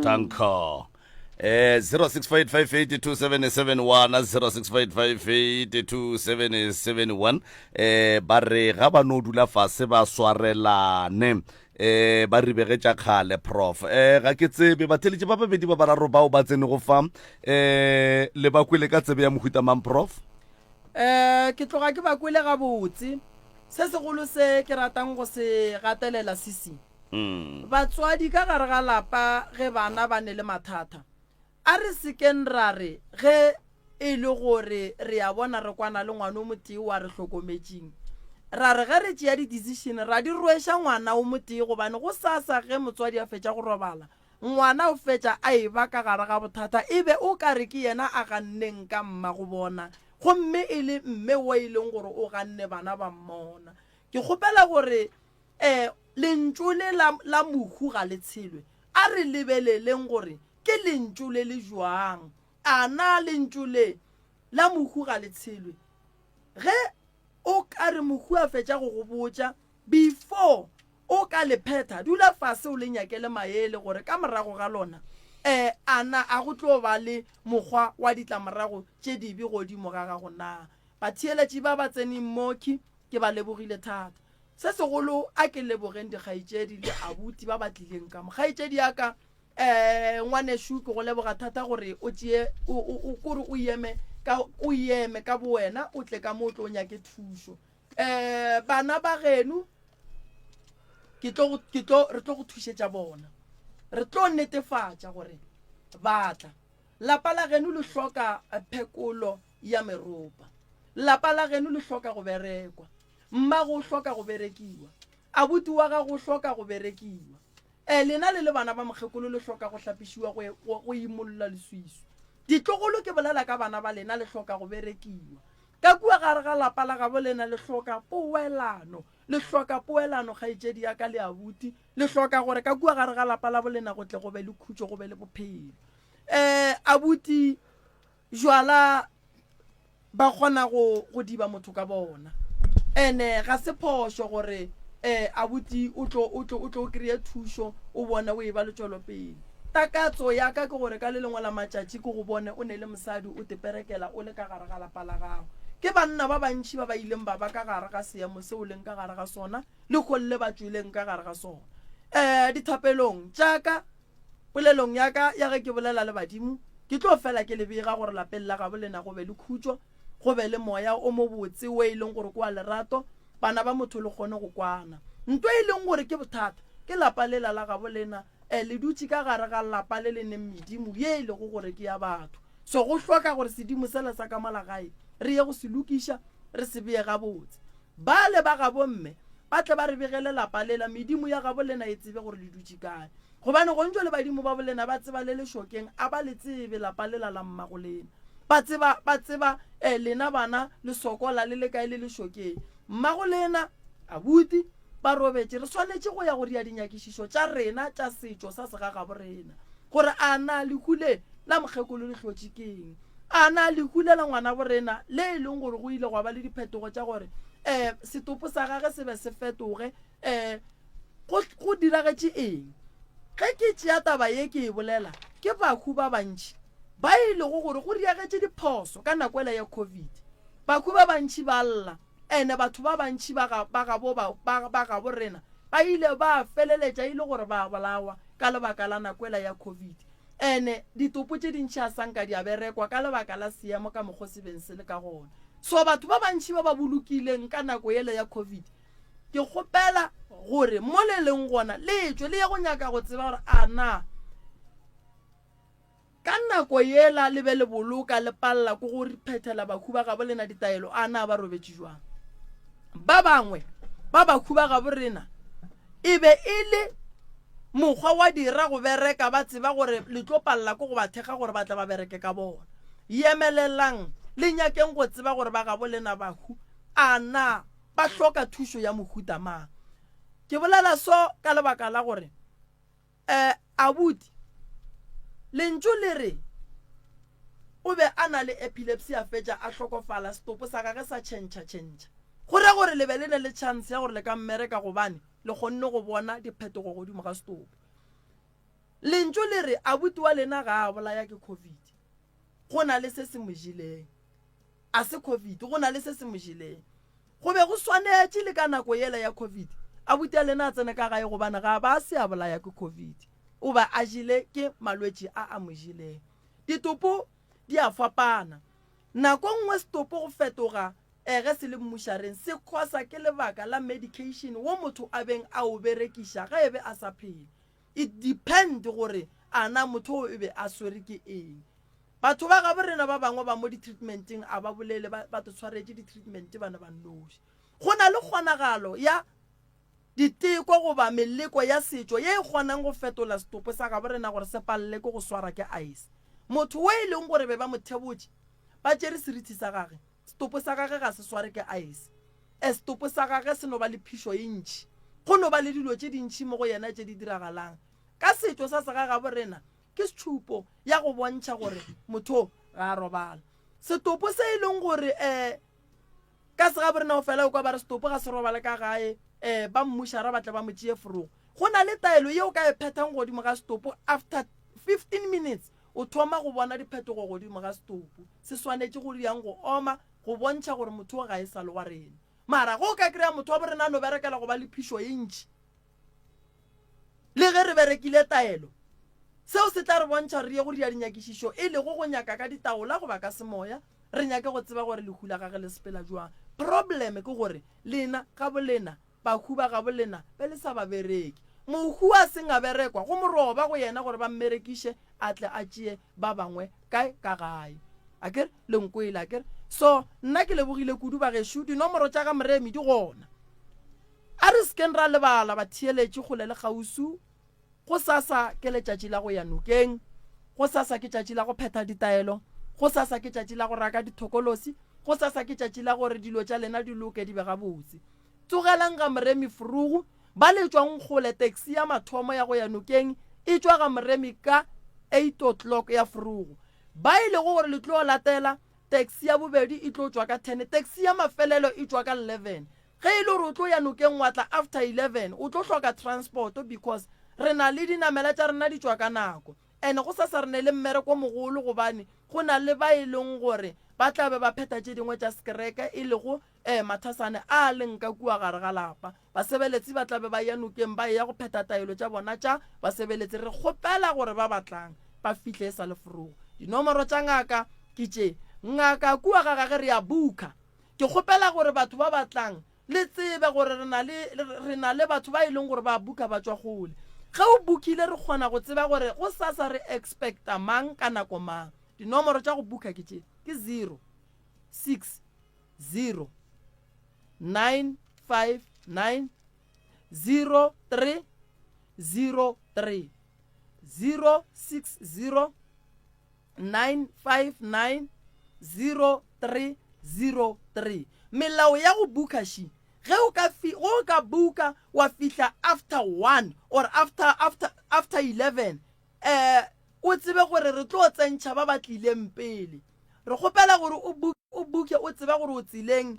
Danko. Eh 0658582771 0658582771 eh ba re ga ba no dula fase ba swarelane eh ba ribege tša kgale prof eh ga ke tsebe batheletši ba babedi ba bararo bao ba tsenego fa eh le ba kwele ka tsebe ya mohuta mang prof eh ke tloga ke ba kwele gabotse se segolo se ke ratang go se gatelela sisi Batswadi ka gare ga lapa ge bana ba ne le mathata, a re se keng ra re ge e le gore re a bona re kwana le ngwana o motee wa re hlokometšeng, ra re ge re tšea di-decision ra di rweša ngwana o motee gobane gosasa ge motswadi a fetša go robala, ngwana o fetša a e ba ka gare ga bothata e be o ka re ke yena a ganneng ka mmagobona gomme e le mme wo e leng gore o ganne bana ba mmona. Ke kgopela gore Ee, lentšu le la, la mohu ga le tshelwe. A re lebeleleng gore ke lentšu le le bjang. A na lentšu le la mohu ga le tshelwe? Ge o ka re mohu a fetša go go botša, before o ka le phetha, dula fase o le nyakele maele gore ka morago ga lona. Um a na a go tlo ba le mokgwa wa ditlamorago tše dibe godimo ga gago na? Batheeletši ba ba tseneng moki ke ba lebogile thata. Se segolo a ke lebogeng dikgaetšedi le abuti ba ba tlileng ka mo. Kgaetšedi ya ka, um ngwanešu ke go leboga thata gore o tšee o, o, o, kore o eme ka, o eme ka bowena o tle ka mo o tlo nyake thušo. Um bana ba geno ke tlo, ke tlo, re tlo go thušetša bona. Re tlo netefatša gore ba tla. Lapa la geno le hloka phekolo ya meropa. Lapa la geno le hloka go berekwa. Mmago o hloka go berekiwa. Abuti wa gago o hloka go berekiwa. E, lena le le bana ba mokgekolo le hloka go hlapišiwa go, go, go imolla leswiswi. Ditlogolo ke bolela ka bana ba lena le hloka go berekiwa. Ka kua gare ga lapa la gabo lena le hloka poelano. Le hloka poelano kgaetšedi ya ka le abuti. Le hloka gore ka kua gare ga lapa la bolena go tle go be le khutšo go be le bophelo. Eh, abuti jwala ba kgona go go diba motho ka bona. Ene ga se phošo gore eh abuti o tlo o tlo o tlo kry-e thušo o bone o e ba le tšwelopele. Takatso ya ka ke gore ka le lengwe la matšatši ke go bone o ne le mosadi o teperekela o le ka gare ga lapa la gago. Ke banna ba bantši ba ba ileng ba ba ka gare ga seemo se o leng ka gare ga sona lehono le ba tšweleng ka gare ga sona. Um dithapelong tša ka, polelong ya ka ya ge ke bolela le badimo, ke tlo fela ke le bega gore lapeng la gabo lena go be le khutšo, go be le moya o mobotse wo e leng gore ke wa lerato, bana ba motho le kgone go kwana. Nto e leng gore ke bothata ke lapa lela la gabo lena, um le dutše ka gare ga lapa le le neng medimo ye e lego gore ke ya batho. So go hloka gore sedimo sela sa ka mola gae re ye go se lokiša, re se bee gabotse. Bale ba gabo mme ba tle ba re begele lapa lela, medimo ya gabo lena e tsebe gore le dutše kae. Gobane gontšo le badimo ba bolena ba tseba le lešokeng, a ba le tsebe lapa lela la mmago lena. Ba tseba, ba tseba eh, lena bana le sokola le le kae le lešokeng. Mmago lena, abuti, ba robetše. Re swanetše go ya go ria dinyakišišo tša rena tša setšo sa segagabo rena, gore a na lehu le la mokgekolo le hlotše keng. A na lehu le la ngwanabo rena le e leng gore go ile gwa ba le diphetogo tša gore um setopo sa gage se be se fetoge um go, go diragetše eng? Ge ke tšea taba ye ke e bolela, ke bahu ba bantši ba e lego gore go riagetše diphoso ka nako ela ya Covid. Bahu ba bantši ba lla, ene batho ba bantši ba ga, ba gabo, ba, ba, ba gabo rena ba ile ba feleletša e le gore ba bolawa ka lebaka la nako ela ya Covid. Ene ditopo tše dintši a sa nka di a berekwa ka lebaka la seemo ka mokgo se beng se le ka gona. So batho ba bantši ba ba bolokileng ka nako yela ya Covid, ke kgopela gore mo le leng gona le tšwe le ye go nyaka go tseba gore a na ka nako yela le be le boloka le palela ko go phethela bahu ba gabo lena ditaelo, a na ba robetše jwang. Ba bangwe ba bahu ba gabo rena E be e le mokgwa wa dira go bereka ba tseba gore le tlo palela ke go ba thekga gore ba tle ba bereke ka bona. Yemelelang le nyakeng go tseba gore ba gabo lena bahu a na ba hloka thušo ya mohuta mang. Ke bolela so ka lebaka la gore um abuti lentšu le re o be a na le epilepsy a fetša a hlokofala setopo sa gage sa tšhentšha tšhentšha. Go ra gore le be le ne le chance ya gore le ka mmereka gobane le kgonne go bona diphetogo godimo ga setopo. Lentšu le re abuti wa lena ga a bolaya ke Covid. Go na le se se mo jeleng. A se Covid, go na le se se mo jeleng. Go be go swanetše le ka nako yela ya Covid abuti a lena a tsene ka gae gobane ga ba se a bolaya ke Covid. O ba a jele ke malwetši a a mo jeleng. Ditopo di a fapana. Nako nngwe setopo go fetoga E ge se le mmušareng se khosa ke lebaka la medication wo motho a beng a o berekiša ge e be a sa phela. It depend gore a na motho o e be a swere ke eng. Batho ba gabo rena ba bangwe ba mo di treatmenteng a ba bolele ba ba to tshwaretše di treatment ba ne ba nnoši. Go na le kgonagalo ya diteko goba meleko ya setšo ye e kgonang go fetola setopo sa gabo rena gore se palele ke go swara ke ice. Motho wo e leng gore be ba mo thebotše ba tšere serithi sa gage Setopo sa gage ga se sware ke aese. E, setopo sa gage se no ba le phišo e ntši. Go no ba le dilo tše dintši mo go yena tše di diragalang. Ka setšo sa segagabo rena, ke setšhupo ya go bontšha gore motho ga a robala. Setopo se e leng gore um ka segabo rena o fela o kwa ba re setopo ga se robale ka gae, um ba mmušara ba tle ba mo tšee forogo. Go na le taelo ye o ka e phethang godimo ga setopo after. 15 minutes o thoma go bona diphetogo godimo ga setopo. Se swanetše go yang go oma go bontšha gore motho o ga e sa le wa rena. Mara ge o ka kry-a motho wa borena a no berekela go ba le phišo e ntši, le ge re berekile taelo, seo se tla re bontšha gore re ye go dira dinyakišišo, e lego go nyaka ka ditaola goba ka semoya, re nyake go tseba gore lehu la gage le sepela bjang. Problem ke gore lena gabolena, bahu ba gabolena be le sa ba bereke. Mohu a seng a berekwa, go moroba go yena gore ba mmerekiše a tle a tšee ba bangwe kae ka gae. Akere le nkwele akere? So nna ke lebogile kudu bagešo, dinomoro tša ga Moremi di gona. A re sekeng ra lebala batheeletši kgole le kgauswi, gosasa ke letšatši la go ya nokeng, gosasa ke tšatši la go phetha ditaelo, gosasa ke tšatši la go raka dithokolosi, gosasa ke tšatši la gore dilo tša lena di loke di be gabotse. Tsogelang ga Moremi Frugu, ba le tšwang kgole taxi ya mathomo ya go ya nokeng e tšwa ga Moremi ka eight o'clock ya Frugu. Ba e lego gore le tlo latela, taxi ya bobedi e tlo tšwa ka ten, taxi ya mafelelo e tšwa ka eleven. Ge e le gore o tlo ya nokeng wa tla after 11, o tlo hloka transport because re na le dinamela tša rena di tšwa ka nako. And gosasa re ne le mmereko o mogolo gobane go na le ba e leng gore ba tla be ba phetha tše dingwe tša sekereke e lego eh mathasane a leng ka kua gare ga lapa. Basebeletsi ba tla be ba eya nokeng ba eya go phetha taelo tša bona tša basebeletsi. Re kgopela gore ba ba tlang ba fihle e sa le forogo. Dinomoro tša ngaka ke tše. Ngaka kua ga gage re a booker. Ke kgopela gore batho ba ba tlang le tsebe gore re na le, re na le batho ba e leng gore ba buka ba tšwa kgole. Ge o bukile re kgona go tseba gore gosasa re expecta mang ka nako mang. Dinomoro tša go buka ke tše, ke 0, 6, 0, 9, 5, 9, 0, 3, 0, 3, 0, 6, 0, 9590303. Melao ya go buka ši, Ge o ka fi, ge o ka buka wa fihla after one or after, after, after 11, eh, o tsebe gore re tlo tsentšha ba ba tlileng pele. Re kgopela gore o bu, o buke o tseba gore o tseleng.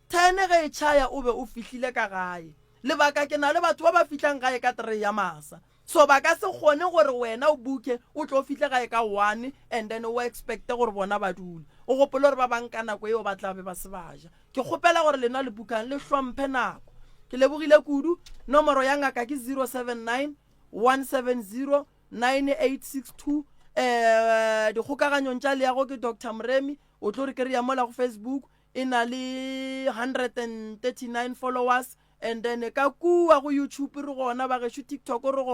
Ten ge e tšhaya o be o fihlile ka gae. Lebaka ke na le batho ba ba fihlang gae ka three ya masa. So ba ka se kgone gore wena o booke o tlo fihle gae ka one and then o expecte gore bona ba dule. O gopole gore ba bang ka nako eo ba tla be ba se ba ja. Ke kgopela gore lena le bookang le hlomphe nako. Ke lebogile kudu. Nomoro ya ngaka ke 079 170 9862. Eh, dikgokaganyong tša leago ke Doctor Moremi. O tlo re kry-a mola go Facebook e na le 139 followers. And then ka kua go YouTube re gona, bagešo TikTok re gona.